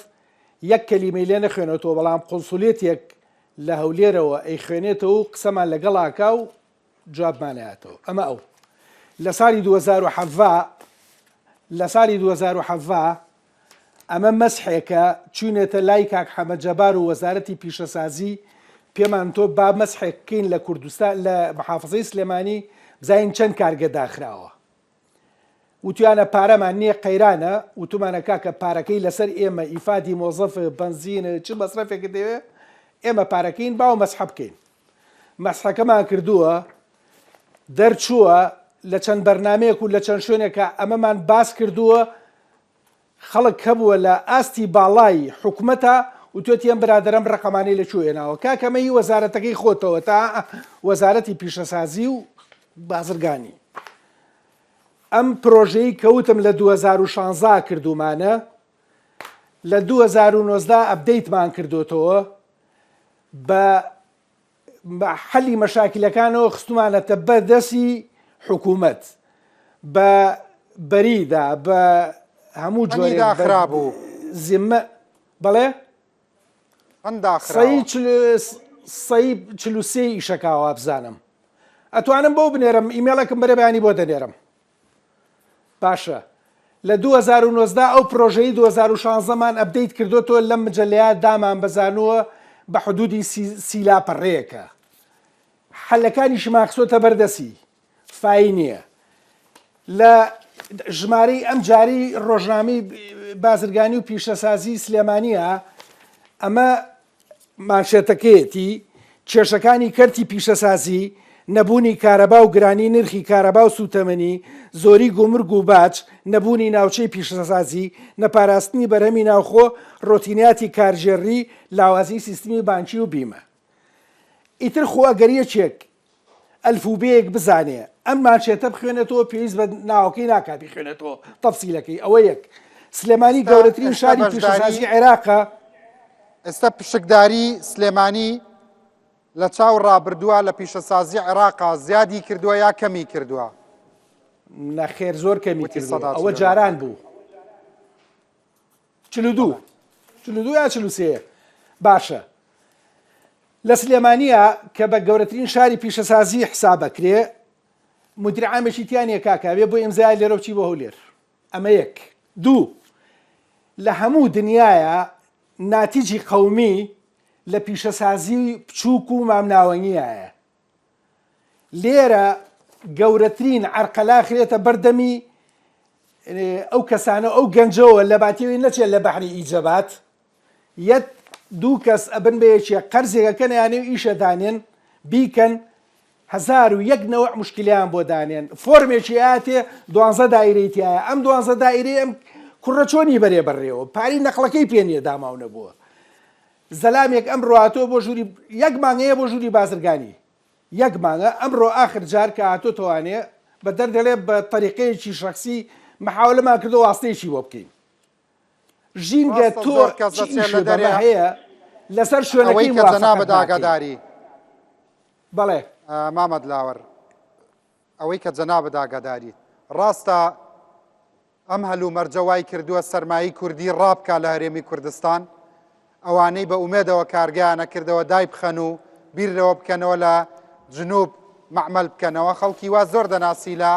یەک کەلیمەی لێ نەخوێنێتەوە بەڵام قونسولیەتێک لە هەولێرەوە ئەیخوێنێتەوە و قسەمان لەگەڵاکا و جوابمان ئەیاتەوە ئەمە ئەو لە سالی 2017 لە سالی 2017 ئەمە مەسحێکە چوینێتە لای کاک حەمە جەبار و وەزارەتی پیشەسازی پێمان تۆ با مەسحێک بکەین لە کوردستان لە محافظەی سلێمانی بزانین چەند کارگە داخراوە وتویانە پارەمان نییە قەیرانە وتومانە کاکە پارەکەی لەسەر ئێمە ئیفادی مۆزەف بەنزین چ مەسرەفێکت دەوێ ئێمە پارەکەین باو مەسحە بکەین مەسحەکەمان کردووە دەرچووە لە چەند بەرنمەیەک و لە چەند شوێنێکە ئەمەمان باس کردووە خەڵک هەبووە لە ئاستی باڵای حکومەتە وتوێتی ئەم برادەرەم ڕەقەمانەی لە کوێ هێناوە کاکە ئەمە هی وەزارەتەکەی خۆتەوە تا وەزارەتی پیشەسازی و بازرگانی ئەم پرۆژەی کەوتم لە 2016 کردومانە لە 2019 ئەپدەیتمان کردوتەوە بە بە حەلی مەشاکیلەکانەوە خستومانەتە بەر دەستی حکوومەت بە بەریدا بە هەموو جۆرێک داخرابوو زیمە بەڵێ سەی 43 ئیشەکە وابزانم ئەتوانم بۆ بنێرم ئیمێڵێکم بەرە بەیانی بۆ دەنێرم باشە لە 2019 ئەو پرۆژەی 2016 مان update کردۆتەوە لەم مجەلەیە دامان بەزانووە بە حدودی سی لاپەڕەیەکە حەلەکانیشمان خستۆتە بەردەسی فای نییە لە ژمارەی ئەم جاری ڕۆژنامەی بازرگانی و پیشەسازی سلێمانیە ئەمە مانشێتەکەیەتی، کێشەکانی کەرتی پیشەسازی، نەبوونی کارەبا و گرانی نرخی کارەبا و سووتەمەنی، زۆری گومرگ و باج، نەبوونی ناوچەی پیشەسازی، نەپاراستنی بەرهەمی ناوخۆ، ڕۆتیناتی کارگێڕی، لاوازی سیستمی بانکی و بیمە. ئیتر خۆ ئەگەر یەکێک ئەلفوبێیەک بزانێ ئەم مانشێتە بخوێنێتەوە پێویست بە ناوەکەی ناکا بیخوێنێتەوە تەفسیلەکەی ئەوە یەک سلێمانی گەورەترین شاری پیشەسازی عێراقە ئێستا پشکداری سلێمانی لە چاو ڕابردووە لە پیشەسازی عێراقا زیادی کردووە یا کەمی کردووە نەخێر زۆر کەمی کردووە ئەوە جاران بوو 42 42 یا 43 باشە لە سلێمانییە کە بە گەورەترین شاری پیشەسازی حساب ئەکرێ مدیر عامێکی تیا نیە کاکە ئەبێ بۆ ئیمزای لێرە بچی بۆ هەولێر ئەمە یەک دوو لە هەموو دنیاە ناتیجی قەومی لە پیشەسازی بچووک و مامناوەنیایە لێرە گەورەترین عەرقەلا خرێتە بەردەمی ئەو کەسانە ئەو گەنجەوە لە باتیەوەی نەچێت لە بەحری ئیجەبات یەک دوو کەس ئەبن بە یەکێ قەرزێک ئەکەنە یانێ و ئیشە دانێن بیکەن 1001 نەوع مشکلیان بۆ دانێن فۆرمێکی ئاتێ دوانزە دایرەی تایە ئەم دوانزە دایرەی ئەم کوڕە چۆنی بەرێ بەڕێوە پاری نەقڵەکەی پێ نییە داماو نەبووە زەلامێک ئەمڕۆ هاتووە بۆ ژووری یەک مانگەیە بۆ ژووری بازرگانی یەک مانگە ئەمڕۆ ئاخر جار کە هاتۆتەوانێ بە دەردەڵێ بە تەریقەیەکی شەخسی محاولەمان کردو واستەیەکی بۆ بکەین ژینگە ڕاستە تۆ زۆر کەس چ دەچێت ئیشێ لە بەمە دەرێ هەیە لەسەر ئەوەی شوێنەکەی کە موافەقەت جەنابت ناکەی ئاگاداری بەڵێ مامە دلاوەر ئەوەی کە جەنابت ئاگاداریت ڕاستە ئەم هەلومەرجە وای کردووە سەرمایەی کوردی ڕابکا لە هەرێمی کوردستان، ئەوانەی بە ئومێدەوە کارگەیانە کردەوە دایبخەن و بیر لەوە بکەنەوە لە جنوب مەعمەل بکەنەوە؟ خەڵکی وا زۆر دەناسی لە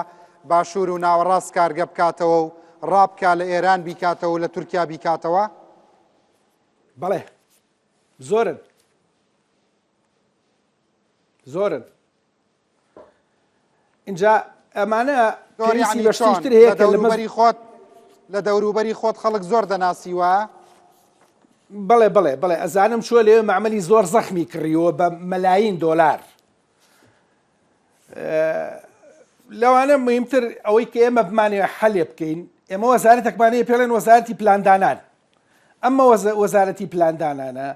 باشوور و ناوەڕاست کارگە بکاتەوە و ڕابکا لە ئێران بیکاتەوە و لە تورکیا بیکاتەوە؟ بەڵێ زۆرن زۆرن. ئینجا ئەمانە زۆر پێویستی یەعنی بە چۆن؟ شتیش تر هەیە لە کە لە مەز دەوروبەری خۆت لە دەوروبەری خۆت خەڵک زۆر دەناسی وایە؟ بەڵێ بەڵێ بەڵێ ئەزانم چووە لەوێ مەعمەلی زۆر زەخمی کڕیوە بە مەلاین دۆلار لەوانە مهمتر ئەوەی کە ئێمە بمانەوێ حەلێ بکەین ئێمە وەزارەتێکمان هەیە پێڵێن وەزارەتی پلاندانان ئەمە وەزارەتی پلاندانانە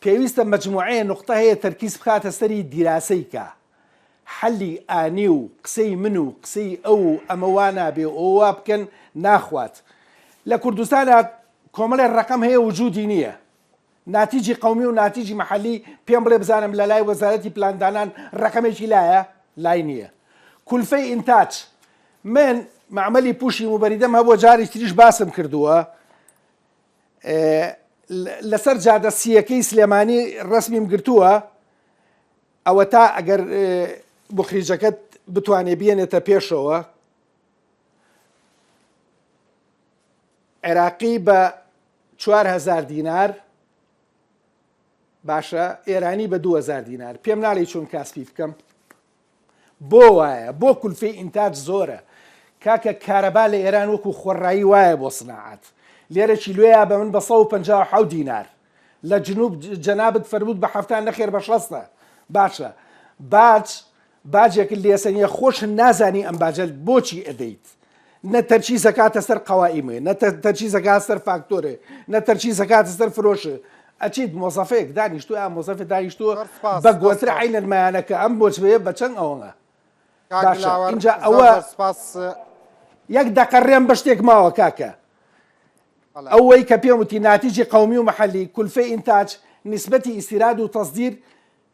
پێویستە مەجموعەیە نوقتە هەیە تەرکیز بخاتە سەری دیراسەی کا حەلی ئانی و قسەی من و قسەی ئەو و ئەمە وا نابێ و ئەوە وا بکەن ناخوات. لە کوردستانا کۆمەڵێ ڕەقەم هەیە وجودی نییە. ناتیجی قەومی و ناتیجی مەحەلی پێم بڵێ بزانم لە لای وەزارەتی پلاندانان ڕەقەمێکی لایە؟ لای نییە. کولفەی ئینتاج من مەعمەلی پوشی موبەریدەم هەبووە جارێکی تریش باسم کردووە لەسەر جادە سییەکەی سلێمانی ڕەسمیم گرتووە ئەوەتا ئەگەر بخریجەکەت بتوانێ بێنێتە پێشەوە عێراقی بە 4هزار دینار باشە ئێرانی بە 2000 دینار پێم ناڵی چۆن کاسپی بکەم بۆ وایە؟ بۆ کولفەی ئینتاج زۆرە؟ کاکە کارەبا لە ئێران وەکو خۆرایی وایە بۆ سناعەت. لێرە کیلۆیا بە من بە 157 دینار. لە جنوب جەنابت فەرمووت بە 70 نەخێر بە شەستە. باشە باج باجێکت لێسەنیە خۆشت نازانی ئەم باجە بۆچی ئەدەیت. نە تەرکیز ئەکاتە سەر قەوائیمێ نە تەرکیز ئەکاتە سەر فاکتۆرێ نە تەرکیز ئەکاتە سەر فرۆشێ ئەچیت مۆزەفێک دانیشتووە یا مۆزەفێ دانیشتووە زۆر سپاس بە زۆر گۆترە سپاس عەینەن مایانەکە ئەم بۆچبەیە بە چەند ئەوەنە کاک باشە دلاوەر ئینجا زۆر ئەوە زۆر سپاس یەک دەقە ڕێم بە شتێک ماوە کاکە بەڵێ ئەوەی کە پێم وتی ناتیجی قەومی و مەحەلی کولفەی ئینتاج نیسبەتی ئیستیراد و تەسدیر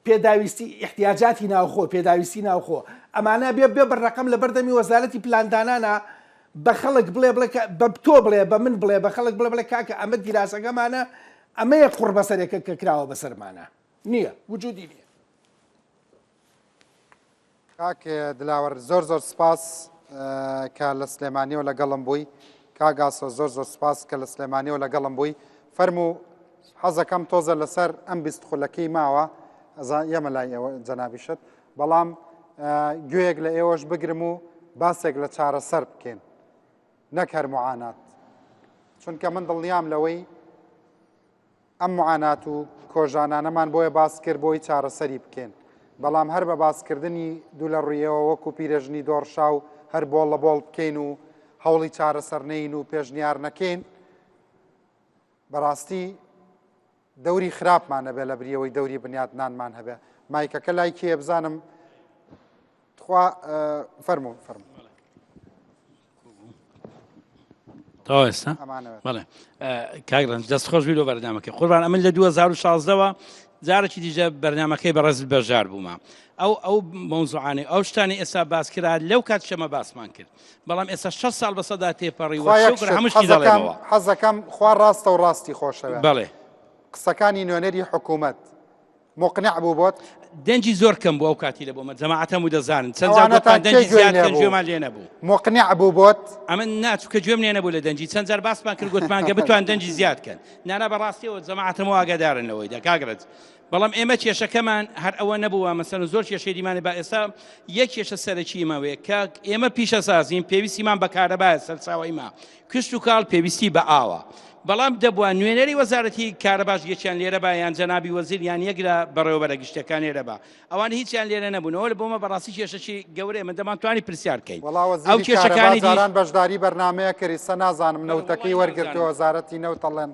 پێداویستی ئیحتیاجاتی ناوخۆ، پێداویستی ناوخۆ، ئەمانە بێ بێ بە ڕەقەم لە بەردەمی وەزارەتی پلاندانانا بە خەڵک بڵێ بڵێ کە بە تۆ بڵێ بە من بڵێ بە خەڵک بڵێ بڵێ کاکە ئەمە دیراسەکەمانە ئەمەیە قوڕ بەسەرێکە کە کراوە بەسەرمانە نییە وجودی نییە. کاک دلاوەر زۆر زۆر سپاس کە لە سلێمانیەوە لەگەڵم بووی کاک ئاسۆ زۆر زۆر سپاس کە لە سلێمانیەوە لەگەڵم بووی فەرموو حەزەکەم تۆزە لەسەر ئەم 20 خولەکەی ماوە ئەزان یەمە لای ئێوە جەنابیشت بەڵام گوێیەک لە ئێوەش بگرم و باسێک لە چارەسەر بکەین نەک هەر معانات چونکە من دڵنیام لەوەی ئەم معانات و کۆژانانەمان بۆیە باس کرد بۆی چارەسەری بکەین، بەڵام هەر بە باسکردنی دوو لە ڕوویەوە وەکو پیرەژنی دۆڕشاو هەر بۆڵ لە بۆڵ بکەین و هەوڵی چارەسەر نەین و پێشنیار نەکەین بەڕاستی دەوری خراپمان هەبێ لە بریەوەی دەوری بنیاتنانمان هەبێ. مایکەکە لای کێیە بزانم تخوا فەرموو فەرموو. تەواو ئێستا بەڵێ کاک ڕەنج دەست خۆش بی لۆ بەرنامەکەی قوربان ئەمن لە 2016ەوە جارێکی دیجە بەرنامەکەی بەڕێز بەشدار بوومە ئەو ئەو مەوزوعانەی ئەو شتانی ئێستا باس کرا لەو کات شەمە باسمان کرد بەڵام ئێستا 6 ساڵ بەسەدا تێپەڕی وە شکر هەموو شتی دەڵێمەوە حەزەکەم خوا ڕاستە و ڕاستی خۆشەوێ بەڵێ قسەکانی نوێنەری حکوومەت موقنع بوو بۆت؟ دەنگی زۆر کەم بوو ئەو کاتی لە بۆمە جەماعەت هەموو دەزانن چەند جار گوتمان ئەوانەتان کێ دەنگی گوێی زیاد لێ کەن بوو؟ گوێمان لێ نەبوو موقنع بوو بۆت؟ ئەمن نا چونکە گوێم لێ نەبوو لە دەنگی چەند جار باسمان کرد گوتمان گە بتوان دەنگی زیاد کەن نانا بەڕاستیەوە جەماعەت هەموو ئاگادارن لەوەی دا کاک ڕەنج بەڵام ئێمە کێشەکەمان هەر ئەوە نەبووە مەسەن زۆر کێشەی دیمانە با ئێستا یەک کێشە سەرەکی ماوەیە کە ئێمە پیشەسازین پێویستیمان بە کارەبایە سەرچاوەی ما کشتوکاڵ پێویستی بە ئاوە، بەڵام دەبوا نوێنەری وەزارەتی کارەباش یەکیان لێرە با یان جەنابی وەزیر یان یەک لە بەڕێوەبەرە گشتیەکان لێرە با، ئەوان هیچیان لێرە نەبوون، ئەوە بۆ مە بەڕاستی کێشەکی گەورەیە، من دەمانتوانی پرسیار بکەین وەڵا ئەو وەزیری کارەبا کێشەکانی دیش. جاران بەشداری بەرنامەیە کرد ئیستا نازانم بەڵێ نەوتەکەی وەڵی وەرگرتووە نازانم. وەزارەتی نەوت ئەڵێن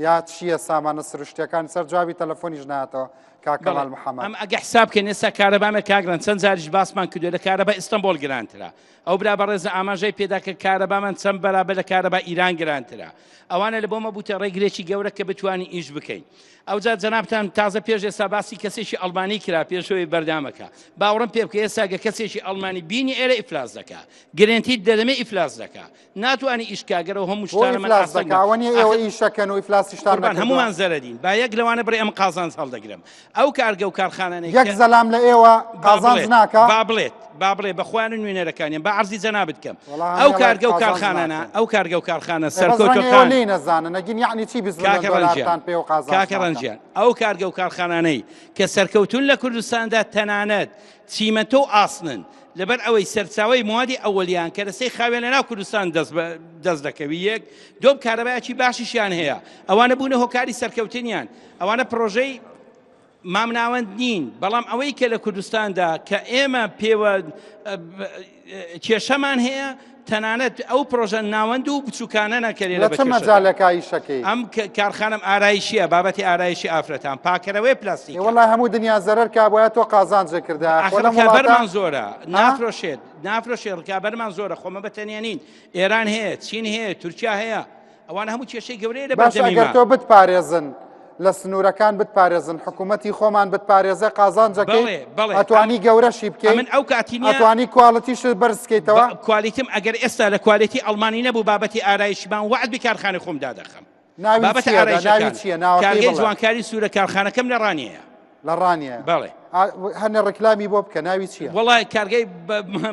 یا چییە سامانە سروشتیەکان سەر جوابی تەلەفۆنیش نایەتەوە کاک بەڵێ کەمال محەمەد. ئەم ئەگە حساب بکەین ئێستا کارەبامە کاک رەنج چەند جاریش باسمان کردووە لە کارەبا ئیستەنبۆڵ گرانترە ئەو برا بەڕێزە ئاماژەی پێدا کە کارەبامان چەند بەرابەر لە کارەبا ئیران گرانترە. ئەوانە لە بۆمە بووتە ڕێگرێکی گەورە کە بتوانین ئیش بکەین. ئەوجا جەنابتان تازە پێش ئێستا باسی کەسێکی ئەڵمانی کرا پێشەوەی بەرنامەکە. باوەڕم پێ بکە ئێستا گە کەسێکی ئەڵمانی بینی ئێرە ئیفلاس دەکا. گرێنتیت دەدەمێ ئیفلاس دەکا. ناتوانی ئیش کا گەر ئەو هەموو بۆ شتانە من ئیفلاس ئاستەنگ دەکا؟ بم. ئەوە نییە ئێوە ئاخر ئیشەکەن و ئیفلاسیشتان قوربان نەکردووە؟ هەموومان زەرەدین. با یەک لەوانە بڕێ ئەمن قازانج هەڵدەگرم. ئەو کارگە و کارخانانەی یەک زەلام لە ئێوە قازانج ناکا؟ با بڵێت با بڵێ بە خۆیان و نوێنەرەکانیان با عەرزی جەنابت کەم ئەو کارگە و کارخانانە ئەو کارگە و کارخانە سەرکەوتوەکان لێی نەزانن نەگین یعنی چی 20 ملیۆن دۆلارتان پێ و قازانج کاکە ڕەنجیان ئەو کارگە و کارخانانەی کە سەرکەوتون لە کوردستاندا تەنانەت چیمەنتۆ و ئاسنن لەبەر ئەوەی سەرچاوەی موادی ئەوەلیان کەرەسەی خاوێن لە ناو کوردستان دەست دەست دەکەوی یەک دوم کارەبایەکی باشیشیان هەیە ئەوانە بوونە هۆکاری سەرکەوتنیان ئەوانە پرۆژەی مامناوەند نین بەڵام ئەوەی کە لە کوردستاندا کە ئێمە پێوە کێشەمان هەیە تەنانەت ئەو پرۆژە ناوەند و بچووکانە نەکەێ لە چ مەجالێکا ئیشەکەی؟ ئەم کارخانەم ئارایشیە بابەتی ئارایشی ئافرەتان پاکەرەوەی پلاستیک وەڵا هەموو دنیا زەرەر کا بۆیە تۆ قازانجێ کردە خۆ لەم وڵاتە ڕکابەرمان زۆرە نافرۆشێت نافرۆشێت ڕکابەرمان زۆرە خۆمە بە تەنیا نین ئێران هەیە چین هەیە تورکیا هەیە ئەوانە هەموو کێشەی گەورەیە لە باشە ئەگەر تۆ بتپارێزن لە سنوورەکان بتپارێزن حکوومەتی خۆمان بتپارێزێ قازانجەکەی ئەتوانی گەورەشی بکەی من ئەو کاتی ئەتوانی کواڵەتیشت بەرزکەیتەوە کوالیتم ئەگەر ئێستا لە کوالیتی ئەڵمانی نەبوو بابەتی ئارایشمان وەعد بی کارخانەی خۆم دادەخەم ناوی چییە ناوی چییە ناوەکەی کارگەی جوانکاری سوورە کارخانەکەم لە ڕانیەیە لە ڕانیە بەڵێ هەنێ ڕیکلامی بۆ بکە ناوی چییە؟ وەڵای کارگەی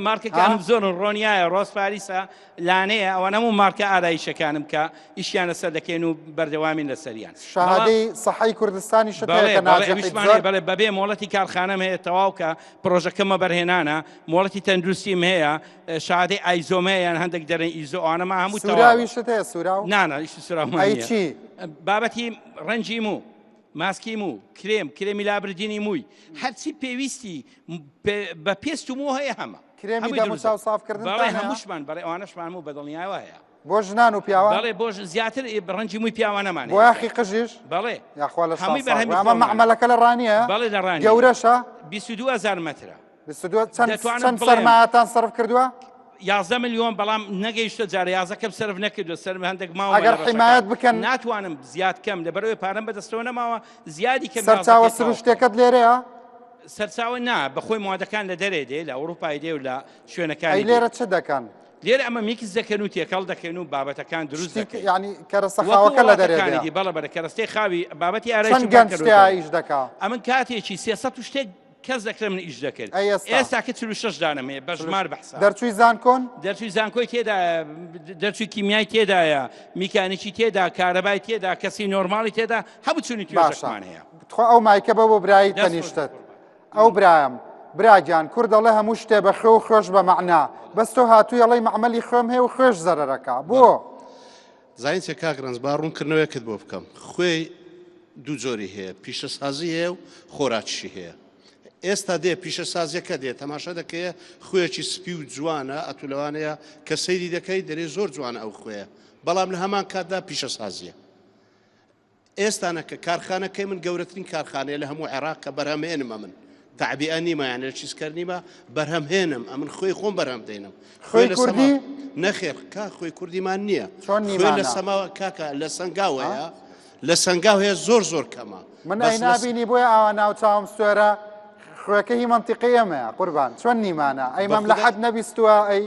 مارکەکانم زۆرن ڕۆنیایە ڕۆز پاریسە لانەیە ئەوانە هەموو مارکە ئارایشەکانم کە ئیشیان لەسەر دەکەین و بەردەوامین لەسەریان شەهادەی سەحەی کوردستانیشت هەیە کە ناجحیت زۆر؟ بەڵێ بەبێ مۆڵەتی کارخانەم هەیە تەواو کە پرۆژەکەمە بەرهێنانە مۆڵەتی تەندروستیم هەیە شادەی ئایزۆم هەیە یان هەندێک دەرێن ئیزۆ ئەوانە ما هەموو سوراویشت هەیە سوراو؟ نانا ئیشی سوراومان ئەی چی؟ بابەتی ڕەنگی موو ماسکی موو، کرێم، کرێمی لابردنی مووی، هەرچی پێویستی بە پێست و موو هەیە هەمە. کرێمی دەم و چاو سافکردنتان هەیە؟ بەڵێ هەمووشمان، بەڵێ ئەوانەشمان هەموو بەدڵنیایەوە هەیە. بۆ ژنان و پیاوان؟ بەڵێ بۆ زیاتر ڕەنگی مووی پیاوانەمان هەیە. بۆیاخی قژیش؟ بەڵێ. یاخوا لە شان ساغ بێ. ئەمە مەعمەلەکە لە ڕانیەیە؟ بەڵێ لە ڕانیە. گەورەشە؟ 22 هەزار مەترە. 22 چەند چەند سەرمایەتان سەرف کردووە؟ 11 ملیۆن بەڵام نەگەیشتە جارە یازەکەم سەرف نەکردووە سەرم هەندێک ماوە ئەگەر حیمایەت بکەن ناتوانم زیاد کەم لەبەرەوەی پارەم بەدەستەوە نەماوە زیادی کەم سەرچاوە سروشتەکەت لێرەیە؟ سەرچاوە نا بەخۆی موادەکان لە دەرێ دێ لە ئەوروپای دێ و لە شوێنەکانی لێرە چ دەکەن؟ لێرە ئەمە میکس دەکەن و تێکەڵ دەکەن و بابەتەکان دروست دەکەن ینی کەرەسە خاوەکە لە دەرێ دی بەڵە بەرە کەرەستەی خاوی بابەتی ئارایش گەنج تیا ئیش دەکا ئەمن کاتێکی 300 و شتێک کەس دەکرێت من ئیش دەکرد ئەی ئێستا؟ ئێستا کە 46 دانەم هەیە بە ژمار بە حساب دەرچووی زانکۆن؟ دەرچووی زانکۆی تێدایە دەرچووی کیمیای تێدایە میکانیکی تێدا کارەبای تێدا کەسی نۆرماڵی تێدا هەموو چونی باشە توێژەکمان هەیە تخوا ئەو مایکە بە بۆ برای دەست خۆش تەنیشتت ئەو برایم برا گیان کورد دەڵێ هەموو شتێ بە خوێ و خوێش بە مەعنا بەس تۆ هاتووی ئەڵێی مەعمەلی خوێم هەیە و خوێش زەرەرەکا بۆ؟ زانیت چیە کاک ڕەنج با ڕوونکردنەوەیەکت بۆ بکەم خوێی دوو جۆری هەیە پیشەسازی هەیە و خۆراکیشی هەیە ئێستا دێ پیشەسازیەکە دێ تەماشا دەکەیە خوێکی سپی و جوانە ئەتو لەوانەیە کە سەیری دەکەی دەرێ زۆر جوانە ئەو خوێە بەڵام لە هەمان کاتدا پیشەسازیە ئێستا نەکە کارخانەکەی من گەورەترین کارخانەیە لە هەموو عێراق کە بەرهەمهێنم ئەمن تەعبیئە نیمە یان لە چیزکەر نیمە بەرهەمهێنم ئەمن خوێی خۆم بەرهەم دێنم خوێی کوردی نەخێر کا خوێی کوردیمان نییە چۆن خوێ لە نیمانە سەماوە کاکە لە سەنگاو هەیە لە سەنگاو هەیە زۆر زۆر کەمە من بەس ئەی لە نابینی بۆیە ئاوا ناوچاوم سوێرە خوێکە هی مەنتیقەی ئێمەیە قوربان چۆن نیمانە ئەی بە مەملە خودا حەد نەبیستووە ئەی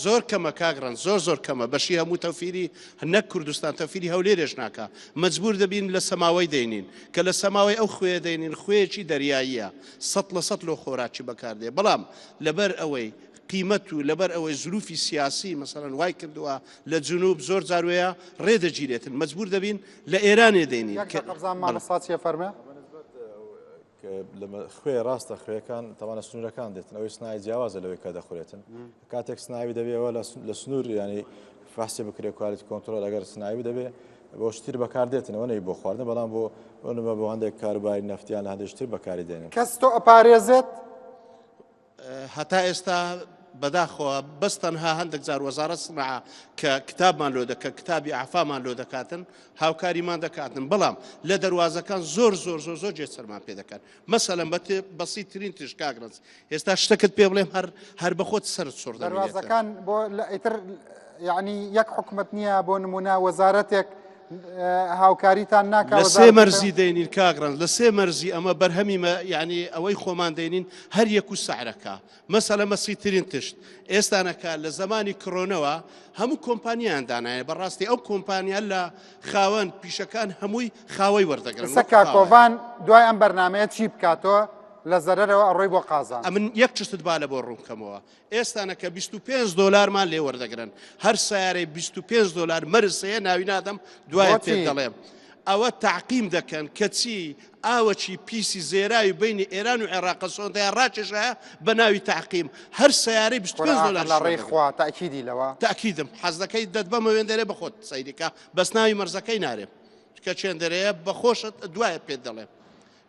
زۆر کەمە کاک ڕەنج زۆر زۆر کەمە بەشی هەموو تەوفیری نەک کوردستان تەوفیری هەولێرێش ناکا مەجبور دەبین لە سەماوەی دەینین کە لە سەماوەی ئەو خوێیە دەینین خوێیەکی دەریاییە سەد لە سەد لۆ خۆراکی بەکار دێ بەڵام لەبەر ئەوەی قیمەت و لەبەر ئەوەی زروفی سیاسی مەسەلەن وای کردووە لە جنوب زۆر جار وێیە ڕێ دەگیرێتن مەجبور دەبین لە ئێرانێ دەینین یەک کە دەقە بزانم بەڵێ. مامۆستا چیە فەرمێ؟ خوێ ڕاستە خوێەکان تەوانە سنوورەکان دێتن ئەوەی سنای جیاوازە لەوەی کە دەخورێتن کاتێک سناوی دەبێەوە لە سنوور ینی فەحسی بکرێ quality control ئەگەر سناوی دەبێ بۆ شتیر بەکار دێتنەوە نەی بۆ خواردن بەڵام بۆ بۆ بۆ هەندێک کاروباری نەفتیان لە هەندێک شتر بەکاری دێنن کەس تۆ ئەپارێزێت؟ هەتا ئێستا بەداخەوە بەس تەنها هەندێک جار وەزارەت سناعە کە کتابمان لۆ دەکە کتابی ئافامان لۆ دەکاتن هاوکاریمان دەکاتن بەڵام لە دەواازەکان زۆر زۆر زۆر زۆر جێسەرمان پێ دەکەن مەسەلەن بە بەسیترین تش کاک ڕەنج ئێستا شتەکەت پێ بڵێم هەر هەر بەخۆت سەرت سوڕ دەواازەکان بۆ لە ئیتر یعنی یەک حکومت نییە بۆ نمونە وەزارەتێک هاوکاریتان ناکا لە سێ مەرزی دەینین کاک ڕەنج لە سێ مەرزی ئەمە بەرهەمی مە یعنی ئەوەی خۆمان دەینین هەر یەک و سعرەکە مەسەلە مەسیترین تشت ئێستانەکە لە زمانی کڕۆنەوە هەموو کۆمپانیان دانایە بەڕاستی ئەو کۆمپانیا لە خاوەن پیشەکان هەمووی خاوەی وەردەگرن ئێستا کاک کۆڤان دوای ئەم بەرنمەیە چی بکاتەوە لە زەرەرەوە ئەڕۆی بۆ قازان ئەمن یەک چشتت با لە بۆ ڕوون کەمەوە ئێستانەکە 25 دۆلارمان لێ وەردەگرن هەر سیارەی 25 دۆلار مەرز هەیە ناوی نادەم دوای پێ دەڵێم ئەوە تعقیم دەکەن کەچی ئاوەکی پیسی زێراوی بینی ئێران و عێراقە سۆندەیان ڕاکێشایە بە ناوی تعقیم هەر سیارەی 25 دۆلار لە ڕێی خوا تاکیدی لەوە تاکیدم حەزەکەی دەتبەمە وێندەرێ بەخۆت سەیریکە بەس ناوی مەرزەکەی نارێم چکە چێندەرەیە بەخۆشت دوایە پێت دەڵێم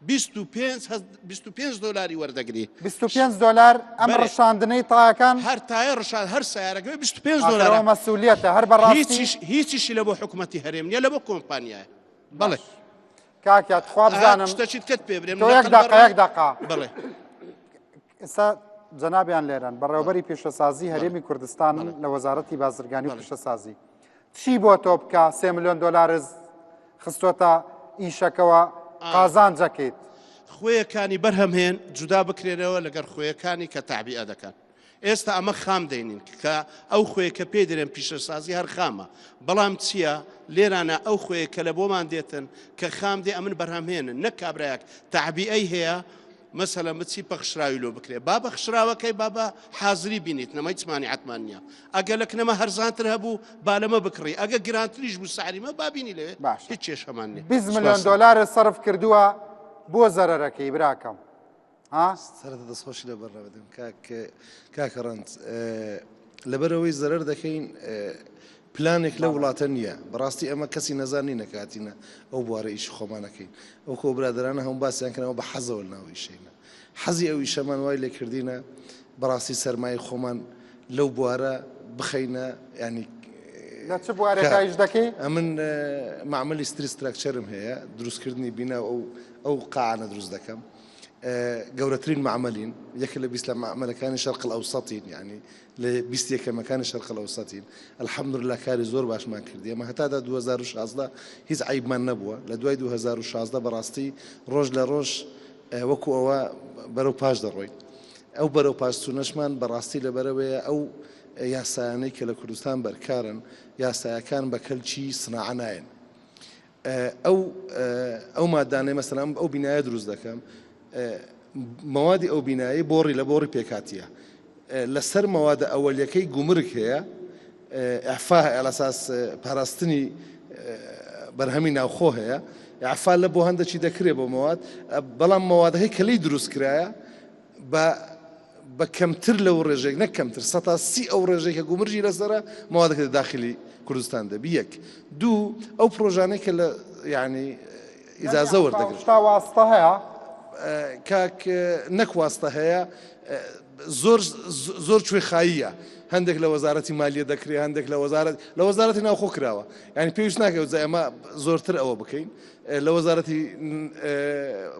25 25 دۆلاری وەردەگری 25 دۆلار ئەم ڕشاندنەی تایەکان هەر تایە ڕشان هەر سیارەکە 25 دۆلار مەسولیەتە هەر بەڕاستی هیچیشی لە بۆ حکوومەتی هەرێم نیە لە بۆ کۆمپانیایە بەڵێ کاکە تخوا بزانم شتەچیت کەت پێ برێم تۆ یەک دقە یەک دقە بەڵێ ئێستا جەنابیان لێرەن بەڕێوەبەری پیشەسازی هەرێمی کوردستان لە وەزارەتی بازرگانی و پیشەسازی چی بۆ تۆ بکە سێ ملیۆن دۆلارز خستۆتە ئیشەکەوە قازانجەکەیت خوێیەکانی بەرهەمهێن جودا بکرێنەوە لەگەر خوێیەکانی کە تەعبیئە دەکەن ئێستا ئەمە خام دەینین کە ئەو خوێ کە پێی دەرێن پیشەسازی هەر خامە بەڵام چییە لێرانە ئەو خوێ کە لە بۆمان دێتن کە خام دێ ئەمن بەرهەمهێنن نەک کابراەک تەعبیئەی هەیە مەسەلەن بچی پەخشراوی لۆ بکرێ با بەخشراوەکەی با بە حازری بینیت نەمە هیچ مانعەتمان نییە ئەگە لە کنەمە هەرزانتر هەبوو با لەمە بکڕی ئەگە گرانتریش بوو سعریمە با بینی لەوێ باشە هیچ کێشەمان نییە 20 ملیۆن دۆلار سەرف کردووە بۆ زەرەرەکەی براکەم ها سەرەتا دەستخۆشی لە بەرنامە دەکەم کاک کاکە ڕەنج لەبەرئەوەی زەرەر دەکەین پلانێک لەو وڵاتە نییە بەڕاستی ئەمە کەسی نەزان نینە کە هاتینە ئەو بوارە ئیشی خۆمان ئەکەین ئەو کۆ برادەرانە هەموو باسیان کردن ئەوە بە حەزەوە لەناو ئیشەینە حەزی ئەو ئیشەمان وای لێ کردینە بەڕاستی سەرمایەی خۆمان لەو بوارە بخەینە ینی لە چ بوارێکا ئیش دەکەی؟ ئەمن مەعمەلی ستری ستراکچەرم هەیە دروستکردنی بینا و ئەو ئەو قاعانە دروست دەکەم گەورەترین مەعمەلین یەکە لە 20 لە مەعمەلەکانی شەرق الئەوسەتین یعنی لە 20 یەکەمەکانی شەرق الئەوسەتین الحمدلله کاری زۆر باشمان کردی ئەمە هەتا دا 2016 هیچ عەیبمان نەبووە لە دوای 2016 بەڕاستی ڕۆژ لە ڕۆژ وەکو ئەوە بەرەو پاش دەڕۆین ئەو بەرەو پاش چوونەشمان بەڕاستی لەبەرەوەیە ئەو یاسایانەی کە لە کوردستان بەرکارن یاسایەکان بە کەلکی سناعە نایەن ئەو ئەو مادانەی مەسەلەن ئەم ئەو بینایە دروست دەکەم مەوادی ئەو بینایەی بۆڕی لە بۆڕی پێکهاتیە لەسەر مەوادە ئەوەلیەکەی گومرگ هەیە ئەفا هەیە لەساس پاراستنی بەرهەمی ناوخۆ هەیە ئەفا لە بۆ هەندێکی دەکرێت بۆ مەواد بەڵام مەوادەکەی کە لێی دروست کرایە بە بە کەمتر لەو ڕێژەیەک نەک کەمتر 30% ئەو ڕێژەی کە گومرگی لەسەرە مەوادەکە لە داخلی کوردستان دەبی یەک دوو ئەو پرۆژانەی کە لە یعنی ئیجازە وەردەگرن شتا واستە هەیە کاک نەک واستە هەیە زۆر زۆر کوێخاییە هەندێک لە وەزارەتی مالیە دەکرێت هەندێک لە وەزارەت لە وەزارەتی ناوخۆ کراوە یعنی پێویست ناکەوت ئێمە زۆرتر ئەوە بکەین لە وەزارەتی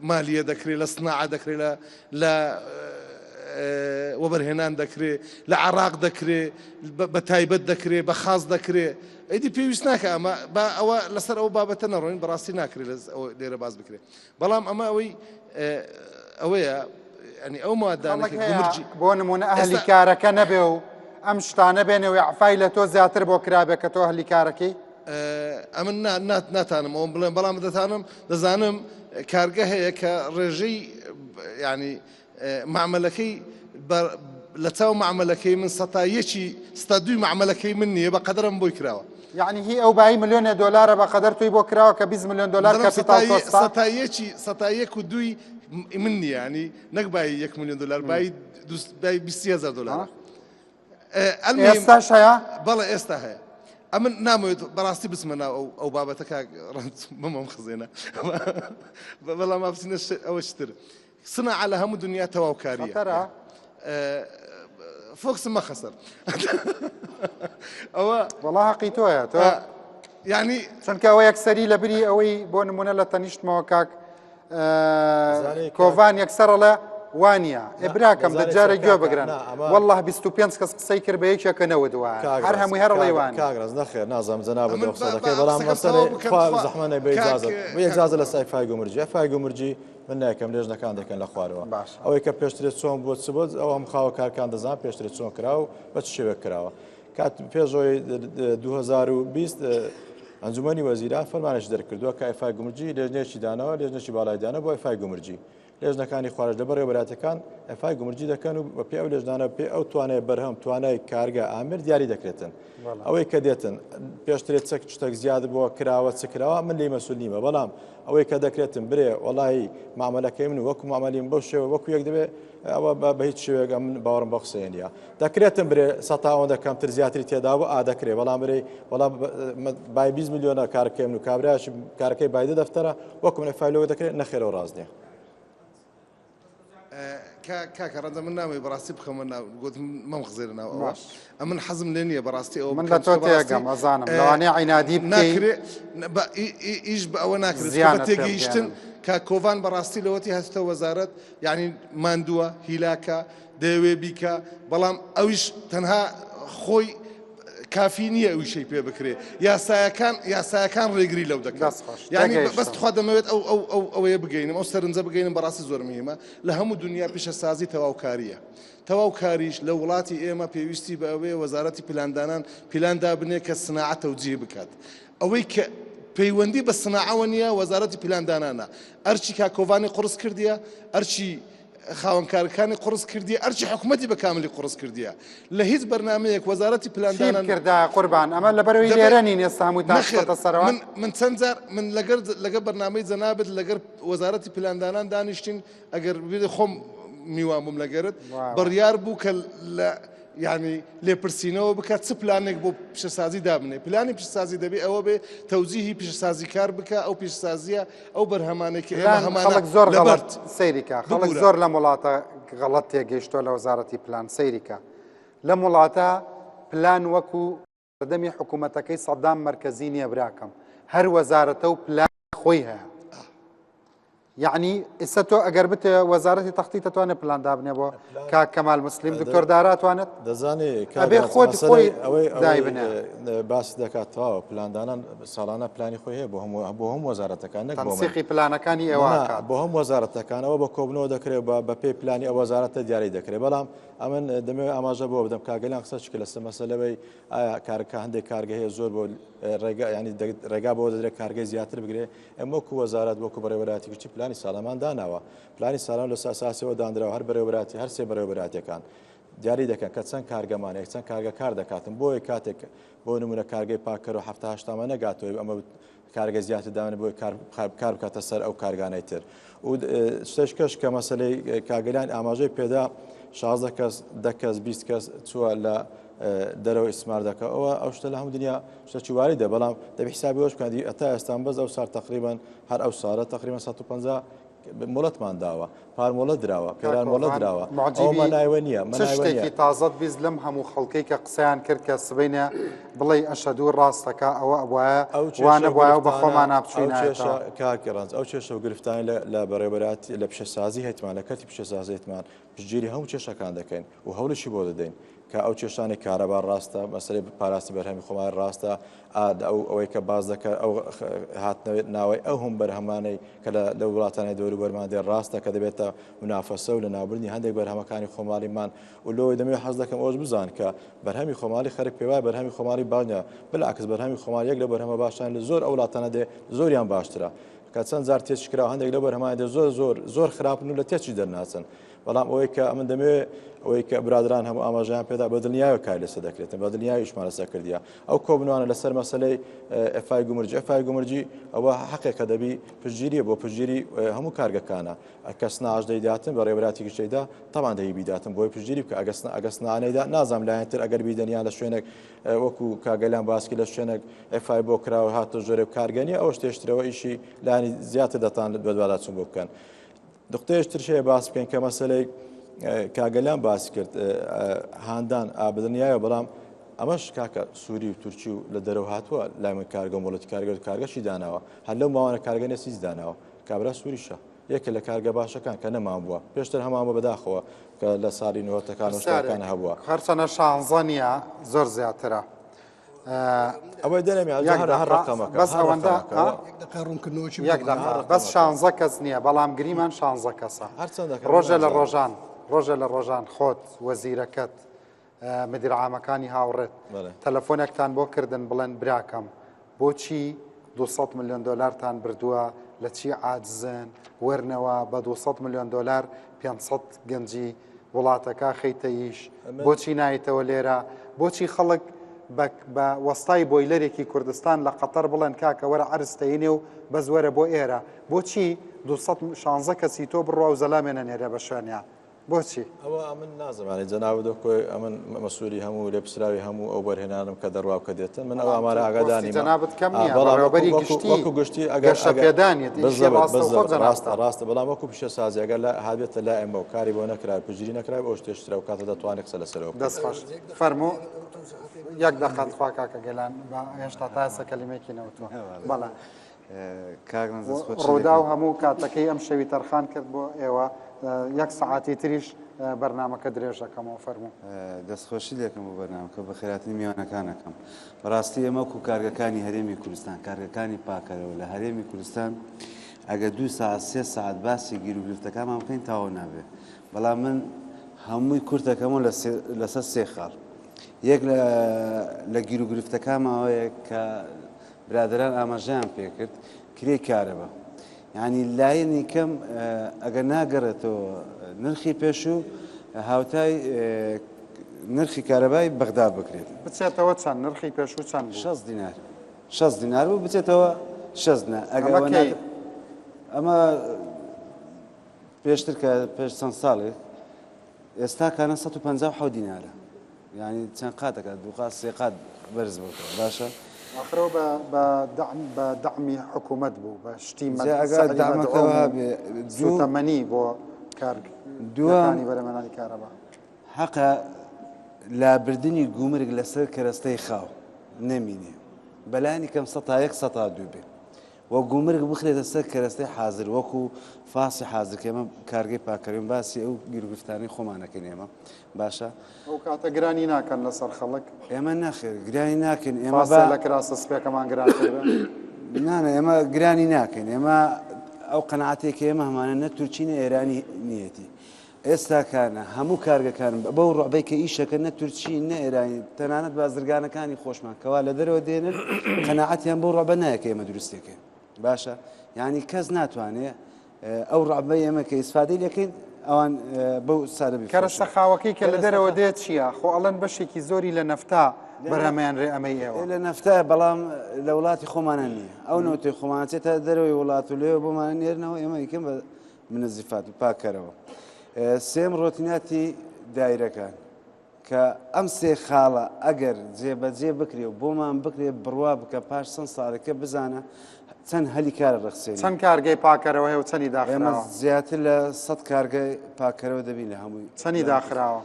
مالیە دەکرێت لە سناعە دەکرێت لە لە وەبەرهێنان دەکرێ لە عراق دەکرێ بە تایبەت دەکرێ بە خاص دەکرێ ئیدی پێویست ناکە ئەمە با ئەوە لەسەر ئەو بابەتە نەڕۆین بەڕاستی ناکرێت لێرە باز بکرێت بەڵام ئەمە ئەوەی ئەوەیە ئەنی ئەو مادانە بۆ نمونە ئەهلی کارەکە نەبێ و ئەم شتانە بێنێ و ئەفای لە تۆ زیاتر بۆ کرابێ کە تۆ هەلی کارەکەی ئەمن ناتانم ئەوم بڵێم بەڵام دەتانم دەزانم کارگە هەیە کە ڕێژەی ینی معمەلەکەی لە چاو معمەلەکەی من سەتا یەکی ستا دوی معمەلەکەی من نییە بە قەدرم بۆی کراوە. یعنی هی ئەو بایی ملیۆنێ دۆلارە بە قەدەر تۆی بۆ کراوە کە 20 ملیۆن دۆلار capital cost ە سەتا یەکی سەتا یەک و دووی من نییە ینی نەک بایی یەک ملیۆن دۆلار بایی بایی 20 هەزار دۆلارە. ئێستاش هەیە؟ بەڵێ ئێستا هەیە. ئەمن نامەوێت بەڕاستی بچمە ناو ئەو ئەو بابەتە کاک ڕەنج بمەم خزێنە بەڵام با بچینە ئەوە شتر سناعە لە هەموو دنیا تەواوکاریە خەتەرە فۆکسم مەخەسەر ئەوە وەڵا هەقی تۆیە تۆ یعنی چونکە ئەوە یەکسەری لە بری ئەوەی بۆ نمونە لە تەنیشتمەوە کاک کۆڤان یەکسەر ئەڵێ. وانە ئێ براکەم دە جارە گوێ بگرن والله 25 کەس قسەی کرد بە یەکێکە نەوت وایە هەر هەمووی هەر ڵێ وانە کاک ڕەنج نەخێر نازانم جەنابت ئەو قسە دەکەی بەڵام مەسەلەی خوا زەحمە نەبێ ئیجازە ئیجازە لە سای فای گومرجی فای گومرجی من نایکەم لێژنەکان دەکەن لە خوارەوە ئەوەی کە پێشترێ چۆن بۆ چ بۆ ئەو هەم خاوە کارکان دەزان پێشترێ چۆن کرا و بە چ شێوەیەک کراوە کات پێشەوەی 2020 ئەنجومەنی وەزیران فەرمانێکی دەرکردووە کە ئیفای گومرجی لێژنەیەکی داناوە لێژنەکی باڵای دانە بۆ ئیفای گومرجی لێژنەکانی خوارج لە بەڕێوەبەرایەتیەکان ئیفای گومرجی دەکەن و بە پێی ئەو لێژنانە پێ ئەو توانای بەرهەم توانای کارگە ئامر دیاری دەکرێتن ئەوەی کە دێتن پێشترێت چەک شتێک زیاد بووە کراوە چ کراوە من لێی مەسول نیمە بەڵام ئەوەی کە دەکرێتن برێ وەڵی مامەلەکەی من وەکو مامەلیم بەو شێوە وەکو یەک دەبێ ئەوە بە هیچ شێوەیەک من باوەڕم بە قسەیە نییە دەکرێتن برێ سەتا ئەوەندە کەمتر زیاتری تێدا بوو ئا دەکرێ بەڵام برێ وەڵا بای 20 میلیۆنە کارەکەی من و کابرایش کارەکەی بایدە دەفتەرە وەکو من فایلەوە دەکرێت نەخێرەوە ڕاست نییە. کاکە ڕەنجە من نامەوێ بەڕاستی بخەمە ناو گوتم مەم خزێرە ناو ئەوە ئەمن حەزم لێ نییە بەڕاستی ئەوە من لە تۆ تێگەم ئەزانم لەوانەیە عینادی بکەی ناکرێ ئیش بە ئەوە ناکرێت زیانت بە پێ تێگەیشتن بگەیەنم. کاک کۆڤان بەڕاستی لەوەتی هەستە وەزارەت یعنی ماندووە هیلاکە دەیەوێ بیکا بەڵام ئەویش تەنها خۆی کافی نییە ئەویشەی پێ بکرێ یاسایەکان یاسایەکان ڕێگری لەو دەکەن دەست خۆش یعنی تێگەیشتم. بەس تخوا دەمەوێت ئەو ئەو ئەو ئەوەیە بگەینم ئەو سەرنجە بگەینم بەڕاستی زۆر مهمە لە هەموو دنیا پیشەسازی تەواوکارییە تەواوکاریش لە وڵاتی ئێمە پێویستی بە ئەوەیە وەزارەتی پلاندانان پلان دابنێ کە سناعە تەوجیه بکات ئەوەی کە پەیوەندی بە سناعەوە نییە وەزارەتی پلاندانانە ئەرچی کاک کۆڤانی قوڕس کردیە ئەرچی خاوەنکارەکانی قوڕس کردیە ئەرکی حکومەتی بە کاملی قوڕس کردیە لە هیچ بەرنامەیەک وەزارەتی چی پلاندانان بکردایە قوربان ئەمە لەبەرەوەی دەبێ لێرە نین ئێستا هەمووتان نەخێر خستەتە سەرەوە من من چەند جار من لەگەر لەگەر بەرنامەی جەنابت لەگەر وەزارەتی پلاندانان دانیشتین ئەگەر بێ خۆم میوان بووم لەگەرت وا وا. بڕیار بوو کە لە یعنی لێپرسینەوە بکات چ پلانێک بۆ پیشەسازی دابنێ پلانی پیشەسازی دەبێ ئەوە بێ تەوجیهی پیشەسازی کار بکە ئەو پیشەسازیە ئەو بەرهەمانەی کە ئێمە پلان هەمانە خەڵک زۆر غەڵەت لەبەرت سەیری کە خەڵک ببورە زۆر لەم وڵاتە غەڵەت تێگەیشتووە لە وەزارەتی پلان سەیری کە لەم وڵاتە پلان وەکو سەردەمی حکوومەتەکەی سەدام مەرکەزی نییە براکەم هەر وەزارەتە و پلان خۆی هەیە یعنی ئێستا تۆ ئەگەر بتێ وەزارەتی تەختی دەتوانێت پلان دابنێ بۆ کاک کەمال مسلیم دکتۆر دارا توانێت دەزانێ ئەبێ خۆت خۆی ئەوەی دایبنێ باس دەکات تەواوە پلاندانان ساڵانە پلانی خۆی هەیە بۆ هەموو بۆ هەموو وەزارەتەکان نەک بۆ من. تەنسیقی پلانەکانی ئێوە نا، ئەکات. بۆ هەموو وەزارەتەکانەوە بە کۆبنەوە دەکرێت بە بەپێی پلانی ئەو وەزارەتە دیاری دەکرێت بەڵام ئەمن دەمەوێت ئاماژە بۆ بدەم کاگەلیان قسە چکە لەسەر مەسەلەوەی ئایا کارەکە هەندێک کارگە هەیە زۆر بۆ ڕێگا ینی ڕێگا بۆ دەدرێت کارگەی زیاتر بگرێ ئێمە وەکو وەزارەت وەکو بەڕێوەبەرایەتی گشتی پلانی ساڵەمان داناوە پلانی ساڵان لەسەر ئەساسەوە دانراوە هەر بەڕێوەبەرایەتی هەر سێ بەڕێوەبەرایەتیەکان دیاری دەکەن کە چەند کارگەمان هەیە چەند کارگە کار دەکاتن بۆیە کاتێک بۆ نمونە کارگەی پاکەر و هەفتا هەشتامە نەگاتەوە ئەمە کارگە زیاتر داوێن بۆی کار کار بکاتە سەر ئەو کارگانەی تر و شتێش کەش کە مەسلەی کاگەلان ئاماژەی پێدا 16 کەس دە کەس 20 کەس چووە لە دەرەوە ئیسمار دەکە ئەوە ئەو شتە لە هەموو دنیا شتێکی واریدە بەڵام دەبی حسابی وەش بکەن ئەتا ئێستان بەس ئەو سار تقریبا هەر ئەو سارە تقریبا 150 مۆڵەتمان داوە پار مۆڵەت دراوە پێران مۆڵەت دراوە ئەوە مانایەوە نییە چ شتێکی تازەت بیست لەم هەموو خەڵکەی کە قسەیان کرد کە سبەینێ بڵێی ئەشەدوو ڕاستەکە ئەوە ئەبوایە وا نەبوایە و بە خۆمانا بچووینایەتەوە. کاک ڕەنج ئەو کێشە و گرفتانەی لە بەڕێوەبەرایەتی لە پیشەسازی هەیتمان لە کەرتی پیشەسازی هەیتمان پشتگیری هەموو کێشەکان دەکەین و هەوڵیشی بۆ دەدەین کە ئەو کێشانەی کارەبا ڕاستە، مەسەلەی پاراستنی بەرهەمی خۆمان ڕاستە، ئا ئەو ئەوەی کە باس دەکە ئەو هاتنەوەی ناوەی ئەو هەم بەرهەمانەی کە لە لە وڵاتانی دەوروبەرمان دێ ڕاستە کە دەبێتە منافەسە و لە ناوبردنی هەندێک بەرهەمەکانی خۆماڵیمان و لۆی دەمەوێت حەز دەکەم ئەوەش بزان کە بەرهەمی خۆماڵی خەرک پێوایە بەرهەمی خۆماڵی باش نیە بالعکس بەرهەمی خۆماڵ یەک لە بەرهەمە باشان لە زۆر ئەو وڵاتانە دێ زۆریان باشترە کە چەند جار تێچ کراوە هەندێک لەو بەرهەمانە دێ زۆر زۆر زۆر خراپن و لە تێچی دەرناچن بەڵام ئەوەی کە ئەمن دەمەوێت ئەوەی کە برادران هەموو ئاماژەیان پێدا بە دڵنیایەوە کار لەسەر دەکرێتن بە دڵنیایی ئیشمان لەسەر کردیە ئەو کۆبنوانە لەسەر مەسەلەی ئەفای گومرجی ئەفای گومرجی ئەوە حەقێکە دەبی پشتگیریە بۆ پشتگیری هەموو کارگەکانە کەس ناش دەیداتن بە ڕێبراتی گشتیدا تەمان دەی بیداتن بۆی پشتگیری بکە ئەگەسنا ئەگەسنانەیدا نازانم لایەنتر ئەگەر بیدەنیان لە شوێنێک وەکو کاگەلان باسکی لە شوێنێک ئەفای بۆ کراوە هاتە ژۆرێ کارگەنی ئەوە شتێشترەوە ئیشی لانی زیاتر دەتان بەدوادا چون بۆ بکەن نوقتەیەش ترش هەیە باس بکەین کە مەسەلەی کاگەلان باس کرد هاندان ئابدنیایە بەڵام ئەمەش کاکە سووری و تورکی و لە دەرەوە هاتووە لای من کارگە مۆڵەتی کارگە و کارگەشی داناوە هەر لەو ماوانە کارگە نەسیز داناوە کابرا سووریشە. یەکێ لە کارگە باشەکان کە نەمان بووە پێشتر هەمان بووە بەداخەوە کە لە ساڵی نۆتەکان و شتەکان هەبووە. هەرچەنە شانزە نییە زۆر زیاترە. ئەوەی دەرەمی یەک هەر دەقە ڕقەمەکە بەس هەر ئەوەندە ڕقەمەکە. ها؟ یەک دەقە ڕوونکردنەوەکی یەک بدەم. دەقە بەس شانزە کەس نییە بەڵام گریمان شانزە کەسە هەرچەندەکە ڕۆژە لە نازانم. ڕۆژان ڕۆژە لە ڕۆژان خۆت وەزیرەکەت مدیر عامەکانی هاوڕێت تەلەفۆنێکتان بۆ کردن بڵێن براکەم بۆچی 200 ملیۆن دۆلارتان بردووە لە چی عاجزن وەرنەوە بە 200 ملیۆن دۆلار 500 گەنجی وڵاتەکە خەیتە ئیش بۆچی نایتەوە لێرە بۆچی خەڵک بە وەستای بۆیلەرێکی کوردستان لە قەتەر بڵێن کاکە وەرە عەرز تەینێ و بەس وەرە بۆ ئێرە بۆچی 216 کەسی تۆ بڕوا و زەلامێ نەنێرە بە شوێنیا بۆچی؟ ئەوە ئەمن نازم یانی جەنابت وەک ئەمن مەسوولی هەموو لێپرسراوی هەموو ئەو بەرهێنانم کە دەڕوا و کە دێتن من ئەو بەڵام ئامارە تۆ ئاگادار پۆستی نیمە جەنابت کەم ئا نییە بەڵام وەکو بەڕێوەبەری وەکو گشتی وەکو گشتی ئەگەر ئەگەر گەشەپێدانیت ئیشی بالضبط ڕاستەوخۆ بالضبط ڕاستە جەنابتە ڕاستە بەڵام وەکو پیشەسازی ئەگەر لە هابێتە لای ئێمە و کاری بۆ نەکرا پشتگیری نەکرا ئەو شتێش ترە و کاتە دەتوانێت قسە لەسەرەوە بکەین. دەست خۆش فەرموو یەک دەقە تخوا کاکە گەلان با هێشتا تا ئێستا کەلیمەیەکی نەوتووە بەڵێ. کاک ڕەنج دەست خۆشی ڕووداو دەکەم. هەموو کاتەکەی ئەم شەوی تەرخان کرد بۆ ئێوە یەک سەعاتی تریش بەرنامەکە درێژ دەکەمەوە فەرموو. دەستخۆشی لێکەم بۆ بەرنامەکە بەخێراتنی میوانەکان ئەکەم. بەڕاستی ئێمە وەکو کارگەکانی هەرێمی کوردستان کارگەکانی پاکەرەوە لە هەرێمی کوردستان ئەگەر دوو سەعات سێ سەعات باسی گیروگرفتەکانمان بکەین تەواو نابێ بەڵام من هەمووی کورتەکەمەوە لەسەر سێ خاڵ یەک لە گیروگرفتەکانماوەیە کە برادەران ئاماژەیان پێکرد کرێی کارەبا یانی لایەنی کەم ئەگەر ناگەڕێتەوە نرخی پێشوو هاوتای نرخی کارەبای بەغدا بکرێت. بچێتەوە چەند؟ نرخی پێشوو چەند بوو؟ 60 دینار 60 دینار بوو بچێتەوە 60 دینار ئەگەر ئەمە کەی؟ ئەمە پێشتر کە پێش چەند ساڵێک ئێستا کانە 157 دینارە یانی چەند قاتەکە دوو قات سێ قات بەرز بۆتەوە باشە. ئاخر ئەوە بە بە دەعم بە دەعمی حکوومەت بوو بە شتی مەد جا ئەگەر سعری دەعمەکە مەدعوم وەها و بێ دوو سووتەمەنی بۆ دووەم کارگەکانی بەرهەمهێنانی کارەبا. حەقە لابردنی گومرگ لەسەر کەرەستەی خاو نەمینێ بەلانی کەم سەتا یەک سەتا دوو بێ و گومرگ بخرێتە سەر کەرەستەی حازر وەکو فاسی حازر کە ئێمە کارگەی پاککەرەوەین باسی ئەو گیروگرفتانەی خۆمان ئەکەین ئێمە باشە. ئەو کاتە گرانی ناکەن لەسەر خەڵک؟ ئێمە نەخێر گرانی ناکەین ئێمە فاسێ لە کراسە سپیەکەمان گرانتر بێ؟ نانا ئێمە گرانی ناکەین ئێمە ئەو قەناعەتێک کە ئێمە هەمانە نە تورکی نە ئێرانی نیەتی ئێستاکانە هەموو کارگەکان بەو ڕعبەی کە ئیشەکە نە تورکی نە ئێرانی تەنانەت بازرگانەکانی خۆشمان کەوا لە دەرەوە دێنن قەناعەتیان بەو ڕعبە نایە کە ئێمە دروستێکەین باشە یعنی کەس ناتوانێ ئەو ڕعبەی ئێمە کە ئیسفادەی لەکەین ئەوان بەو سارە بیفرۆشن. کەرەستە خاوەکەی کە لە دەرەوە کەرەستە دێت چییە؟ خۆ ئەڵێن بەشێکی زۆری لە نەفتا بەرهەمەیان رێ ئەمەی ئێوە. لە نەفتا بەڵام لە وڵاتی خۆمانە نییە ئەو نەوتەی خۆمان چێتە دەرەوەی وڵات و لێوە بۆمانە نێرنەوە ئێمە یکەم بە منەزیفات و پاککەرەوە. سێم ڕۆتیناتی دایرەکان کە ئەم سێ خاڵە ئەگەر جێبەجێ بکرێ و بۆمان بکرێ بڕوا بکە پاش چەند ساڵێکە بزانە چەند هەلی کارە ڕەخسێنی. چەند کارگەی پاکەرەوە هەیە و چەنی ئێمە داخراوە؟ زیاتر لە 100 کارگەی پاکەرەوە دەبین لە هەمووی چەنی داخراوە؟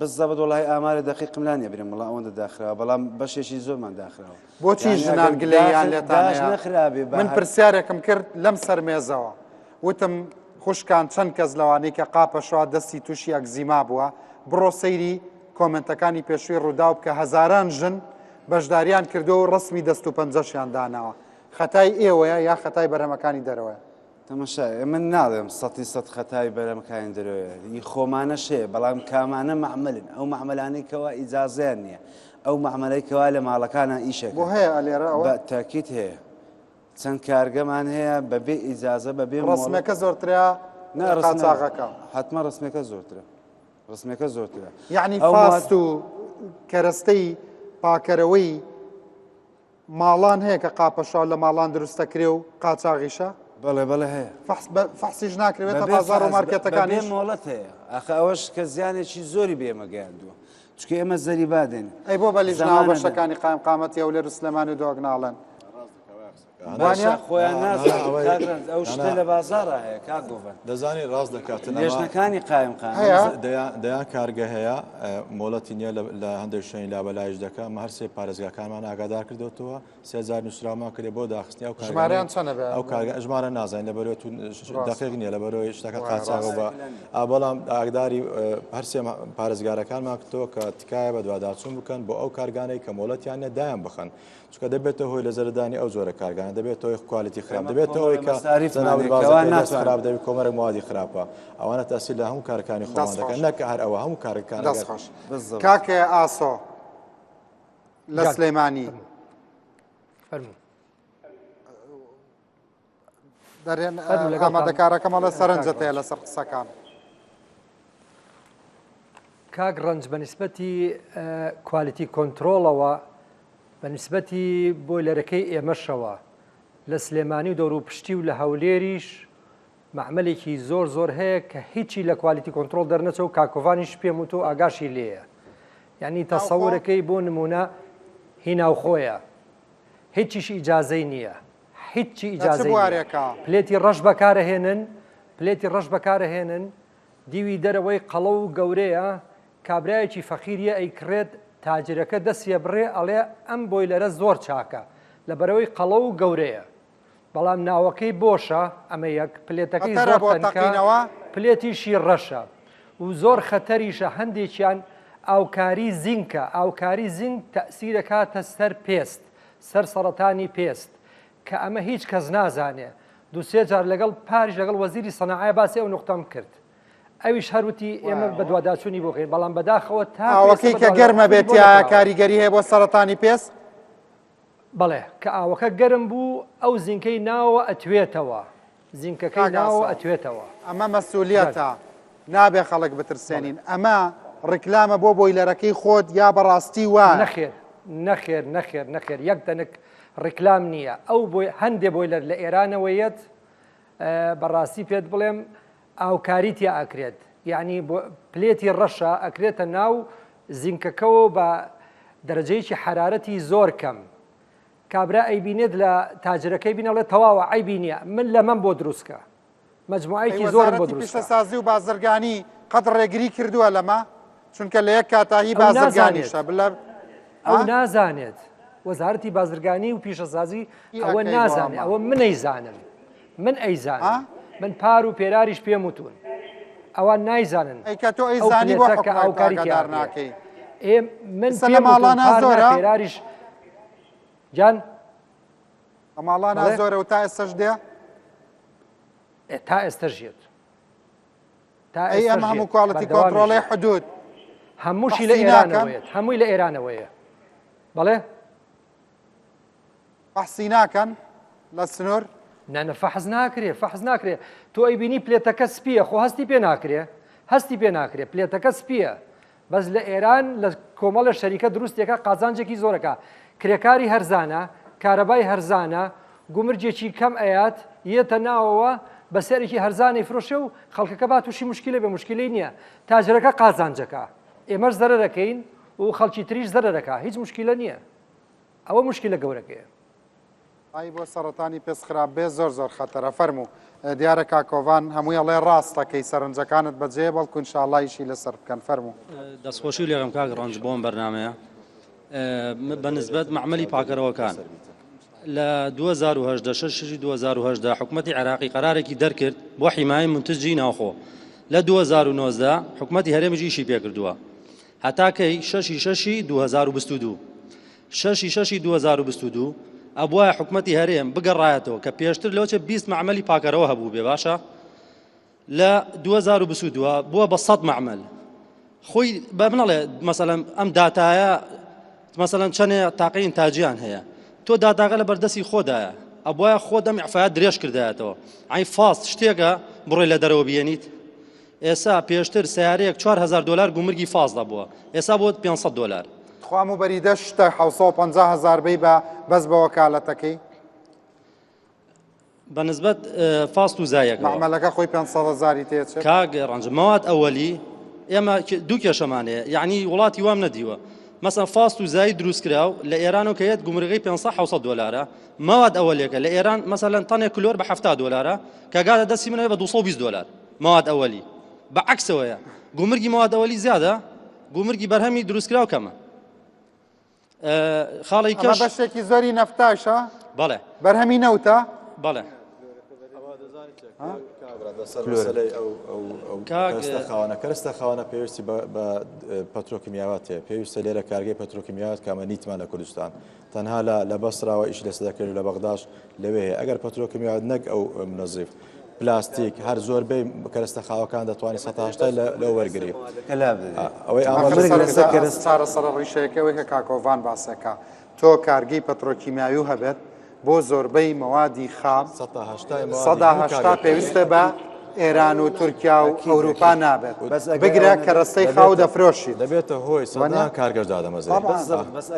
بزەبت وڵی ئامارە دەقیقم لا نییە برێم وڵا ئەوەندە داخراوە بەڵام بەشێکی زۆرمان داخراوە بۆچی یعنی ژنان ئەگەر گلەییان داخ- لێتان داش هەیە؟ نەخرابێ بە من هەر- پرسیارێکم کرد لەم سەر مێزەوە وتم خوشکان چەند کەس لەوانەی کە قاپەشوا دەستی تووشی ئەکزیما بووە بڕۆ سەیری کۆمێنتەکانی پێشووی ڕووداو بکە هەزاران ژن بەشداریان کردووە و ڕەسمی دەست و پەنجەشیان داناوە خەتای ئێوەیە یا خەتای بەرهەمەکانی دەرەوەیە؟ تەمەشای من ناڵێم سەتی سەد خەتای بەرهەمەکانی دەرەوەیە ئی خۆمانەش هەیە بەڵام کامانە مەعمەلن ئەو مەعمەلانەی کەوا ئیجازەیان نییە ئەو مەعمەلەی کەوا لە ماڵەکانە ئیشەکەن بۆ هەیە ئەلێرە ئەوە؟ بە تاکید هەیە چەند کارگەمان هەیە بەبێ ئیجازە بەبێ مۆڵەت. ڕەسمەکە زۆرترە نا ڕەسمە قاچاغەکە؟ حەتمە ڕەسمەکە زۆرترە ڕەسمەکە زۆرترە یعنی ئەو مواد- فاست و کەرەستەی پاکەرەوەی ماڵان هەیە کە قاپەشاو لە ماڵان دروست دەکرێ و قاچاغیشە؟ بەڵێ بەڵێ هەیە. فەحس بە فەحسیش ناکرێتە بەبێ بازاڕ و فەحس، بەبێ مارکێتەکانیش؟ مۆڵەت هەیە ئاخە ئەوەش کە زیانێکی زۆری بە ئێمە گەیاندووە چونکە ئێمە زەریبادێن ئەی بۆ بە لیژنە زەمانە هاوبەشەکانی قایمقامەتی هەولێر و سلێمانی و دهۆک ناڵێن؟ باشە خۆیان نازانن کاک ڕەنج ئەو شتە لە بازاڕا هەیە کاک گۆڤەند. دەزانی ڕاست دەکاتن ئەمە لێژنەکانی قایمقام هەیە؟ دەیان دەیان کارگە هەیە مۆڵەتی نییە لە هەندێک شوێنی لابەلایش دەکا ئەمە هەر سێ پارێزگاکانمان ئاگادار کردوەوە سێ جار نووسراومان کرێ بۆ داخستنی ئەو کارگانەی ژمارەیان چەنە بە ئەو کارگە ژمارە نازانین لەبەرەوەی تو ڕاستە دەقیق نییە لەبەرەوەی شتەکە وایە قاچاغە ڕاستە بە ئا بەڵام ئاگداری هەر سێ پارێزگارەکانمان کردەوە کە تکایە بەدواداچوون بکەن بۆ ئەو کارگانەی کە مۆڵەتیان نییە دایان بخەن چونکە دەبێتە هۆی لە زەرەردانی ئەو جۆرە کارگانە، دەبێتە هۆی quality خراپ، ئێمە دەبێتە هۆی کۆمەڵە کە مەساریفمان جەنابت هەیە کەوا بازاڕەکەی دەست ناتوانن. خراپ دەبی کۆمەڵێک موادی خراپە ئەوانە تەئسیر لە هەموو کارەکانی خۆمان دەست دەکەن خۆش. نەک هەر ئەوە هەموو کارەکان دەست ئەگەر خۆش. بالضبط. کاک ئاسۆ لە جان. سلێمانی فەرموو. فەرموو. دەرێن فەرموو لەگەڵتان ئامادەکارەکەم ئەڵێ کاک سەرنجت هەیە ڕەنج. لەسەر قسەکان. کاک ڕەنج بە نیسبەتی quality control ەوە بە نیسبەتی بۆیلەرەکەی ئێمەشەوە لە سلێمانی و دەوروپشتی و لە هەولێریش مەعمەلێکی زۆر زۆر هەیە کە هیچی لە quality control دەرنەچە و کاک کۆڤانیش پێم وتوو ئاگاشی لێیە یعنی ناوخۆ؟ تەسەورەکەی بۆ نمونە هی ناوخۆیە هیچیش ئیجازەی نییە هیچی لە چ ئیجازەی نییە بوارێکە؟ plate ی ڕەش بەکارەهێنن plate ی ڕەش بەکارەهێنن دیوی دەرەوەی قەڵەو و گەورەیە، کابرایەکی فەقیر یە ئەیکڕێت، تاجرەکە دەسیە بڕێ ئەڵێ ئەم بۆیلەرە زۆر چاکە، لەبەرئەوەی قەڵەو و گەورەیە. بەڵام ناوەکەی بۆشە، ئەمە یەک، plate ەکەی خەتەرە زۆر بۆ تەنکە، تەقینەوە؟ plate یشی ڕەشە و زۆر خەتەریشە، هەندێکیان ئاوکاری زینکە، ئاوکاری زینک تەئسیرەکاتە سەر پێست، سەر سەڕەتانی پێست، کە ئەمە هیچ کەس نازانێ، دوو سێ جار لەگەڵ پاریش لەگەڵ وەزیری سەناعە باسی ئەو نوقتەم کرد ئەویش هەر وتی ئێمە بەدواداچوونی بۆ کەین بەڵام بەداخەوە تا ئاوەکەی کە گەرمە بێت تایە کاریگەری هەیە بۆ سەرەتانی پێست؟ بەڵێ کە ئاوەکە گەرم بوو ئەو زینکەی ناوە ئەتوێتەوە زینکەکەی ناوە ئەتوێتەوە. ئەمە مەسولیەتە نابێ خەڵک بترسێنین ئەمە ڕیکلامە بۆ بۆیلەرەکەی خۆت یا بەڕاستی وایە؟ نەخێر نەخێر نەخێر نەخێر یەک دەنک ڕیکلام نییە ئەو بۆی هەندێ بۆیلەر لە ئێرانەوە یەت بەڕاستی پێت بڵێم ئاوکاری تیا ئەکرێت یعنی plate ی ڕەشە ئەکرێتە ناو زینکەکەوە بە دەرەجەیەکی حرارەتی زۆر کەم کابرا ئەیبینێت لە تاجرەکەی بینەڵێ تەواوە عیبی نییە من لەمەم بۆ دروستکە مەجموعەیەکی زۆرم بۆ وەزارەتی دروست کە. پیشەسازی و بازرگانی قەت ڕێگری کردووە لەمە؟ چونکە لە یەک کاتا هی ئەو نازانێت بازرگانیشە بلە ئەو ها؟ نازانێت وەزارەتی بازرگانی و پیشەسازی چی ئەوە ئەکەی بۆ نازانێ ئەمە؟ ئەوە من ئەیزانم من ها؟ ئەیزانم من پار و پێراریش پێم وتون ئەوان نایزانن ئەی کە تۆ ئەو ئەیزانی بۆ plate ە کە حکومەت ئاوکاری تیا ئاگادار ئەکرێ ناکەی؟ ئێ من ئیستا لە پێم وتون ماڵانا پار نا زۆرە؟ پێراریش گیان لە ماڵانا بەڵێ زۆرە و تا ئێستەش دێ؟ ئێ تا ئێستەش یەت تا ئەی ئێستەش ئەم هەموو یەت quality بەردەوامیش control ەی یەت حدود هەمووشی لە فەحسی ناکەن؟ ئێرانەوە یەت هەمووی لە ئێرانەوەیە بەڵێ فەحسی ناکەن لە سنوور؟ نا نا فەحس ناکرێ فەحس ناکرێ تۆ ئەیبینی plate ەکە سپیە خۆ هەستی پێ ناکرێ هەستی پێ ناکرێ plate ەکە سپیە بەس لە ئێران لە کۆمەڵە شەریکە دروستێکە قازانجێکی زۆرەکە کرێکاری هەرزانە کارەبای هەرزانە گومرگێکی کەم ئەیات یەتە ناوەوە بە سعرێکی هەرزانەی فرۆشێ و خەڵکەکە با تووشی مشکلە بێ مشکلەی نییە تاجرەکە قازانجەکە ئێمەش زەرەرەکەین و خەڵکی تریش زەرەرەکە هیچ مشکلە نییە ئەوە مشکلە گەورەکەیە. ئای بۆ سەڕەتانی پێست خراپ بێ زۆر زۆر خەتەرە فەرموو دیارە کاک کۆڤان هەمووی ئەڵێ ڕاست ئەکەی سەرنجەکانت بەجێیە بەڵکو ان شاءاللە ئیشی لەسەر بکەن فەرموو. دەستخۆشی لێکەم کاک ڕەنج بۆ ئەم بەرنامەیە بە نسبەت مەعمەلی پاکەرەوەکان لە 2018 شەش شەشی 2018 حکومەتی عێراقی قەرارێکی دەرکرد بۆ حیمایەی منتجی ناوخۆ لە 2019 حکومەتی هەرێمیش ئیشی پێکردووە هەتا کەی شەشی شەشی 2022 شەشی شەشی 2022 ئەبوایە حکومەتی هەرێم بگەڕایەتەوە کە پێشتر لەوچە 20 مەعمەلی پاکەرەوە هەبوو بێ باشە لە 2022 بووە بە 100 مەعمەل خۆی بە منەڵێ مەسەلەن ئەم داتایە مەسەلەن چەنێ تاقی ئینتاجیان هەیە تۆ داتاکە لە بەردەستی خۆدایە ئەبواە خۆ دەم ئەفات درێژ کردایەتەوە ئەی فاست شتێکە بڕۆی لە دەرەوە بێنیت ئێسا پێشتر سیارەیەک 4000 دلار گومرگی فازدە بووە ئێسا بۆ 500 دلار تخوا موبەریدە شتە 750 هەزار بەی بە بەس بە وەکالەتەکەی بە نسبەت فاست و زایەکەوە. مەعمەلەکە خۆی 500 هەزاری تێچێت. کاک ڕەنج مەواد ئەوەلی ئێمە دوو کێشەمان هەیە یعنی وڵاتی وام نەدیوە. مەسەن فاست و زایی دروست کراو لە ئێرانەوە کە یەت گومرگەی 500 700 دۆلارە مەواد ئەوەلێکە لە ئێران مەسەلەن تەنێک کلۆر بە 70 دۆلارە کە گاتە دەستی منەوە بە 220 دۆلار مەواد ئەوەلی بە عەکسەوەیە گومرگی مەواد ئەوەلی زیادە گومرگی بەرهەمی دروستکراو کەمە خاڵی کەش بەشێکی زۆری نەفتاشە بەڵێ بەرهەمی نەوتە بەڵێ خاوەنە کەرستە خاوەنە پێویستی بە پەترۆکیمیاوات هەیە پێویستە لێرە کارگەی پەترۆکیمیاوات کامە نیتمان لە کوردستان تەنها لە لە بەسراوە ئیش لەسەر دەکرێت و لە بەغداش لەوێ هەیە ئەگەر پەترۆکیمیاوات نەک ئەو منەزیف پلاستیک هەر زۆربەی کەرەستە خاوەکان دەتوانانی 180 لە وەرگری ئەوەی چارەسەرە ڕیشەیەکە ئەوەی کە کاکۆڤان باسەکە تۆ کارگەی پەترۆکیمیاوی و هەبێت بۆ زۆربەی مەوادی خام 180 پێویستە بە ئێران و تورکیا و ئەوروپا نابێت بگرە کەرەستەی خاو دەفرۆشیت دەبێتە هۆی سەدان کارگەش دادەمەزرێت. بەس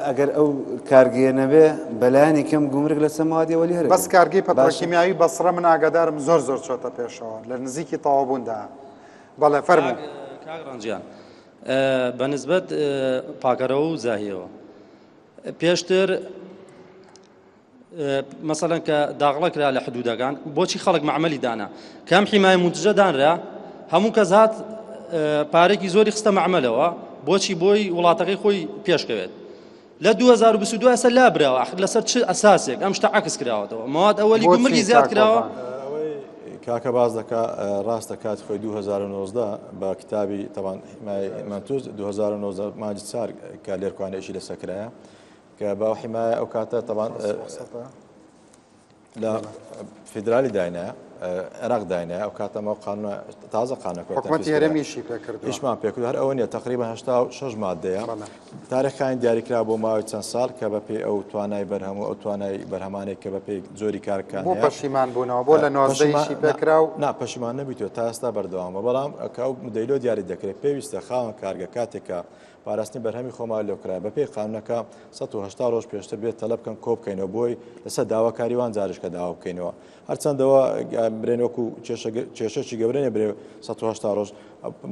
ئەگەر ئەو کارگەیە نەبێ بەلایەنی کەم گومرگ لەسەر مەوادی ئەوەلی هەر بەس کارگەی پەترۆکیمیاوی بەسڕە من ئاگادارم زۆر زۆر چۆتە پێشەوە لە نزیکی تەواوبووندا بەڵێ فەرموو. کاک ڕەنجیان بە نسبەت پاکەرەوە و زاهیەوە پێشتر مەسەلەن کە داغڵە کرا لە حدودەکان بۆچی خەڵک مەعمەلی دانا کەم حیمایە مونتجە دانرا هەموو کەس هات پارێکی زۆری خستە مەعمەلەوە بۆچی بۆی وڵاتەکەی خۆی پێشکەوێت لە 2022 ئێستا لابراوە ئەخر لەسەر چ ئەساسێک ئەم شتە عەکس کراوەتەوە مواد ئەوەلی گومرگی زیاد کراوە کاکە باز دەکا ڕاستە کات خۆی 2019 بە کتابی تەوان منتوز 2019 مانجی چار کە لێرکوانێکی لەسەر کرایە کە بە حیمایە ئەو کاتە تەبان لە فیدرالی داینە عێراق داینە ئەو کاتەمە قانونە تازە قانەکە حکومەتی هەرێمیشی پێکرد ئیشمان پێکرد هەر ئەوە نیە تقریبا 86 مادەیە تاریخەکانی دیاریکرا بۆ ماوەی چەند ساڵ کە بەپێی ئەو توانای بەرهەم و ئەو توانای بەرهەمانێک کە بەپێی جۆری کارکان بۆ پەشیمان بوونەوە بۆ لە نۆزدەیشی پێکرا و نا پەشیمان نەبیتەوە تا ئێستا بەردەوامە بەڵام کە ئەو مدەیلۆ دیاری دەکرێت پێویستە خاوەن کارگە کاتێکە پاراستنی بەرهەمی خۆمان لێکرا بەپێی قانونەکە 180 ڕۆژ پێشتر بێت تەلەب بکەن کۆبکەینەوە بۆی لەسەر داواکاری وان جارش کە داوا بکەینەوە هەرچەندەوە برێن وەکو کێشەکی گەورە نیە برێ 180 ڕۆژ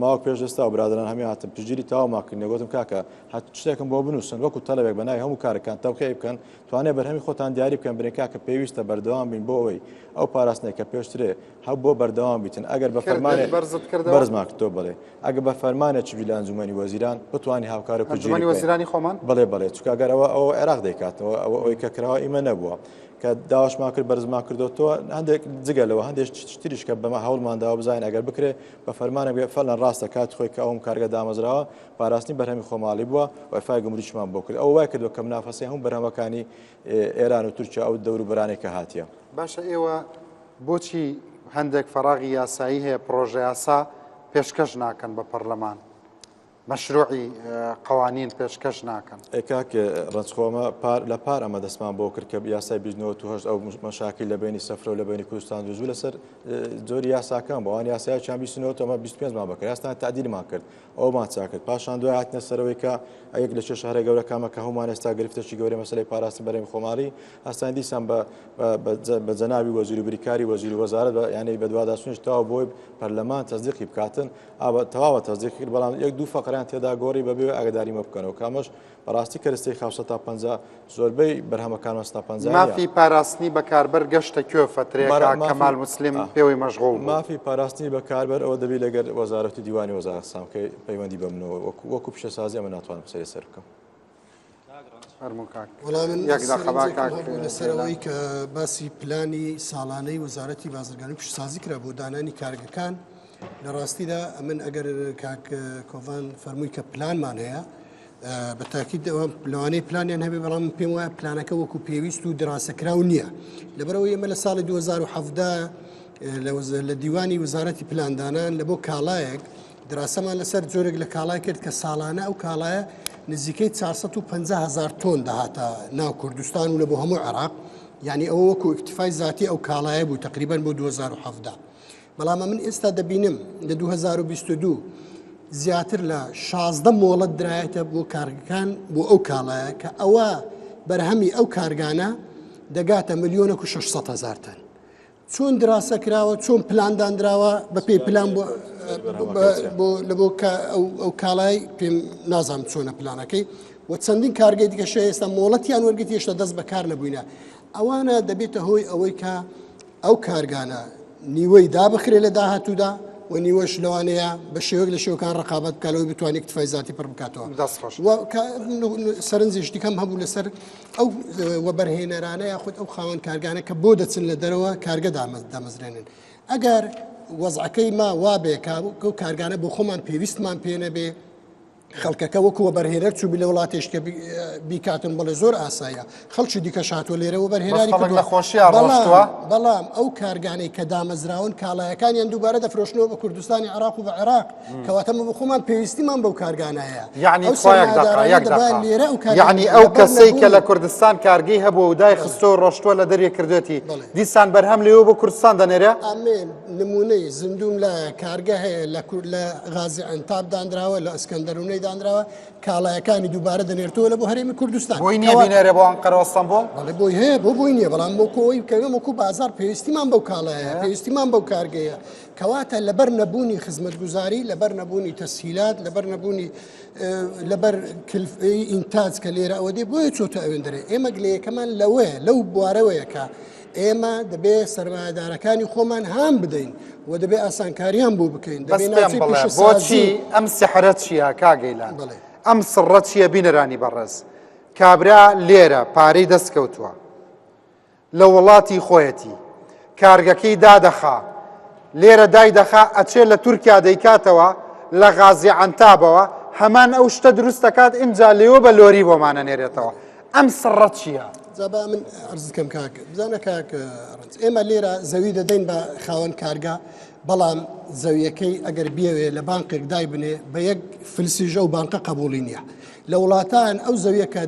ماوەک پێش دەستا و برادران هەمی هاتن پشتگیری تەواومان کردن گوتم کاکە هەر شتێکم بۆ بنووسن وەکو تەلەبێک بە ناوی هەموو کارەکان تەوقیعی بکەن توانێ بەرهەمی خۆتان دیاری بکەن برێن کاکە پێویستە بەردەوام بین بۆ ئەوەی ئەو پاراستنێک کە پێشترێ هەو بۆ بەردەوام بیتن ئەگەر بە فەرمانێ بەرزت کردەوە بەرزمان کردەوە بەڵێ ئەگەر بە فەرمانێکی بی لە ئەنجومەنی وەزیران بتوانین هاوکار و پشتگیری ئەنجومەنی بکەین. وەزیرانی خۆمان؟ بەڵێ بەڵێ چونکە ئەگەر ئەوە ئەوە عێراق دەیکاتەوە ئەوە ئەوەی کە کراوە ئیمە نەبووە کە داواشمان کرد بەرزمان کردۆتەوە هەندێک جگە لەوە هەندێک شتریش کە بەمە هەوڵمان داوە بزانین ئەگەر بکرێ بە فەرمانێک بێ فەلەن ڕاستە کات خۆی کە ئەوم کارگە دامەزراوە پاراستنی بەرهەمی خۆماڵی بووە و ئیفای گومرگیشمان بۆ کرد ئەوە وای کردووە کە منافەسەی هەموو بەرهەمەکانی ئێران و تورکیا ئەو دەوروبەرانەی کە هاتیە. باشە ئێوە بۆچی هەندێک فەراغی یاسایی هەیە پڕۆژەیاسا پێشکەش ناکەن بە پەرلەمان؟ مەشروعی قوانین پێشکەش ناکەن؟ ئێ کاک ڕەنج خۆ ئەمە پار لە پار ئەمە دەستمان بۆ کرد کە یاسای 1998 ئەو مەشاکیل لە بەینی سەفرە و لە بەینی کوردستان دروست بوو لەسەر جۆری یاساکان بۆ ئەوان یاسایەکیان 29 ئەمە 25 مان بەکرد یاستان تعدیلمان کرد ئەومان چاک کرد پاشان دوای هاتنە سەرەوەی کە یەک لە کێشە هەرە گەورەکانمە کە هەمومان ئێستا گرفتێکی گەورەی مەسەلەی پاراستن بەرهەمی خۆماڵی هەستان دیسان بە بە جەنابی وەزیر و بریکاری وەزیر و وەزارەت بە یانەی بەدواداچوونیش تەواو بۆی پەرلەمان تەزدیقی بکاتن ئاوە تەواوە تەزدیق کرد بەڵام یەک دوو فەقریان تێدا گۆڕی بەبێ ئاگداری مە بکەنەوە کامەش بەڕاستی کەرستەی خاو 150 زۆربەی بەرهەمەکان 150 مافی پاراستنی بەکاربەر گەشتە کوێ فەترێکا کەمال موسلیم پێوەی مەشغوڵ بوو. مافی پاراستنی بەکاربەر ئەوە دەبی لەگەر وەزارەت و دیوانی وەزارەت قسە بکەی پەیوەندی بە منەوە وەکو وەکو پیشەسازی ئەمە ناتوانم قسەی لەسەر بکەم. فەرموو کاک وەڵا من یەک دەقە با سەرنجێکم کاک هەبوو لەسەر جەلال. ئەوەی کە باسی پلانی ساڵانەی وەزارەتی بازرگانی و پیشەسازی کرا بۆ دانانی کارگەکان لە ڕاستیدا ئەمن ئەگەر کاک کۆڤان فەرمووی کە پلانمان هەیە بە تاکید لەوانەیە پلانیان هەبێ بەڵام من پێم وایە پلانەکە وەکو پێویست و دراسەکراو نییە لەبەرەوەی ئێمە لە ساڵی 2017 لە دیوانی وەزارەتی پلاندانان لە بۆ کاڵایەک دراسەمان لەسەر جۆرێک لە کاڵای کرد کە ساڵانە ئەو کاڵایە نزیکەی 450 هزار تۆن دەهاتە ناو کوردستان و لە بۆ هەموو عێراق یعنی ئەوە وەکو اکتفای زاتی ئەو کاڵایە بوو تقریبا بۆ 2017 بەڵام ئەمن ئێستا دەبینم لە 2022 زیاتر لە 16 مۆڵەت درایەتە بۆ کارگەکان بۆ ئەو کاڵایە کە ئەوە بەرهەمی ئەو کارگانە دەگاتە ملیۆنێک و 600 هزار تەن. چۆن دراسە کراوە چۆن پلان دانراوە بە پێی پلان بۆ لە بۆ ئەو کاڵای پێم نازانم چۆنە پلانەکەی و چەندین کارگەی دیکەشە ئێستا مۆڵەتیان وەرگرت هێشتا دەست بەکار نەبووینە ئەوانە دەبێتە هۆی ئەوەی کە ئەو کارگانە نیوەی دابخرێ لە داهاتوودا و نیوەش لەوانەیە بە شێوەیەک لە شێوەکان ڕقابەت بکات لەوەی بتوانێت اکتفای زاتی پڕ بکاتەوە و سەرنجێکی دیکەم هەبوو لەسەر ئەو وەبەرهێنەرانە یاخود ئەو خاوەن کارگانە کە بۆ دەچن لە دەرەوە کارگە دامەزرێنن ئەگەر وەزعەکەی ما وابێ کە ئەو کارگانە بۆ خۆمان پێویستمان پێ نەبێ خەڵکەکە وەکو وەبەرهێنەر چوبی لە وڵاتێش کە بیکاتن بەڵێ زۆر ئاسایە خەڵکی دیکەش هاتووە لێرە وەبەرهێنانی خەڵک لە خۆشییا ڕۆشتووە بەڵام ئەو کارگانەی کە دامەزراون کاڵایەکانیان دووبارە دەفرۆشنەوە بە کوردستانی عراق و بە عێراق کەواتە مە بۆ خۆمان پێویستیمان بەو کارگانە هەیە یعنی ئەو خوا یەک دەقە سەرمایەدارانە یەک دەبا دەقە لێرە ئەو کارگانە یعنی ئەو لەبەر کەسەی کە لە نەبوونی کوردستان کارگەی هەبووە و دای خستۆ و ڕۆشتووە لە دەریە کردوێتی بەڵێ. دیسان بەرهەم لێوە بۆ کوردستان دەنێرێ ئامێن نمونەی زیندووم لایە کارگە هەیە لە کور- لە غازی عەنتاب دانراوە لە ئەسکەندەرونەی دانراوە کاڵایەکانی دووبارە دەنێرتەوە لە بۆ هەرێمی کوردستان بۆی نییە بینێرێ بۆ ئەنقەرە و ئەستەنبوڵ؟ بەڵێ بۆی هەیە بۆ بۆی نییە بەڵام وەکو ئەوەی کە ئێمە وەکو بازاڕ پێویستیمان بەو کاڵایە پێویستیمان بەو کارگەیە کەواتە لەبەر نەبوونی خزمەتگوزاری لەبەر نەبوونی تەسهیلات لەبەر نەبوونی لەبەر کلفەی ئینتاج کە لێرە ئەوە دێ بۆیە چۆتە ئەوێندەرێ ئێمە گلەیەکەمان لەوەیە لەو بوارەوەیە کە ئێمە دەبێ سەرمایەدارەکانی خۆمان هان بدەین و دەبێ ئاسانکاریان بۆ بکەین بەس پێم بڵێ بۆچی ئەم سحرە چییە کاک گەیلان ئەم سڕە چییە بینەرانی بەڕێز کابرا لێرە پارەی دەست کەوتووە لە وڵاتی خۆیەتی کارگەکەی دادەخا لێرە دایدەخا ئەچێ لە تورکیا دەیکاتەوە لە غازی عەنتابەوە هەمان ئەو شتە دروست دەکات ئینجا لێوە بە لۆری بۆمان ئەنێرێتەوە ئەم سڕە چییە؟ جا با من عەرز بکەم کاک بزانە کاک ڕەنج ئێمە لێرە زەوی دەدەین بە خاوەن کارگە بەڵام زەویەکەی ئەگەر بیەوێ لە بانقێک دایبنێ بە یەک فلسیش ئەو بانقە قبوڵی نییە لە وڵاتان ئەو زەویە کە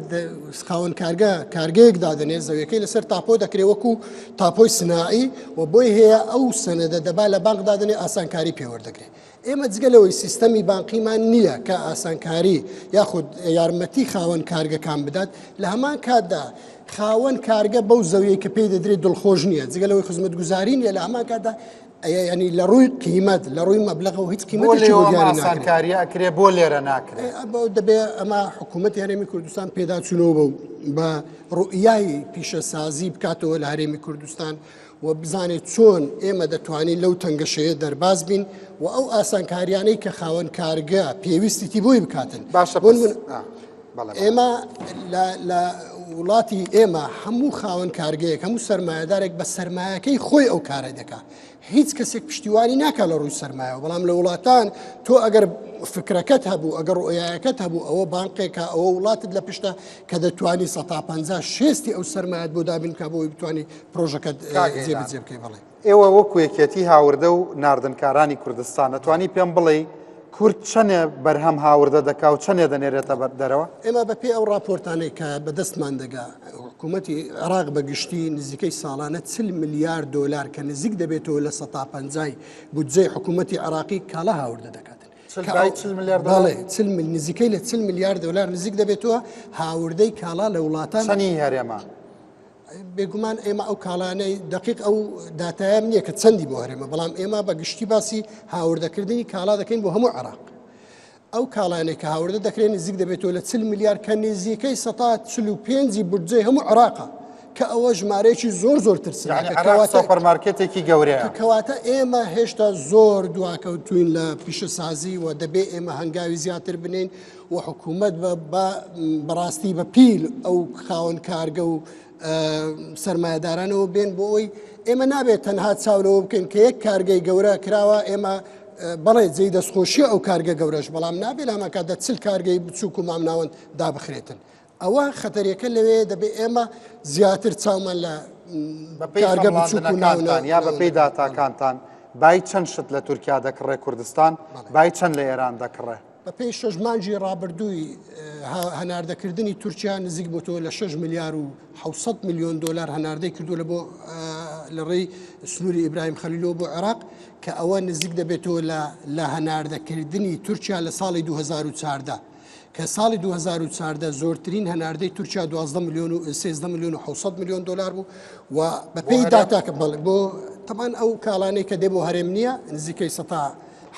خاوەن کارگە کارگەیەک دادەنێ زەویەکەی لەسەر تاپۆ دەکرێ وەکو تاپۆی سناعی و بۆی هەیە ئەو سەنەدە دەبا لە بانق دادەنێ ئاسانکاری پێوەردەگرێ ئێمە جگە لەوەی سیستەمی بانقیمان نییە کە ئاسانکاری یاخود یارمەتی خاوەن کارگەکان بدات لە هەمان کاتدا خاوەن کارگە بەو زەویەی کە پێی دەدرێت دڵخۆش نییە جگە لەوەی خزمەتگوزاری نییە لە هەمان کاتدا ینی لە ڕووی قیمەت لە ڕووی مەبلەغەوە هیچ قیمەتێکی بۆ دیاری ناکرێت. ئاسانکاریە ئەکرێ بۆ لێرە ناکرێت دەبێ ئەمە حکوومەتی هەرێمی کوردستان پێداچوونەوە بە بە ڕوئیای پیشەسازی بکاتەوە لە هەرێمی کوردستان و بزانێت چۆن ئێمە دەتوانین لەو تەنگەشەیە دەرباز بین و ئەو ئاسانکاریانەی کە خاوەن کارگە پێویستیتی بۆی بکاتن باشە بۆ من ئێمە لە وڵاتی ئێمە هەموو خاوەن کارگەیەک هەموو سەرمایەدارێک بە سەرمایەکەی خۆی ئەو کارە دەکات هیچ کەسێک پشتیوانی ناکا لە ڕووی سەرمایەوە بەڵام لە وڵاتان تۆ ئەگەر فکرەکەت هەبوو ئەگەر ڕۆیایەکەت هەبوو ئەوە بانقێکە ئەوە وڵاتت لە پشتە کە دەتوانی 150 شێستی ئەو سەرمایەت بۆ دابین بکە بۆی بتانی پرۆژەکەت جێبەجێ بکەی بەڵێ ئێوە وەکو یەکێتی هاوردە و ناردنکارانی کوردستان ئەتوانی پێم بڵێی کورد چەنێ بەرهەم هاوردە دەکا و چەنێ دەنێرێتە بەر دەرەوە؟ ئێمە بە پێی ئەو ڕاپۆرتانەی کە بە دەستمان دەگا حکوومەتی عێراق بە گشتی نزیکەی ساڵانە 40 ملیار دۆلار کە نزیک دەبێتەوە لە سەتا پەنجای بودجەی حکوومەتی عێراقی کاڵا هاوردە دەکاتن. بەڵێ نزیکەی لە 40 ملیار دۆلار نزیک دەبێتەوە هاوردەی کاڵا لە وڵاتان چەنی هەرێمە؟ بێگومان ئێمە ئەو کاڵانەی دقیق ئەو داتایەم نییە کە چەندی بۆ هەرێمە بەڵام ئێمە بە گشتی باسی هاوردەکردنی کاڵا دەکەین بۆ هەموو عێراق ئەو کاڵانێک کە هاوردە دەکرێن نزیک دەبێتەوە لە 40 ملیار کە نزیکەی 45 بودجەی هەموو عێراقە کە ئەوە ژمارەیەکی زۆر زۆر ترسناکە سۆپەرمارکێتێکی گەورەیە کەواتە ئێمە هێشتا زۆر دواکەوتوین لە پیشەسازی و دەبێ ئێمە هەنگاوی زیاتر بنین و حکوومەت بەڕاستی بە پیل ئەو خاوەن کارگە و سرمایهدارانەوە بێن بۆ ئەوی ئێمە نابێت تەنها چاو لەوە بکەین کە یەک کارگەی گەورە کراوە ئێمە بەڵێ جێی دەستخۆشی ئەو کارگە گەورەش بەڵام نابێت لە هەمان کاتدا چل کارگەی بچووک و مامناوەند دابخرێتن ئەوە خەتەرەکە لەوێ دەبێ ئێمە زیاتر چاومان لە کارگە بچووک و یا بەپێی داتاکانتان بای چەند شت لە تورکیا دەکڕێ کوردستان بای چەند لە ئێران دەکڕێ بەپێی شەش مانگی ڕابردووی هەناردەکردنی تورکیا نزیک بۆتەوە لە 6 ملیار و 600 میلیۆن دلار هەناردەی کردو لە بۆ لە ڕێی سنووری ئیبراهیم خەلیلۆ بۆ عێراق کە ئەوە نزیک دەبێتەوە لە لە هەناردەکردنی تورکیا لە ساڵی 2014 کە ساڵی 2014 زۆرترین هەناردەی تورکیا 12 میلیۆن و 13 میلیۆن و 600 میلیۆن دلار بوو و بەپێی داتاکە بەڵێ بۆ تەمان ئەو کاڵانەی کە دێ بۆ هەرێم نییە نزیکەی سەتا.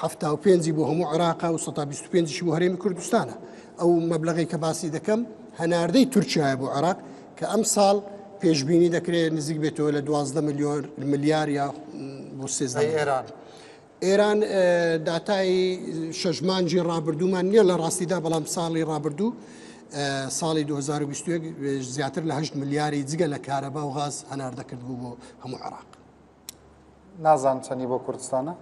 75 ی بۆ هەموو عێراقە و 125 شی بۆ هەرێمی کوردستانە. ئەو مەبلەغەی کە باسی دەکەم هەناردەی تورکیایە بۆ عێراق کە ئەمساڵ پێشبینی دەکرێت نزیک بێتەوە لە 12 ملیۆن ملیار یا بۆ 13 ئێران. ئێران داتای شەش مانگی ڕابردوومان نییە لە ڕاستیدا بەڵام ساڵی ڕابردوو ساڵی 2021 زیاتر لە 8 ملیاری جگە لە کارەبا و غاز هەناردە کردبوو بۆ هەموو عێراق. نازانم چەنی بۆ کوردستانە؟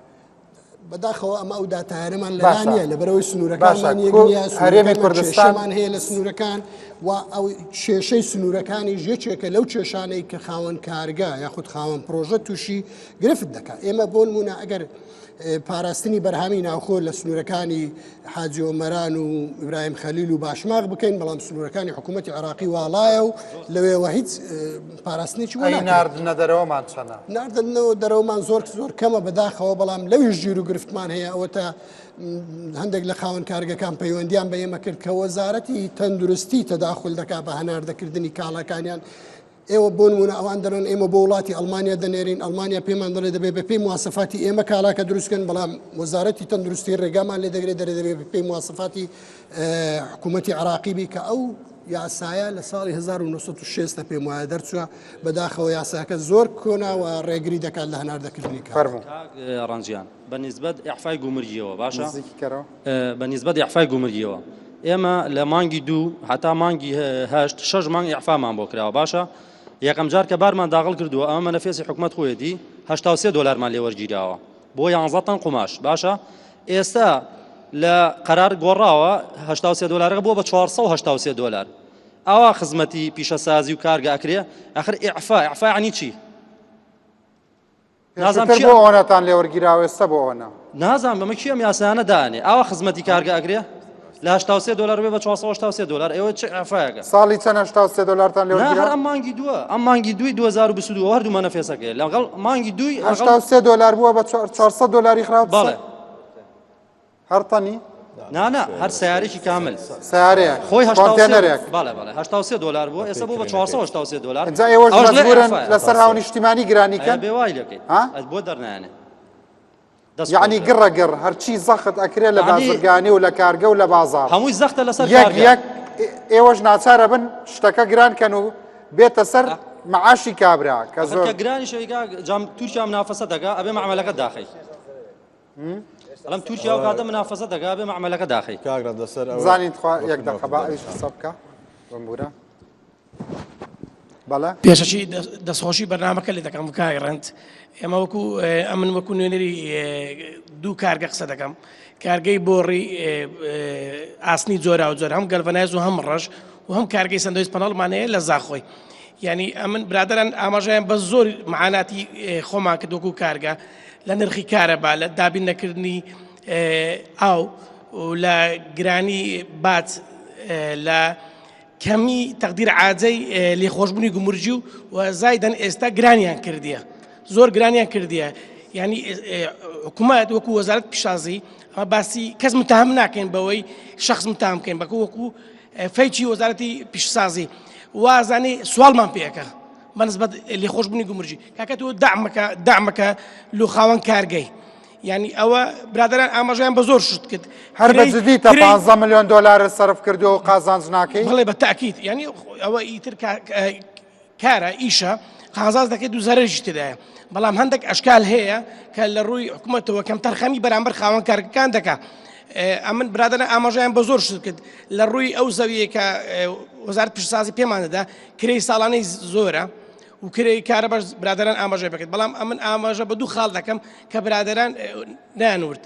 بەداخەوە ئەمە ئەو داتایانەمان لەلا نییە لەبەرەوەی سنوورەکانمان یەک نییە هەرێمی کوردستانمان هەیە لە سنوورەکان و ئەو کێشەی سنوورەکانیش یەکێکە لەو کێشانەی کە خاوەن کارگە یاخود خاوەن پرۆژە تووشی گرفت دەکات ئێمە بۆ نمونە ئەگەر پاراستنی بەرهەمی ناوخۆ لە سنوورەکانی حاجی ئۆمەران و ئیبراهیم خەلیل و باشماغ بکەین بەڵام سنوورەکانی حکوومەتی عێراقی واڵایە و لەوێوە هیچ پاراستنێکی وە ناردنە دەرەوەمان چەنە ناردنەوە دەرەوەمان زۆر زۆر کەمە بەداخەوە بەڵام لەویش گیر و گرفتمان هەیە ئەوە تا هەندێک لە خاوەن کارگەکان پەیوەندیان بە ئێمە کرد کە وەزارەتی تەندروستی تەداخل دەکات بە هەناردەکردنی کاڵاکانیان ئێوە بۆ نمونە ئەوان دەڵێن ئێمە بۆ وڵاتی ئەڵمانیا دەنێرین ئەڵمانیا پێمان دەڵێ دەبێ بە پێی مواسەفاتی ئێمە کاڵاکە دروستکەن بەڵام وەزارەتی تەندروستی ڕێگامان لێ دەگرێت دەرێ دەبێ بە پێی مواسەفاتی حکوومەتی عراقی بی کە ئەو یاسایە لە ساڵی 1960 پێم وایە دەرچووە بەداخەوە یاساکە زۆر کۆنا و ڕێگری دەکات لە هەناردەکردنی کاڵا. فەرموو. کاک ڕەنجیان بە نیسبەت ئیعفای گومرگیەوە باشە نزیکی کەرەوە. بە نیسبەت ئیعفای گومرگیەوە ئێمە لە مانگی دوو هەتا مانگی هەشت شەش مانگ ئیعفامان بۆ کراوە باشە یەکەم جار کە بارمان داغڵ کردووە ئەمە مەنەفێسی حکومەت خۆیەتی 83 دۆلارمان لێ وەرگیراوە بۆ 11 تەن قوماش باشە ئێستا لە قەرار گۆڕاوە 83 دۆلارەکە بووە بە 483 دۆلار ئاوا خزمەتی پیشەسازی و کارگە ئەکرێ ئەخر ئیعفا ئیعفا یعنی چی نازانم پێشووتر بۆ ئەوەنەتان لێ وەرگیراوە ئێستا بۆ ئەوەنە؟ نازانم ئەمە کێ ئەم یاسایانە دانێ ئاوا خزمەتی کارگە ئەکرێ لە 83 دۆلار بێ بە 483 دۆلار ئێوە چ ئەفایەکە ساڵی چەند 83 دۆلارتان لێ وەرگیرا؟ هەر ئەم مانگی دووە ئەم مانگی دووی 2022 هەردوو مەنەفێسەکەی لەگەڵ مانگی دووی 83 دۆلار بووە بە 400 دۆلاری خراوە بەڵێ هەر تەنی؟ نا نا هەر سیارێکی کامل سیارەیەک خۆی کۆنتێنەرێک بەڵێ بەڵێ 83 دلار بووە ئێستا بۆ بە 483 دلار جا ئێوەش مەجبورن لەسەر هاونیشتیمانی گرانی کەن بێ وای لەکەی ئەس بۆ دەرنایەنێ یعنی گڕە گڕ هەرچی زەخت ئەکرێ لە بازرگانی و لە کارگە و لە بازار هەمووی زەختە لەسەر یەک یەک ئێوەش ناچارە بن شتەکە گران کەن و بێتە سەر معاشی کابرا کە زۆر گرانی شەویگا جام تورکیا منافەسە دەکا ئەبێ معاملەکە داخی بەڵام تورکیا ئەو کاتە منافەسە دەکا بێ مەعمەلەکە داخەی. کاک ڕەند لەسەر ئەوە زانین تخوا یەک دەقە با ئەویش قسە بکا بمبورە بەڵێ. پێشەکی دەستخۆشی بەرنامەکە لێ دەکەم کاک ڕەند ئێمە وەکو ئەمن وەکو نوێنەری دوو کارگە قسە دەکەم کارگەی بۆڕی ئاسنی جۆرا و جۆر هەم گەلڤەنایز و هەم ڕەش و هەم کارگەی سەندۆیس پەنەڵمان هەیە لە زاخۆی یعنی ئەمن برادران ئاماژەیان بە زۆر معاناتی خۆمان کرد وەکو کارگە لە نرخی کارەبا، لە دابین نەکردنی ئاو و لە گرانی باج، لە کەمی تەقدیر عاجەی لێخۆشبوونی گومرگی و و زایدەن ئێستا گرانیان کردیە زۆر گرانیان کردیە یعنی حکوومەت وەکو وەزارەت پیشازی ئەمە باسی کەس متهم ناکەین بەوەی شخص متهم بکەین بەکو وەکو فەیچی وەزارەتی پیشسازی وازانی سواڵمان پێەکە بەنسبەت لێخۆشبوونی گومرگی کاکە تۆ دەعمەکە دەعمەکە لۆ خاوەن کارگەی یعنی ئەوە برادران ئاماژەیان بە زۆر شت کرد هەر بە جدی تا 15 ملیۆن دلار سەرف کردو و قازانج ناکەی بڵێ بە تاکید یعنی ئەوە ئیتر کارە ئیشە قازاز دەکەیت و زەرەرشی تێدایە بەڵام هەندێک ئەشکال هەیە کە لە ڕووی حکوومەتەوە کەم تەرخەمی بەرامبەر خاوەن کارەکان دەکا ئەمن برادەرە ئاماژەیان بە زۆر شت کرد لە ڕووی ئەو زەویە کە وەزارەت پیشەسازی پێمان دەدا کرێی ساڵانەی زۆرە و کرێی کارەباش برادەران ئاماژەی بکرد بەڵام ئەمن ئاماژە بە دوو خاڵ دەکەم کە برادەران نانورد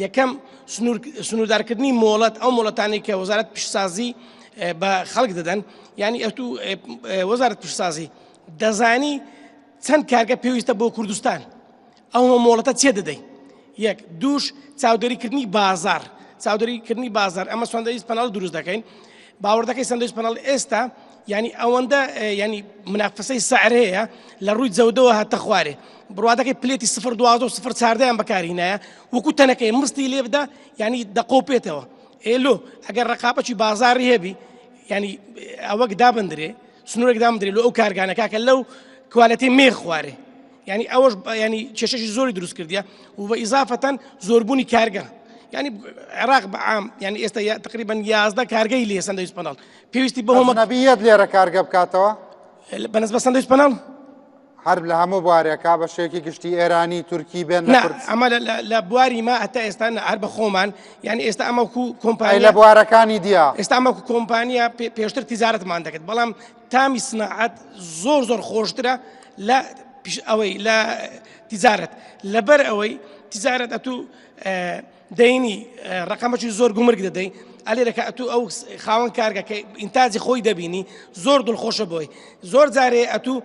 یەکەم سنووردارکردنی مۆڵەت ئەو مۆڵەتانی کە وەزارەت پیشسازی بە خەڵک دەدەن ینی ئەتوو وەزارەت پیشسازی دەزانی چەند کارگە پێویستە بۆ کوردستان ئەو مۆڵەتە چێ دەدەی یەک دووش چاودێریکردنی بازار چاودێریکردنی بازار ئەمە سندەیز پەناڵ دروست دەکەین باوەڕدەکەی سندەیز پەناڵ ئێستا ینی ئەوەندە ینی منافسەی سعر هەیە لە ڕووی جەودەوە هاتە خوارێ بڕوادەکەی پلێتی 0 12 0 چاردەیان بەکارهینایە وەکو تەنەکەی مستی لێ بدە ینی دەقۆپێتەوە ئێلۆ ئەگەر ڕقابەتی بازاری هەبی ینی ئەوەک دابندرێ سنوورێک دامدرێ لۆ ئەو کارگانە کاکە لەو کوالەتی مێ خوارێ. ینی ئەوەش ینی کێشەشی زۆری دروست کردیە و بە ئیزافەتەن زۆربوونی کارگە ینی عێراق بە عام ینی ئێستا تقریبا 11 کارگەی لێ سندویس پەنەڵ پێویستی بە هۆمە نەبیەت لێرە کارگە بکاتەوە بەنسبە سندویس پەنەڵ هەر لە هەموو بوارێکا بە شێوەیەکی گشتی ئێرانی تورکی بێن لە کورد ئەمە لە بواری ما هەتا ئێستا هەر بە خۆمان یعنی ئێستا ئەمە کو کۆمپانیا لە بوارەکانی دیە ئێستا ئەمە کۆمپانیا پێشتر تیجارەتمان دەکرد بەڵام تامی سناعەت زۆر زۆر خۆشترە لە ئەوەی لە تیجارەت لەبەر ئەوەی تیجارەت ئەتوو دەینی ڕقەمەکی زۆر گومرگ دەدەی ئەلێرەکە ئەتوو ئەو خاوەن کارگە کە ئینتاجی خۆی دەبینی زۆر دڵخۆشە بۆی زۆر جارێ ئەتوو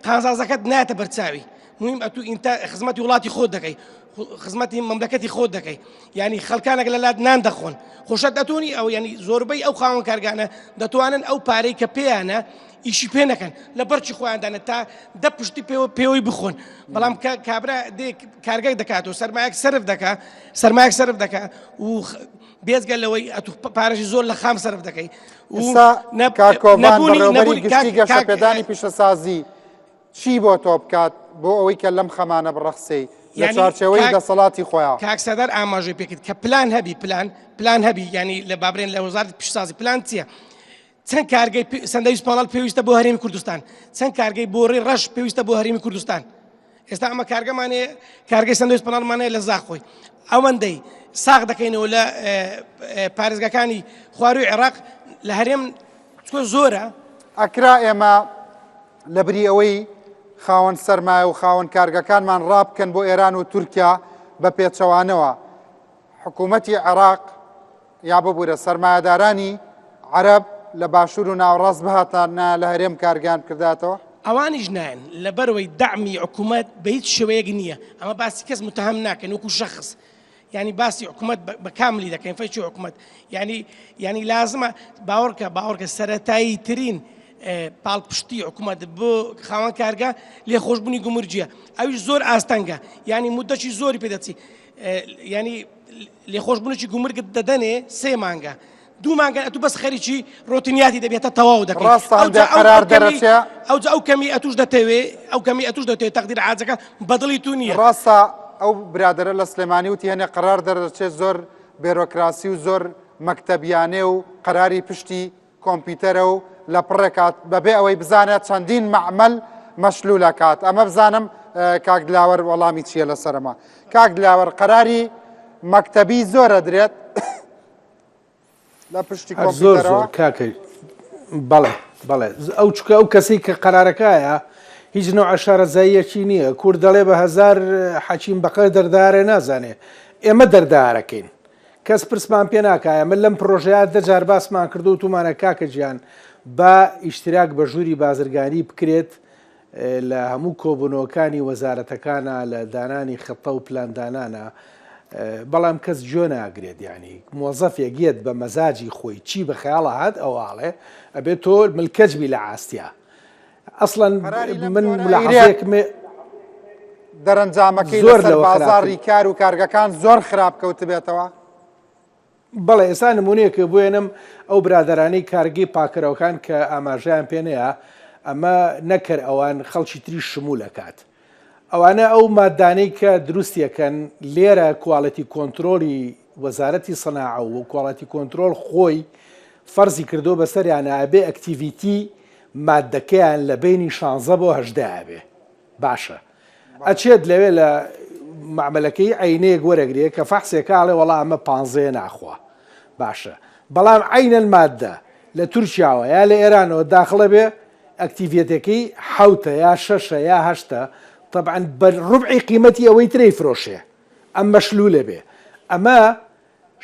قازازەکەت ناتە بەرچاوی مهم ئەتوو ئینتا خزمەتی وڵاتی خۆت دەکەی خزمەتی مەملەکەتی خۆت دەکەی ینی خەڵکانێک لە لات نان دەخۆن خۆشت دەتونی ئەو ینی زۆربەی ئەو خاوەن کارگانە دەتوانن ئەو پارەی کە پێیانە ئیشی پێ نەکەن لە بەرچی خۆیاندانە تا دە پشتی پێوە پێوەی بخۆن بەڵام کە کابرا دێ کارگەک دەکات و سەرمایەک سەرف دەکا سەرمایەک سەرف دەکا و بێزگە لەوەی ئەتو پارەشی زۆر لە خام سەرف دەکەی و کاکۆڤان بەڕێوەبەری گشتی گەشەپێدانی پیشەسازی چی بۆ تۆ بکات بۆ ئەوەی کە لەم خەمانە بڕەخسێی لە چوارچێوەی دەسەڵاتی خۆیان؟ کاک سەردار ئاماژەی پێکرد کە پلان هەبی پلان پلان هەبی ینی لە بابرێن لە وەزارەتی پیشەسازی پلان چییە؟ چەند کارگەی سەندەویست پاڵال پێویستە بۆ هەرێمی کوردستان چەند کارگەی بۆڕی ڕەش پێویستە بۆ هەرێمی کوردستان ئێستا ئەمە کارگەمانێ کارگەی سەندەویست پەناڵمانەیە لە زاخۆی ئەوەندەی ساغ دەکەینەوە لە پارێزگاکانی خواروی عێراق لە هەرێم چکۆ زۆرە ئەکرا ئێمە لەبری ئەوەی خاوەن سەرمایە و خاوەن کارگەکانمان ڕابکەن بۆ ئێران و تورکیا بە پێچەوانەوە حکوومەتی عێراق یا ببوورە سەرمایەدارانی عەرەب لە باشوور و ناوەڕاست بهاتانە لە هەرێم کارگەیان بکرداتەوە؟ ئەوانیش نایەن لەبەرئەوەی دەعمی حکوومەت بە هیچ شێوەیەک نییە ئەمە باسی کەس متهم ناکەین وەکو شەخس یعنی باسی حکوومەت بە کاملی دەکەین فەیچی حکوومەت یعنی یعنی لازمە باوەڕکە باوەڕکە سەرەتایی ترین پاڵپشتی حکوومەت بۆ خاوەن کارگە لێخۆشببوونی گومرگیە ئەویش زۆر ئاستەنگە یعنی مدەکی زۆری پێدەچی ینی لێخۆشببوونێکی گومرگت دەدەنێ سێ مانگە دوو مانگە ئەتو بەس خەریکی ڕۆتینیاتی دەبێتە تەواو دەکەی ڕاستە هەندێک قەرار دەرەچێ ئەوجا ئەو کەمی ئەتوش دەتەوێ ئەو کەمی ئەتوش دەتەوێ تەقدیر عاجەکە بەدڵی تو نییە ڕاستە ئەو برادەرە لە سلێمانی وتی هەنێ قەرار دەردەچێت زۆر بێرۆکراسی و زۆر مەکتەبیانێ و قەراری پشتی کۆمپیوتەرە و لە پڕێکات بەبێ ئەوەی بزانێت چەندین مەعمەل مەشلول ئەکات ئەمە بزانم کاک دلاوەر وەڵامی چییە لەسەرەمە کاک دلاوەر قەراری مەکتەبی زۆرە درێت لە پشتی زۆر زۆر کاکە بەڵێ بەڵێ ئەو چکە ئەو کەسەی کە قەرارەکایە هیچ نوع شارەزاییەکی نییە کورد دەڵێ بە هەزار حەکیم بەقەر دەردارێ نازانێ ئێمە دەردارەکەین کەس پرسمان پێ ناکا ئێمە لەم پرۆژەیە دە جار باسمان کردو وتومانە کاکە گیان با ئیشتراک بە ژووری بازرگانی بکرێت لە هەموو کۆبوونەوەکانی وەزارەتەکانە لە دانانی خطە و پلاندانانە بەڵام کەس گوێ ناگرێت یعنی مۆزەفێک یەت بە مەزاجی خۆی چی بە خەیاڵە هات ئەوە ئەڵێ ئەبێت تۆ ملکەچ بی لە عاستیا ئەسڵەن من ملاحەزەیەکم دەرەنجامەکەی زۆر لەسەر بازاڕی کار و کارگەکان زۆر خراپ کەوتبێتەوە؟ بەڵێ ئێستا نمونەیەک بوێنم ئەو برادەرانەی کارگەی پاکەرەوەکان کە ئاماژەیان پێ نەیە ئەمە نەکەر ئەوان خەڵکی تری شمول ئەکات ئەوانە ئەو مادانەی کە دروستیەکەن لێرە quality control ی وەزارەتی سەناعە و quality control خۆی فەرزی کردو بەسەریانە ئەبێ activity مادەکەیان لە بەینی شانزە بۆ 18 ئەبێ باشە ئەچێت لەوێ لە مەعمەلەکەی عەینەیەک وەرەگرێ کە فەحسێکە ئەڵێ وەڵا ئەمە پانزەیە ناخوا باشە بەڵام عەینەن مادە لە تورکیاوە یا لە ئێرانەوە داخڵە بێ ئەکتیڤیەتەکەی حەوتە یا شەشە یا هەشتە تەبعەن بە ڕوبعی قیمەتی ئەوەی ترەی فرۆشێ ئەم مەشلولە بێ ئەمە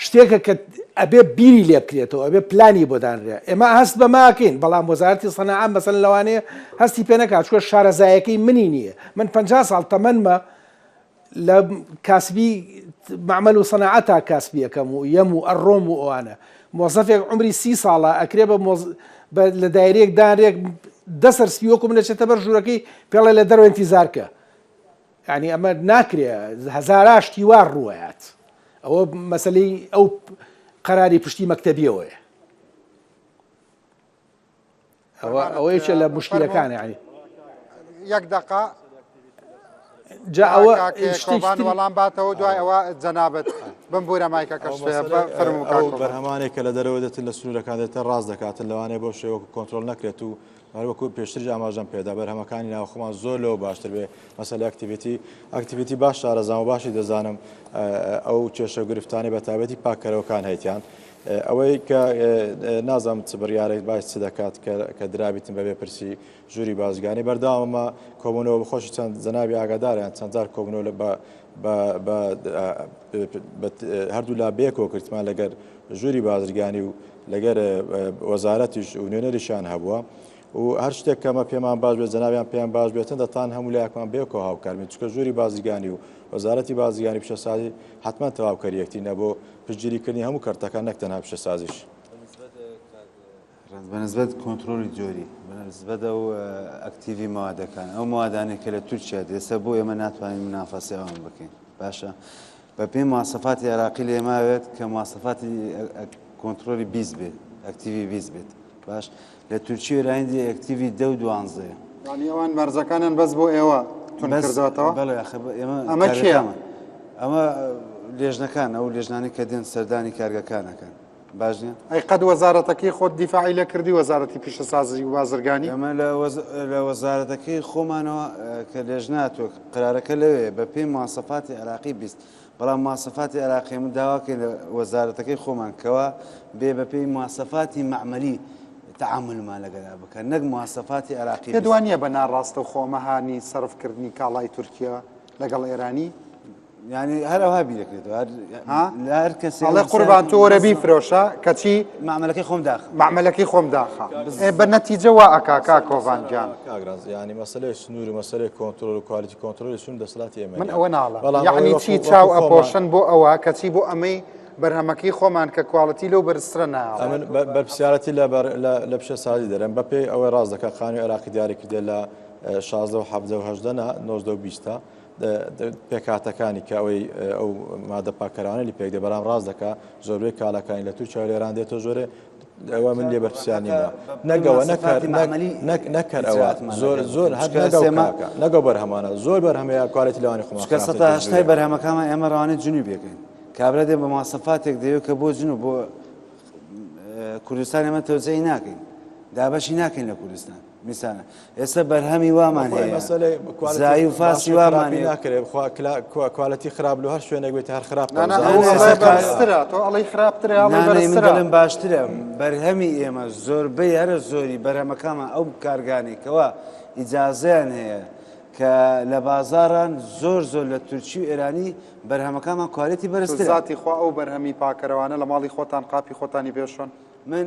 شتێکە کە ئەبێ بیری لێ بکرێتەوە ئەبێ پلانی بۆ دانرێ ئێمە هەست بەمە ئەکەین بەڵام وەزارەتی سەناعە مەسەلەن لەوانەیە هەستی پێ نەکات چونکە شارەزایەکەی منی نییە من 50 ساڵ تەمەنمە لە کاسبی معمل و سەناعە تا کاسبیەکەم و یەم و ئەڕۆم و ئەوانە مۆزەفێک عمری سی ساڵە ئەکرێ بە مۆز بە لە دایرەیەک دانرێک دە سەر سپی وەکو من دەچێتە بەر ژوورەکەی پێڵێ لە دەرەوە ئینتیزارکە یانی ئەمە ناکرێ هەزارا شتی وا ڕووەیات ئەوە مەسلەی ئەو قەراری پشتی مەکتەبیەوەیە ئەوە ئەوەیە لە مشکلەکان یعنی یەک دقە. جا ئەوە کاک شتێکی کۆڤان تری- وەڵام باتەوە دوای ئەوە جەنابت بمبورە مایکەکەش ئەو مەسەلەی، فەرموو کاک ئەو کۆڤان. بەرهەمانێک کە لە دەرەوە دێتن لە سنوورەکان دێتە ڕاست دەکاتن لەوانەیە بەو شێوە کۆنترۆل نەکرێت و هەروەکو پێشتریش ئاماژەم پێدا بەرهەمەکانی ناوخۆمان زۆر لەوە باشتر بێ مەسەلەی activity activity باش شارەزام و باشی دەزانم ئەو کێشە و گرفتانەی بە تایبەتی پاککەرەوەکان هەیتیان ئەوەی کە نازانم چ بڕیارێک باش چ دەکات کە درابیتن بەبێ پرسی ژووری بازرگانی بەردەوامە کۆبوونەوە بەخۆشی چەند جەنابی ئاگاداریان چەند جار کۆبوونەوە لە بە هەردوو لا بەیەکەوە کردمان لەگەر ژووری بازرگانی و لەگەر وەزارەتیش و نوێنەریشیان هەبووە و هەر شتێک کەمە پێمان باش بێت جەنابیان پێیان باش بێتن دەتان هەموو لایەکمان بەیەکەوە هاوکار بین چونکە ژووری بازرگانی و وەزارەتی بازرگانی پیشەسازی حتمما تەواوکەری یەکترینە بۆ پشتگیریکردنی هەموو کەرتەکان نەک تەنها پیشەسازیش. بەنسبەت کۆنترۆلی جۆری بەنسبەت ئەو ئەکتیڤی مەوادەکان ئەو مەوادانەی کە لە تورکیا دێت ئێستا بۆ ئێمە ناتوانین منافەسەی ئەوان بکەین باشە بە پێی مواسەفاتی عێراقی لە ئێمە وێت کە مواسەفاتی کۆنترۆلی 20 بێت ئەکتیڤی 20 بێت باش لە تورکی ئێرانی دی ئەکتیڤی دە و دوانزەیە یعنی ئەوان مەرزەکانیان بەس بۆ ئێوە تون کردوەتەوە بەڵێ ئەخە ئێمە ئەمە کێیە؟ ئەمە لێژنەکان ئەو لێژنانەی کە دێن سەردانی کارگەکانەکەن باش نیە؟ ئەی قەت وەزارەتەکەی خۆت دیفاعی لێ کردی وەزارەتی پیشەسازی و بازرگانی؟ ئێمە لە وەزارەتەکەی خۆمانەوە کە لێژنە هاتووە قرارەکە لەوێ بە پێی مواسەفاتی عێراقی 20 بەڵام مواسەفاتی عێراقی ئێمە داواکەین لە وەزارەتەکەی خۆمان کەوا بێ بە پێی مواسەفاتی مەعمەلی تەعامولمان لەگەلا بکەن نەک مواسەفاتی عێراقی پێت وا نییە بە ناڕاستەوخۆ ئەمە هانی سەرفکردنی کاڵای تورکیا لەگەڵ ئێرانی؟ یعنی هەر ئەوها بیرەکرێتەوە هەر لە هەر کەسێ ئەڵێ قوربان تۆ وەرە بیفرۆشە کەچی مەعمەلەکەی خۆم داخە مەعمەلەکەی خۆم داخە ئێ بە نەتیجە وا ئەکا کاک کۆڤان گیان. کاک ڕاز یعنی مەسەلەی سنوور و مەسەلەی کۆنترۆل و quality control ی سنوور دەسەڵاتی ئێمە من نییە. ئەوە ناڵێم بەڵام یعنی ئەوەی چی وەکو چاو وەکو خۆمان ئەپۆشن بۆ ئەوە کەچی بۆ ئەمەی بەرهەمەکەی خۆمان کە quality لەو بەرزترە نایەڵێ. ئەمن بەرپرسیارەتی لە لە پیشەسازی دەرێم بەپێی ئەوەی ڕاست دەکا قانونی عێراقی دیاری کردیە لە 16 و 17 و 18 نا 19 و 20 پێکهاتەکانی کە ئەوەی ئەو مادە پاکەرانە لی پێک دێ بەڵام ڕاست دەکا زۆربەی کالاکانی لە تورکیا و لێران دێتەوە زۆرێ ئەوە من لێ بەرپرسیار نیمە نەگەوە نەکەر نەکەر ئەوە زۆر زۆر هەر نەگەو بەرهەمانە زۆر بەرهەمەیە quality لەوانی خۆمان چونکە سەتا هەشتای بەرهەمەکانمان ئێمە ڕەوانەی جنوب یەکەین کابرا دێ بە مواسەفاتێک دەوێت کە بۆ جنوب بۆ کوردستان ئێمە تەوزیعی ناکەین دابەشی ناکەین لە کوردستان میسانە ئێستا بەرهەمی وامان هەیە زایی و فاسی وامان هەیە ناکرێ بخوا quality خراپ لە هەر شوێنێک بێت هەر خراپ بەرزترە تۆ ئەڵێی خراپترە ئەڵێی بەرزترە دەڵێم باشترە بەرهەمی ئێمە زۆربەی هەرە زۆری بەرهەمەکانمان ئەو کارگانەی کەوا ئیجازەیان هەیە کە لە بازاران زۆر زۆر لە تورکی و ئێرانی بەرهەمەکانمان quality بەرزترە زاتی خوا ئەو بەرهەمی پاکەرەوانە لە ماڵی خۆتان قاپی خۆتانی پێشۆن من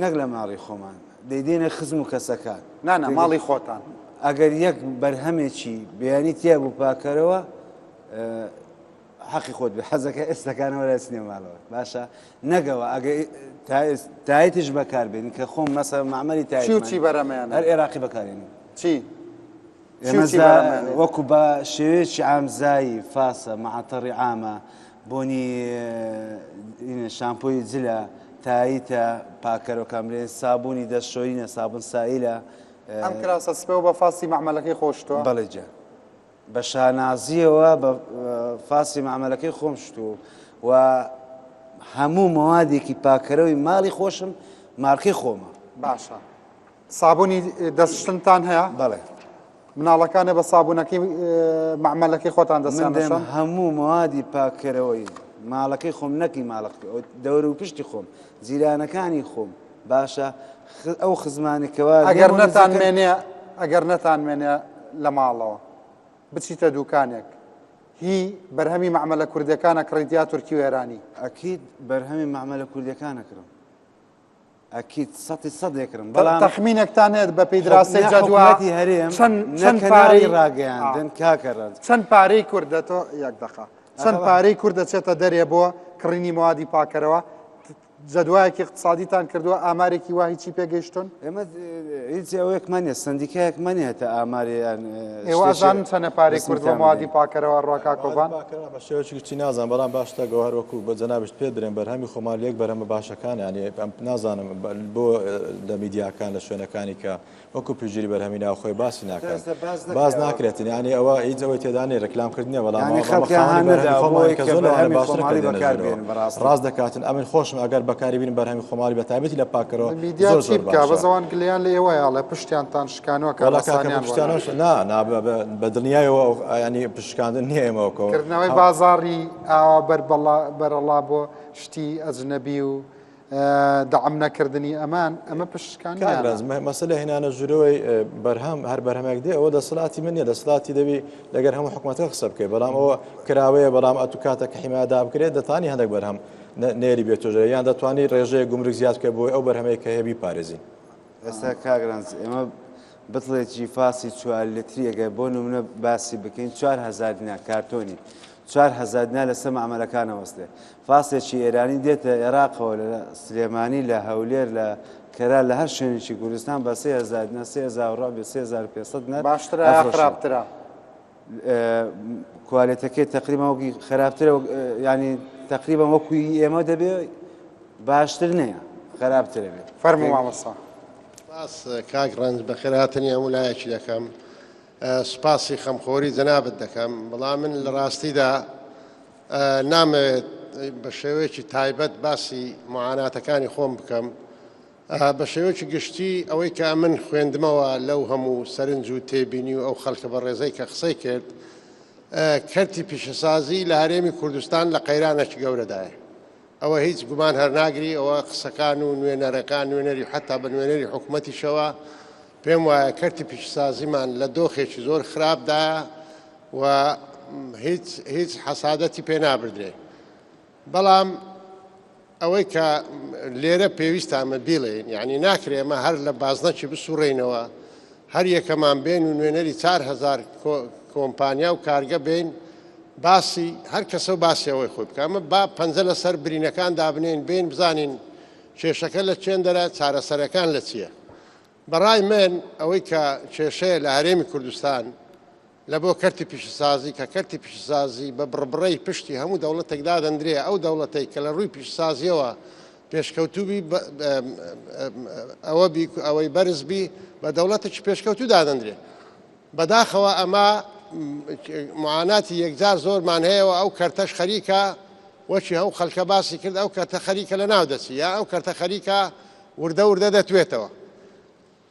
نەک لە ماڵی خۆمان دەیدەینە خزم و کەسەکان. نا نا ماڵی خۆتان. ئەگەر یەک بەرهەمێکی بیانی تیا بوو پاکەرەوە حەقی خۆت بێ حەزەکە ئێستەکانەوە لە سنێ ماڵەوە باشە نەگەوە ئەگە تایتیش بەکاربێن کە خۆم مەسە معمەلی تایت چی و چی بەرەمەیانە هەر عێراقی بەکارێنین چی ئێمە وەکو بە شێوەیەکی عام زایی فاسە مەعەتەڕی عامە بۆنی شامپۆی جلە تایتە پاکەرۆکان بلێن سابوونی دەستشۆرینە سابون سائیلە ئەم کراسە سپێوە بە فاسی مەعمەلەکەی خۆشتووە بەڵێ گیان بە شانازیەوە بە فاسی مەعمەلەکەی خۆم شتووە و هەموو مەوادێکی پاکەرەوەی ماڵی خۆشم مارکەی خۆمە باشە سابونی دەست شتنتان هەیە؟ بەڵێ. مناڵەکانێ بە سابونەکەی مەعمەلەکەی خۆتان دەستیان من دەم دەشۆن؟ هەموو مەوادی پاککەرەوەی ماڵەکەی خۆم نەکی ماڵەکەی ئەو دەور و پشتی خۆم جیرانەکانی خۆم باشە ئەو خزمانی کەوا ئەگەر لێمەوە نەتان نزیکن مێنێ ئەگەر نەتان مێنێ لە ماڵەوە بچیتە دوکانێک هی بەرهەمی مەعمەلە کوردیەکان ئەکڕیت یا تورکی و ئێرانی؟ ئەکید بەرهەمی مەعمەلە کوردیەکان ئەکڕم. ئەکید سەتی سەد دەکرم بەڵام تەخمینێکتان هەیە بە پێی دراسی جەدوا حکومەتی هەرێم چەند چەند پارەی پارەی ڕاگەیاندن کاکە ڕەنج چەند پارەی کوردە تۆ یەک دقە چەند پارەی کورد دەچێتە دەرێ بۆ کڕینی موادی پاکەرەوە؟ جەدوایەکی اقتصادیتان کردووە ئامارێکی وا هیچی پێگەیشتون؟ ئێمە هیچ ئەوەیەکمان نیە سندیکایەکمان نیە تا ئاماریان ئێوە ئەزانن چەنە پارەی کورد بۆ موادی پاکەرەوە ڕوا کاک کۆڤان؟ بە شێوەیەکی گشتی نازانم بەڵام باشترە گەوهەر وەکو بە جەنابشت پێت برێم بەرهەمی خۆمان لە یەک بەرهەمە باشەکان یانی نازانم بۆ لە میدیاکان لە شوێنەکانی کە وەکو پشتگیری بەرهەمی ناوخۆی باسی ناکەن باس ناکرێتن یانی ئەوە هیچ ئەوەی تێدا نیە ڕێکلام کردن نیە بەڵام یانی ئەوە خەڵکیان خاوەنی هان بەرهەمی نەدا خۆمانی بۆی کە کە زۆر لەوانە بەرهەمی باشترە کە خۆماڵی دێنە بەکار ژوورەوە بێنن بەڕاستی. ڕاست دەکاتن ئەمن خۆشم ئەگەر بەکاری بینم بەرهەمی خۆماڵی بە تایبەتی لە پاککەرەوە میدیا زۆر چی زۆر بکا باشە. بەس ئەوان گلەیان لە ئێوەیە ئەڵێ پشتیانتان شکانوە وەڵا کاکە کارەسانیان بۆ پشتیانەوە ناکەن. نا نا بە- بە- بە دڵنیایەوە ئەو- یانی پشتشکاندن نییە ئێمە وەکۆ کردنەوەی بازاڕی ئاوا بەربەڵا بەرەڵا بۆ شتی ئەجنەبی و دەعم نەکردنی ئەمان ئەمە پشتشکاندنیانە. کاک ڕەنج مەسەلە هێنانە ژوورەوەی بەرهەم هەر بەرهەمێک دێ ئەوە دەسەڵاتی من نیە دەسەڵاتی دەبی لەگەر هەموو حکومەتەکە قسە بکەی بەڵام ئەوە کراوەیە بەڵام ئەتو کاتە کە حیمایە دابکرێت دەتانی هەندێک بەرهەم نێری بێتۆژە یان دەتوانی ڕێژەیە گومرگ زیاد بکە بۆی ئەو بەرهەمەی کە هەیە بیپارێزین. ئێستا کاک ڕەنج ئێمە بتڵێکی فاسی چوار لتری ئەگەر بۆ نمونە باسی بکەین 4000 دینار کارتۆنی 4000 دینار لەسەر مەعمەلەکان ئەوەستێ فاسێکی ئێرانی دێتە عێراقەوە لە سلێمانی لە هەولێر لە کەرا لە هەر شوێنێکی کوردستان بە 3000 دینار 3000 ڕابێ 3500 دینار باشترە یا ئەفرۆشێ. خراپترە؟ کوالێتەکەی تقریبا وەکی خراپترە ینی تقریبا وەکو ئێمە دەبێ باشتر نییە خراپترە بێت فەرموو مامۆستا. سپاس کاک ڕەنج بەخێرهاتنی هەموو لایەکی دەکەم سپاسی خەمخۆری جەنابت دەکەم بەڵام من لە ڕاستیدا نامەوێت بە شێوەیەکی تایبەت باسی معاناتەکانی خۆم بکەم بە شێوەیەکی گشتی ئەوەی کە ئەمن خوێندمەوە لەو هەموو سەرنج و تێبینی و ئەو خەڵکە بەڕێزەی کە قسەی کرد کەرتی پیشەسازی لە هەرێمی کوردستان لە قەیرانێکی گەورەدایە ئەوە هیچ گومان هەرناگری ئەوە قسەکان و نوێنەرەکان نوێنەری حتا بە نوێنەری حکوومەتیشەوە پێم وایە کەرتی پیشەسازیمان لە دۆخێکی زۆر خراپدایە و هیچ هیچ حەسادەتی پێ نابردرێ بەڵام ئەوەی کە لێرە پێویستە ئەمە بیڵێین یعنی ناکرێ ئەمە هەر لە بازنەکی بسوڕێینەوە هەر یەکەمان بێن و نوێنەری 4000 کۆمپانیا و کارگە بین باسی هەر کەسە و باسی ئەوەی خۆی بکە ئەمە با پەنجە لەسەر برینەکان دابنێن بین بزانین کێشەکە لە چێندەرە چارەسەرەکان لە چییە بەڕای من ئەوەی کە کێشەیە لە هەرێمی کوردستان لە بۆ کەرتی پیشەسازی کە کەرتی پیشەسازی بە بڕبڕەی پشتی هەموو دەوڵەتێک دادەندرێ ئەو دەوڵەتەی کە لە ڕووی پیشەسازیەوە پێشکەوتوو بی ئەوە بی ئەوەی بەرز بی بە دەوڵەتێکی پێشکەوتوو دادەندرێ بەداخەوە ئەمە معاناتی یەکجار زۆرمان هەیە و ئەو کەرتەش خەریکە وەکی هەو خەلکە باسی کرد ئەو کەرتە خەریکە لە ناو دەچی یا ئەو کەرتە خەریکە وردە وردە دەتوێتەوە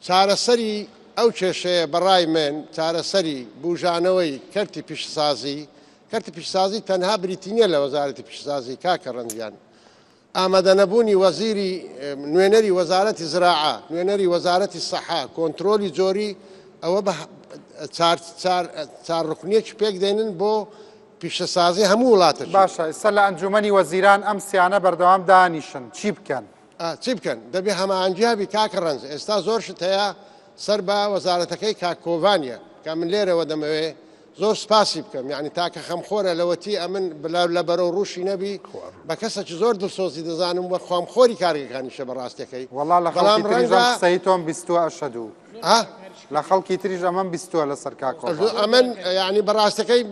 چارەسەری ئەو کێشەیە بە ڕای من چارەسەری بوژانەوەی کەرتی پیشەسازی، کەرتی پیشەسازی تەنها بریتی نییە لە وەزارەتی پیشەسازی کاکە ڕەنجیان ئامادەنەبوونی وەزیری نوێنەری وەزارەتی زراعە نوێنەری وەزارەتی سەحا کۆنترۆلی جۆری ئەوە بە چار چار چار ڕکنێکی پێک دێنن بۆ پیشەسازی هەموو وڵاتە باشە ئێستا لە ئەنجومەنی وەزیران ئەم سیانە بەردەوام دانیشن چی بکەن؟ چی بکەن دەبێ هەماهەنگی هەبی کاکە ڕەنج ئێستا زۆر شت هەیە سەر بە وەزارەتەکەی کاک کۆڤانیە کە من لێرەوە دەمەوێ زۆر سپاسی بکەم یعنی تاکە خەمخۆرە لەوەتی ئەمن لە بەرەو ڕوشی نەبی بە کەسێکی زۆر دڵسۆزی دەزانم وە خوامخۆری کارگەکانیشە بە ڕاستەکەی وەڵا لە خەڵکی تریش ئەم قسەی تۆم بیستووە ئەشهەدو ها لە خەڵکی تریش ئەمەم بیستووە لەسەر کاک کۆڤان. ئەمن یعنی بە ڕاستەکەی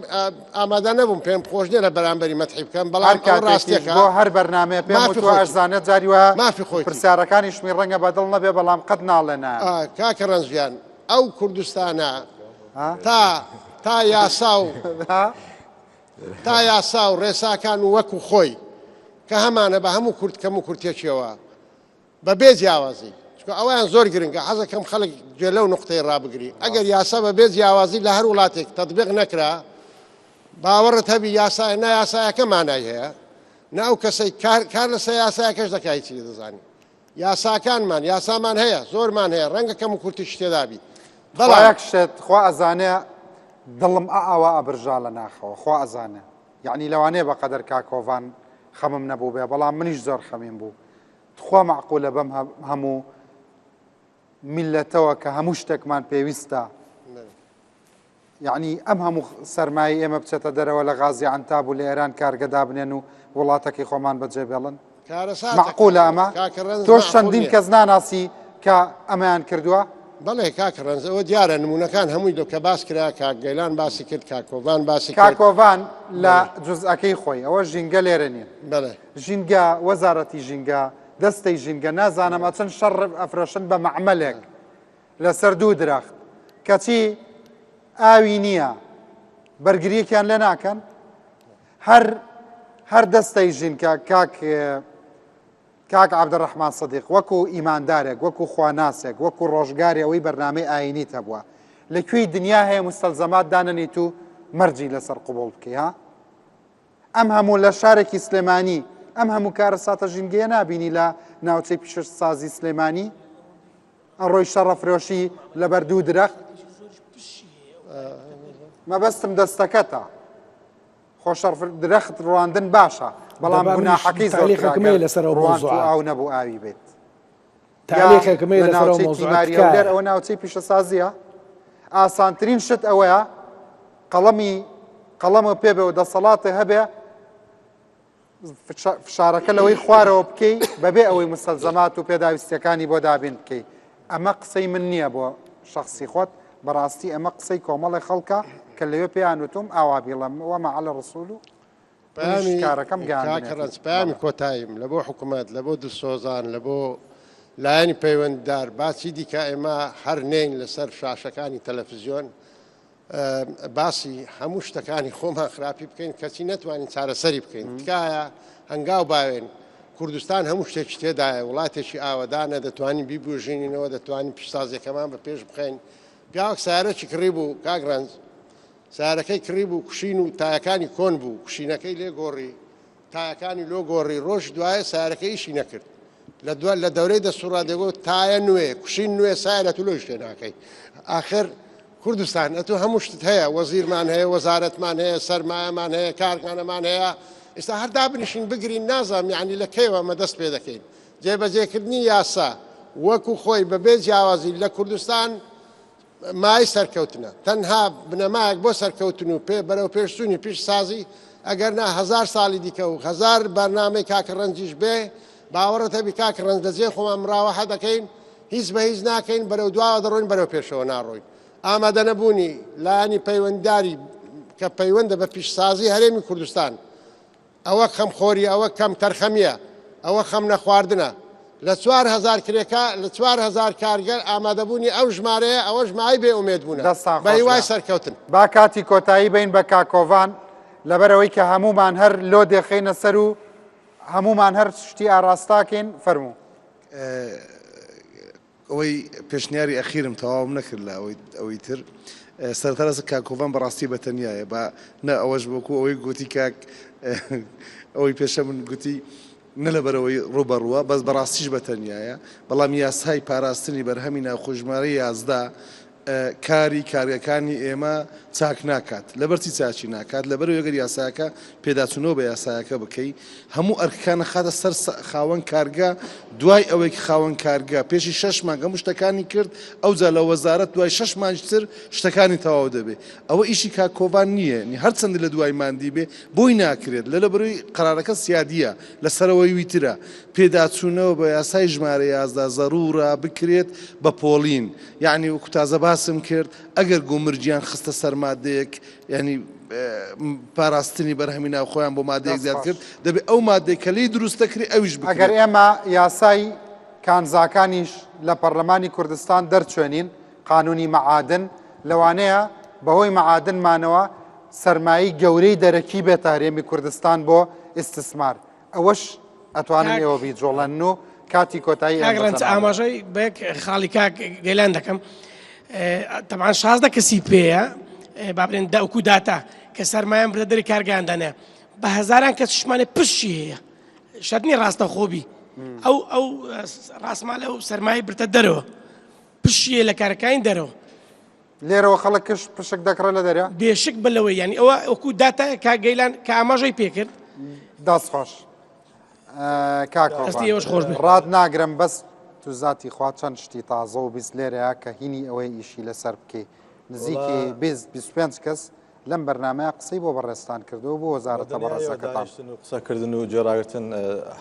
ئامادە نەبووم پێم خۆش نییە لە بەرامبەری مەتحی بکەم بەڵام هەر ئەوە کاتێکیش ڕاستیەکە بۆ هەر بەرنامەیە پێم مافی وتووە خۆیتی. ئەشزانێت جاری وایە مافی خۆیتی. پرسیارەکانیشمی ڕەنگە بە دڵ نەبێ بەڵام قەت ناڵێ نایەم. ئا، کاکە ڕەنج گیان ئەو کوردستانە تا تا یاسا و تا یاسا و ڕێساکان و وەکو خۆی کە هەمانە بە هەموو کورت کەم و کورتێکیەوە بە بێ جیاوازی چونکە ئەوەیان زۆر گرنگە حەزەکەم خەڵک گوێ لەو نوقتەی ڕابگری ئەگەر یاسا بە بێ جیاوازی لە هەر وڵاتێک تەطبیق نەکرا باوەڕت هەبی یاسا نە یاسایەکە مانای هەیە نە ئەو کەسەی کار کار لەسەر یاسایەکەش دەکا هیچی دەزانی یاساکانمان یاسامان هەیە زۆرمان هەیە ڕەنگە کەم و کورتیش تێدابی بەڵام یەک شت خوا ئەزانێ دڵم ئاوا ئەبرژا لە ناخەوە خوا ئەزانێ یعنی لەوانەیە بە قەدەر کاکۆڤان خەمم نەبوو بێ بەڵام منیش زۆر خەمیم بوو تخوا مەعقولە بەم هەموو میللەتەوە کە هەموو شتێکمان پێویستە یعنی ئەم هەموو سەرمایە ئێمە بچێتە دەرەوە لە غازی عەنتاب و لە ئێران کارگە دابنێن و وڵاتەکەی خۆمان بەجێ بێڵن. کارەساتە مەعقولە ئەمە؟ کاکە ڕەنج تۆش مەعقول چەندین نییە. کەس ناناسی کە ئەمەیان کردووە؟ بەڵێ کاک ڕەنج ئەوە دیارە نموونەکان هەمووی لۆ کە باس کرا کاک گەیلان باسی کرد کاک کۆڤان باسی کاک کرد. کۆڤان لە بەڵێ. جوزئەکەی خۆی ئەوە ژینگە لێرە نین. بەڵێ. ژینگە وەزارەتی ژینگە دەستەی ژینگە نازانم ئەچن شەڕ ئەفرۆشن بە مەعمەلێک لەسەر دوو درەخت کەچی ئاوی نییە بەرگریەکیان لێ ناکەن؟ هەر هەر دەستەی ژینکە کاک کاک عەبدولڕەحمان سدیق وەکو ئیماندارێک وەکو خواناسێک وەکو ڕۆژگاری ئەوەی بەرنامەی ئاینیت هەبووە لە کوێی دنیا هەیە مستەلزەمات دانەنیت و مەرجی لەسەر قبوڵ بکەی ها ئەم هەموو لە شارێکی سلێمانی ئەم هەموو کارەساتە ژینگەیە نابینی لە ناوچەی پیشەسازی سلێمانی ئەڕۆی شەڕەفرۆشی لەبەر دوو درەخت مەبەستم دەستەکەتە خۆ شەڕ درەخت ڕواندن باشە بەڵام دەبا منیش گوناحەکەی زۆر تەعلیقێکم هەیە لەسەر ئەو ڕواند و مەوزوعە. ئاو نەبوو ئاوی بێت تەعلیقێکم هەیە لە لەسەر ئەو ناوچەی مەوزوعە تیماری تکایە. هەولێر ئەوە ناوچەی پیشەسازیە ئاسانترین شت ئەوەیە قەڵەمی قەڵەمە پێ بێ و دەسەڵاتێ هەبێ فشارەکە لەوەی خوارەوە بکەی بەبێ ئەوەی مستەلزەمات و پێداویستیەکانی بۆ دابین بکەی ئەمە قسەی من نییە بۆ شخصی خۆت بەڕاستی ئەمە قسەی کۆمەڵی خەڵکە کە لەوێ پێیان وتوم ئاوا بیڵم وەما عەلە ڕسول و پەیامی کارەکەم کاکە ڕەنج پەیامی کۆتاییم لە بۆ حکوومەت لە بۆ دلسۆزان لە بۆ لایەنی پەیوەنددار باسی دیکە ئێمە هەر نین لەسەر شاشەکانی تەلەفزیۆن باسی هەموو شتەکانی خۆمان خراپی بکەین کەچی نەتوانین چارەسەری بکەین تکایە هەنگاو باوێن کوردستان هەموو شتێکی تێدایە وڵاتێکی ئاوەدانە دەتوانین بیبوژینینەوە دەتوانین پیشسازیەکەمان بە پێش بخەین پیاوەک سارەکی کڕی بوو کاک ڕەنج سارەکەی کڕی بوو کوشین و تایەکانی کۆن بوو کوشینەکەی لێ گۆڕی تایەکانی لۆ گۆڕی ڕۆژ دوایە سارەکە ئیشی نەکرد لە دو لە دەورەی دەسوڕا دەگۆ تایە نوێ کوشین نوێ سایە تو لۆیش لێ ناکەی ئاخر کوردستان ئەتۆ هەموو شتت هەیە وەزیرمان هەیە وەزارەتمان هەیە سەرمایەمان هەیە کارخانەمان هەیە ئێستا هەر دابنیشین بگرین نازانم یعنی لە کەیەوە ئەمە دەست پێ دەکەین جێبەجێکردنی یاسا وەکو خۆی بەبێ جیاوازی لە کوردستان مای سەرکەوتنە تەنها بنەمایەک بۆ سەرکەوتن و پێ بەرەو پێشچوونی پیشسازی ئەگەر نا هەزار ساڵی دیکە و هەزار بەرنامەی کاکە ڕەنجیش بێ باوەڕت هەبی کاک ڕەنج لە جێ خۆمان مراوەحە دەکەین هیچ بە هیچ ناکەین بەرەو دواوە دەڕۆین بەرەو پێشەوە ناڕۆین ئامادەنەبوونی لایەنی پەیوەندداری کە پەیوەندە بە پیشسازی هەرێمی کوردستان ئەوە خەمخۆری ئەوە کەم تەرخەمیە ئەوە خەم نەخواردنە لە 4000 کرێکا لە 4000 کارگەر ئامادەبوونی ئەو ژمارەیە ئەوەش مای بێ ئومێد بوونە دەستان بە خۆش هیوای بێ. سەرکەوتن. با کاتی کۆتایی بین بە کاک کۆڤان لەبەرئەوەی کە هەموومان هەر لۆ دێخەینە سەر و هەموومان هەر شتی ئاراستاکەین فەرموو. ئەوەی پێشنیاری ئەخیرم تەواوم نەکرد لە ئەوەی ئەوەی تر سەرەتا لەسەر کاک کۆڤان بەڕاستی بە تەنیایە با نە ئەوەش وەکو ئەوەی گوتی کاک ئەوەی پێشە من گوتی نە لەبەرەوەی ڕووبەڕووە بەس بەڕاستیش بە تەنیایە بەڵام یاسای پاراستنی بەرهەمی ناوخۆ ژمارە 11 کاری کارگەکانی ئێمە چاک ناکات. لەبەرچی چاکی ناکات؟ لەبەرئەوەی ئەگەر یاساکە پێداچوونەوە بە یاسایەکە بکەی هەموو ئەرکەکان ئەخاتە سەر خاوەن کارگە دوای ئەوەی کە خاوەن کارگە پێشی شەش مانگ هەموو شتەکانی کرد ئەوجا لە وەزارەت دوای شەش مانگی تر شتەکانی تەواو دەبێ ئەوە ئیشی کاک کۆڤان نییە یانی هەرچەندی لە دوای ماندی بێ بۆی ناکرێت لە لەبەرئەوەی قەرارەکە سیادییە لە سەرەوەی وی ترە پێداچوونەوە بە یاسای ژمارە 11 زەروورە بکرێت بە پۆڵین یەعنی وەکو تازە باسم کرد ئەگەر گومرگیان خستە سەر مادەیەک یعنی پاراستنی بەرهەمی ناوخۆیان بۆ مادەیەک زیاد کرد دەبێت ئەو مادەی کە لێی دروست دەکرێت ئەویش ئەگەر بکرێت. ئێمە یاسای کانزاکانیش لە پەرلەمانی کوردستان دەرچوێنین قانونی مەعادن لەوانەیە بەهۆی مەعادنمانەوە سەرمایەی گەورەی دەرەکی بێتە هەرێمی کوردستان بۆ ئیستسمار ئەوەش ئەتوانن ئێوە بیجوڵێنن و کاتی کۆتایی کاک ڕەنج ئاماژەی بە یەک خاڵی کاک گەلان دەکەم تەبعەن 16 کەسی پێیە با بڵێن داوکو داتا کە سەرمایان بردە دەری کارگەیان دانێ بە هەزاران کەس شمانێ پشتی هەیە شەرت نییە ڕاستەخۆبی ئەو ئەو ڕاستمالە و سەرمایە برتە دەرەوە پشیە لە کارەکانی دەرەوە لێرەوە خەڵک کش پشک دەکڕێ لە دەریا؟ بێشک بە لەوەی یانی ئەوە وەکو داتایە کاک گەیلان کە ئاماژەی پێکرد. دەست خۆش کاک دەستی ئێوەش خۆش بێ. ڕات ناگرم بەس تو زاتی خوا چەند شتی تازە و 20 لێرەیە کە هینی ئەوەی ئیشی لەسەر بکەی نزیکی 20 25 کەس لەم بەرنامەیە قسەی بۆ بەڕێزتان کردووە بۆ وەزارەتە بەڕێزەکەتان. دانیشتن و قسەکردن و گوێڕاگرتن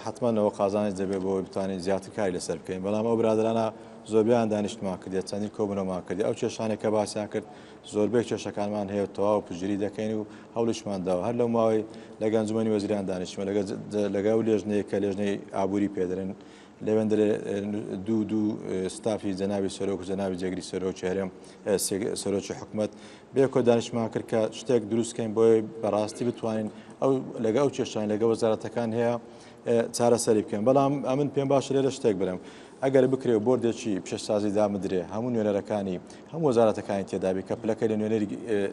حەتمەن ئەوە قازانج دەبێت بۆ ئەوەی بتوانین زیاتر کاری لەسەر بکەین، بەڵام ئەو برادەرانە زۆربەیان دانیشتمان کردیە، چەندین کۆبوونەوەمان کردیە، ئەو کێشانەی کە باسیان کرد زۆربەی کێشەکانمان هەیە و تەواو پشتگیری دەکەین و هەوڵیشمان داوە هەر لەو ماوەی لەگە ئەنجومەنی وەزیران دانیشتمە لەگە ئەو لێژنەیە کە لێژنەی ئابووری پێدەرن لەوێندرێ دوو دوو ستافی جەنابی سەرۆک و جەنابی جێگری سەرۆکی هەرێم سەرۆکی حکومەت بێکۆ دانیشتمان کرد کە شتێک دروستکەین بۆی بەڕاستی بتوانین ئەو لەگە ئەو کێشان لەگە وەزارەتەکان هەیە چارەسەری بکەن بەڵام ئەمن پێم باشە لێرە شتێک برم ئەگەر بکرێ و بۆردێکی پیشەسازی دامدرێ هەموو نوێنەرەکانی هەموو وەزارەتەکانی تێدابی کە پلەکە لە نوێنەری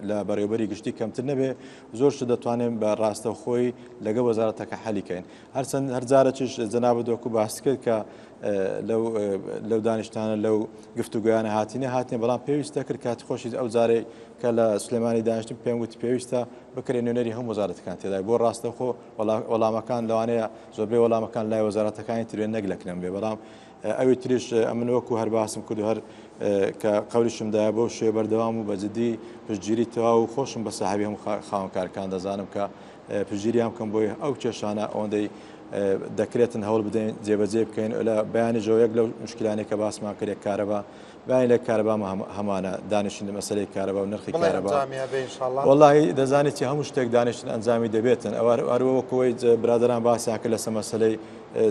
لە بەڕێوبەری گشتی کەمتر نەبێ زۆر شت دەتوانێن بە ڕاستەوخۆی لەگە وەزارەتەکە حەلیکەین هەرچەند هەر جارەکیش جەنابت وەکو باست کرد کە لەو لەو دانیشتانە لەو گفتوگۆیانە هاتینە هاتنێ بەڵام پێویستە کرد کاتی خۆشی ئەو جارەی کە لە سلێمانی دانیشتم پێم وتی پێویستە بکرێ نوێنەری هەموو وەزارەتەکان تێدای بۆ ڕاستەوخۆ وەڵامەکان لەوانەیە زۆربەی وەڵامەکان لای وەزارەتەکانی ترێن نەک لە کنەم بێ بەڵام ئەوی تریش ئەمن وەکو هەر باسم کرد و هەر کە قەولیشم دایە بەو شێوە بەردەوام و بە جدی پشتگیری تەواو و خۆشم بە ساحێبی هەموو خاوەنکارەکان دەزانم کە پشتگیریان بکەم بۆی ئەو کێشانە ئەوەندەی دەکرێتن هەوڵ بدەین جێبەجێ بکەین لە بەیانیشەوە یەک لەو مشکلانەی کە باسمان کرد یەک کارەبا بەیانی لە کارەبا هەمانە دانیشتن لە مەسەلەی کارەبا و نرخی بڵێ کارەبا ئەنجامی هەبێ ئینشاڵڵا. وەڵاهی دەزانی چی هەموو شتێک دانیشتن ئەنجامی دەبێتن ئەوە هەر وەکو ئەوەی برادەران باسیان کرد لەسەر مەسەلەی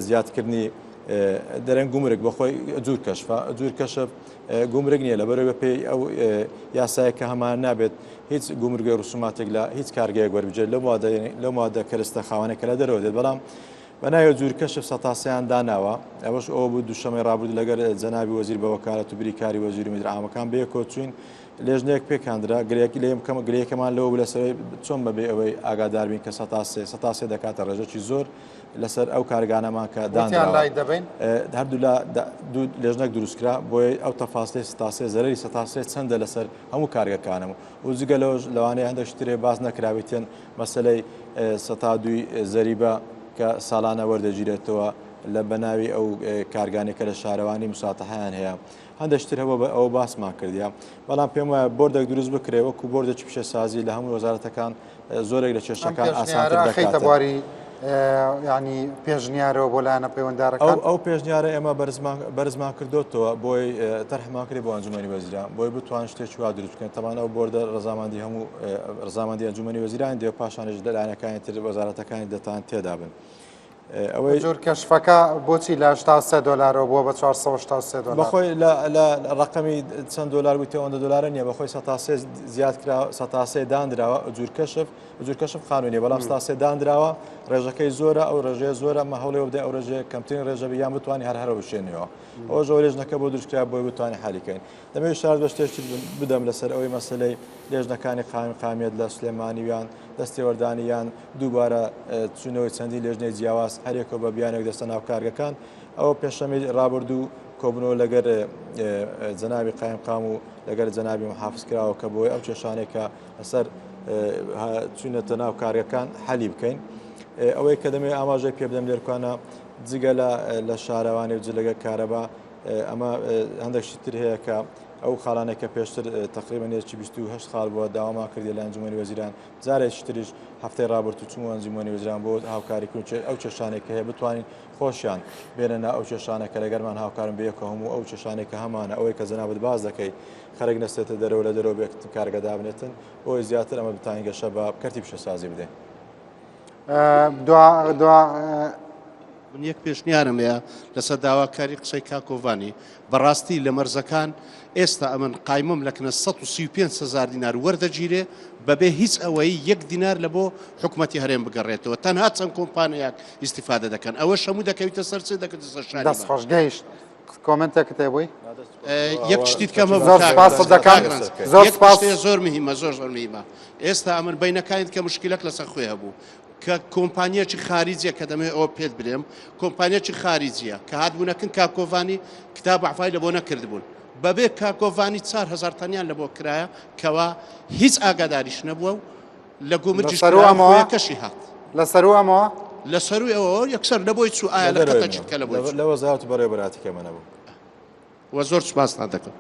زیادکردنی دەرێن گومرگ بەخۆی جوور کەشفە جوور کەشف گومرگ نییە لەبەرەوەی بەپێی ئەو یاسایە کە هەمان نابێت هیچ گومرگی ڕسوماتێک لە هیچ کارگەیەک وەربگێت لەو مادە لەو مادە کەرستە خاوانە کە لە دەرەوە دێت بەڵام بە ناوی جوور کەشف سەتاسەیان داناوە ئەوەش ئەوە بوو دووشەمەی ڕابردوو لەگەر جەنابی وەزیر بە وەکالەت و بریکاری وەزیر و مدیر عامەکان بەیەکەوە چوین لێژنەیەک پێکهاندرا گرێک لێم کەم گرێکەمان لەوە بوو لەسەر چۆن بەبێ ئەوەی ئاگادار بین کە سەتا سێ سەتا سێ دەکاتە ڕێژەکی زۆر لەسەر ئەو کارگانەمان کە وتیان دانراوە لای دەبەین هەردوولا دوو لێژنەک دروستکرا بۆیە ئەو تەفاسلەی سەتا سێ زەرەری سەتا سێ چەندە لەسەر هەموو کارگەکانم و جگە لەوەش لەوانەیە هەندێک شترێ باس نەکرابێتێن مەسەلەی سەتا دووی زەریبە کە ساڵانە وەردەگیرێتەوە لە بەناوی ئەو کارگانەی کە لە شارەوانی مساتەحیان هەیە هەندێک شتر هەبوو بە ئەوە باسمان کردیە بەڵام پێم وایە بۆردێک دروست بکرێ وەکو بۆردێکی پیشەسازی لە هەموو وەزارەتەکان زۆرێک لە ئەم کێشەکان پێشنیارە ئاسانتر خەیتە دەکاتن. بواری ینی پێشنیارەوە بۆ لایەنە ئەو پەیوەندارەکان ئەو پێشنیارە ئێمە بەرزمان بەرزمان کردۆتەوە بۆی تەرحمان کرد بۆ ئەنجومەنی وەزیران بۆی بتوان شتێکی وا دروست بکەن تەمان ئەو بۆردە ڕەزامەندی هەموو ڕەزامەندی ئەنجومەنی وەزیران دێ و پاشانیش لە لایەنەکانی تر وەزارەتەکانی دەتان تێدا بن. ئەوەی جور کەشفەکە بۆچی لە 83 دۆلارەوە بووە بە 483 دۆلار؟ بەخۆی لە لە ڕقەمی چەند دۆلار بوویتە ئەوەندە دۆلارە نییە بەخۆی سەتا سێ زیاد کرا سەتا سێ دانراوە جور کەشف جور کەشف قانونیە بەڵام سەتا سێ دانراوە ڕێژەکەی زۆرە ئەو ڕێژەیە زۆرە مە هەوڵێ بدەین ئەو ڕێژەیە کەمترین ڕێژە بێ یان بتوانین هەر هەرە بشێنەوە ئەوە زۆر لێژنەکە بۆ دروست کرا بۆی بتوانین حالی کەین دەمەوێت شارت بە شتێکی بدەم لەسەر ئەوەی مەسەلەی لێژنەکانی قایم قامیەت لە سلێمانی یان دەستێوەردانی یان دووبارە چوونەوەی چەندین لێژنەی جیاواز هەرێکەوە بە بیانێک دەستە ناو کارگەکان ئەوە پێشەمی ڕابردوو کۆبنەوە لەگەر جەنابی قایمقام و لەگەر جەنابی محافز کراوە کە بۆی ئەو کێشانێک کە لەسەر چوونەتە ناو کارگەکان حەلی بکەین ئەوەی کە دەمێ ئاماژەی پێ بدەم لێرکانە جگە لە شارەوانی و جلەگە کارەبا ئەمە هەندێک شتی تر هەیە کە ئەو خاڵانەی کە پێشتر تقریبا نێزیکی 28 خاڵ بووە داوامان کردی لە ئەنجومەنی وەزیران جارێکی تریش هەفتەی ڕابردوو چوومە ئەنجومەنی وەزیران بۆ هاوکاری کردن ئەو کێشانەی کە هەیە بتوانین خۆشیان بێنە ناو ئەو کێشانە کە لەگەرمان هاوکارن بەیەکەوە هەموو ئەو کێشانەی کە هەمانە ئەوەی کە جەنابت باس دەکەی خەرک نەستێتە دەرەوە لە دەرەوە بێت کارگە دابنێتن بۆی زیاتر ئەمە بتوانین گەشە بە کەرتی پیشەسازی بدەین. دوا دوا من یەک پێشنیارم هەیە لەسەر داواکاری قسەی کاک کۆڤانی، بەڕاستی لە مەرزەکان ئێستا ئەمن قایمم لەکنە 135 هەزار دینار وەردەگیرێ بەبێ هیچ ئەوەی یەک دینار لە بۆ حکومەتی هەرێم بگەڕێتەوە تەنها چەند کۆمپانیاک ئیستیفادە دەکەن ئەوەش هەموو دەکەویتە سەر چ دەکەویتە سەر شانی دەست خۆش گەیشت کۆمنتێکت هەیە بۆی؟ یەک شتیت کەمە زۆر سپاست دەکەم زۆر سپاس زۆر مهمە زۆر زۆر مهمە ئێستا ئەمن بینەکانت کە مشکلەک لەسەر خۆی هەبوو کە کۆمپانیەکی خاریجیە کە دەمەوێت ئەوە پێت برێم کۆمپانیەکی خاریجیە کە هاتبوونەکن کاکۆڤانی کتاب عفای لە بۆ نەکردبوون بەبێ کاکۆڤانی 4000 تەنیان لە بۆ کرایە کەوا هیچ ئاگاداریش نەبووە و لە گومرگیش لەسەرو ئەمەوە کەشی هات لە سەرو ئەمەوە لە سەروی ئەوە یەکسەر لە بۆی چوو ئایا لە قەتەچیت کە لە بۆی لە وەزارەت بەڕێوەبەرایەتی کەمە نەبوو وە زۆر سوپاستان دەکەم.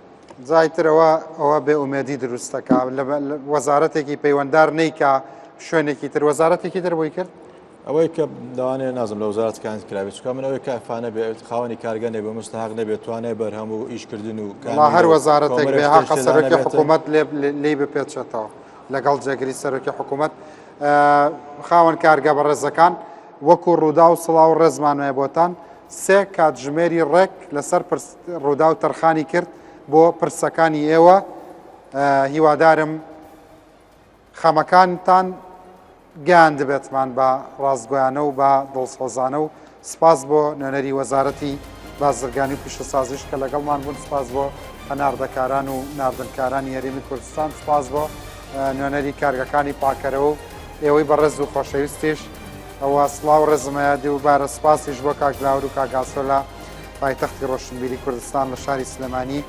جای تر ئەوە ئەوە بێ ئومێدی دروست دەکا لە وەزارەتێکی پەیوەندار نیکا شوێنێکی تر وەزارەتێکی تر بۆی کرد ئەوەی کە لەوانەیە نازم لە وەزارەتەکان کرابێت چونکە من ئەوەی کە ئەفانە بێ خاوەنی کارگە نەبێ مستحق نەبێت توانای بەرهەم و ئیشکردن و وەڵا هەر وەزارەتێک بێ هەقە سەرۆکی حکوومەت لێی بپێچێتەوە لەگەڵ جێگری سەرۆکی حکوومەت خاوەن کارگە بەڕێزەکان وەکو ڕوودا و سڵاو و ڕێزمان هەیە بۆتان سێ کاتژمێری ڕێک لەسەر ڕوودا و تەرخانی کرد بۆ پرسەکانی ئێوە هیوادارم خەمەکانتان گەیاندبێتمان بە ڕاستگۆیانە و بە دڵسۆزانە و سپاس بۆ نوێنەری وەزارەتی بازرگانی و پیشەسازیش کە لەگەڵمان بوون، سپاس بۆ هەناردەکاران و ناردنکارانی هەرێمی کوردستان، سپاس بۆ نوێنەری کارگەکانی پاکەرەوە و ئێوەی بەڕێز و خۆشەویستیش و سڵاو و ڕێزم هەیە دووبارە سپاسیش بۆ کاک لاور و کاک ئاسۆ لە پایتەختی ڕۆشنبیری کوردستان لە شاری سلێمانی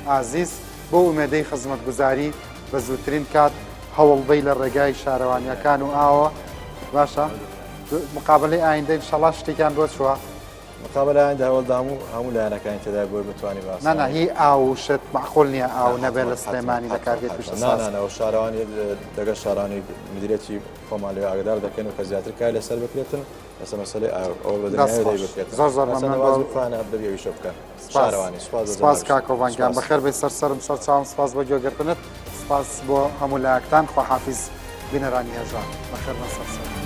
ئازیز بۆ ئومێدەی خزمەتگوزاری بە زووترین کات هەوڵ بەی لە ڕێگای شارەوانیەکان و ئاوە باشە مقابلەی ئایندە انشاءاللە شتێکیان بۆ چووە مقابلە ئایندە هەوڵدا هەموو هەموو لایەنەکانی تێدا بۆی بتوانین باس نا نا هی ئاو و شت معقول نییە ئاو نەبێت لە سلێمانی لە کارگەی پیشەساز نا نا شارەوانی دەگەڵ شارانی مدیرەتی خۆمان لێ ئاگدار دەکەن و کە زیاتر کار لەسەر بکرێتن لەسەر مەسەلەی ئاو ئەوە بە دڵنیایی دەی بکرێتن زۆر زۆر مەمنون بۆ خۆیان دەبێ ئەویشە بکەن شارەوانی سوپاس سپاس کاک کۆڤان گیان بەخێر بێی سەر سەرم سەر چاوم سپاس بۆ گوێگرتنت سپاس بۆ هەموو لایەکتان خواحافیز بینەرانی هێژا بەخێر بن سەر سەرم.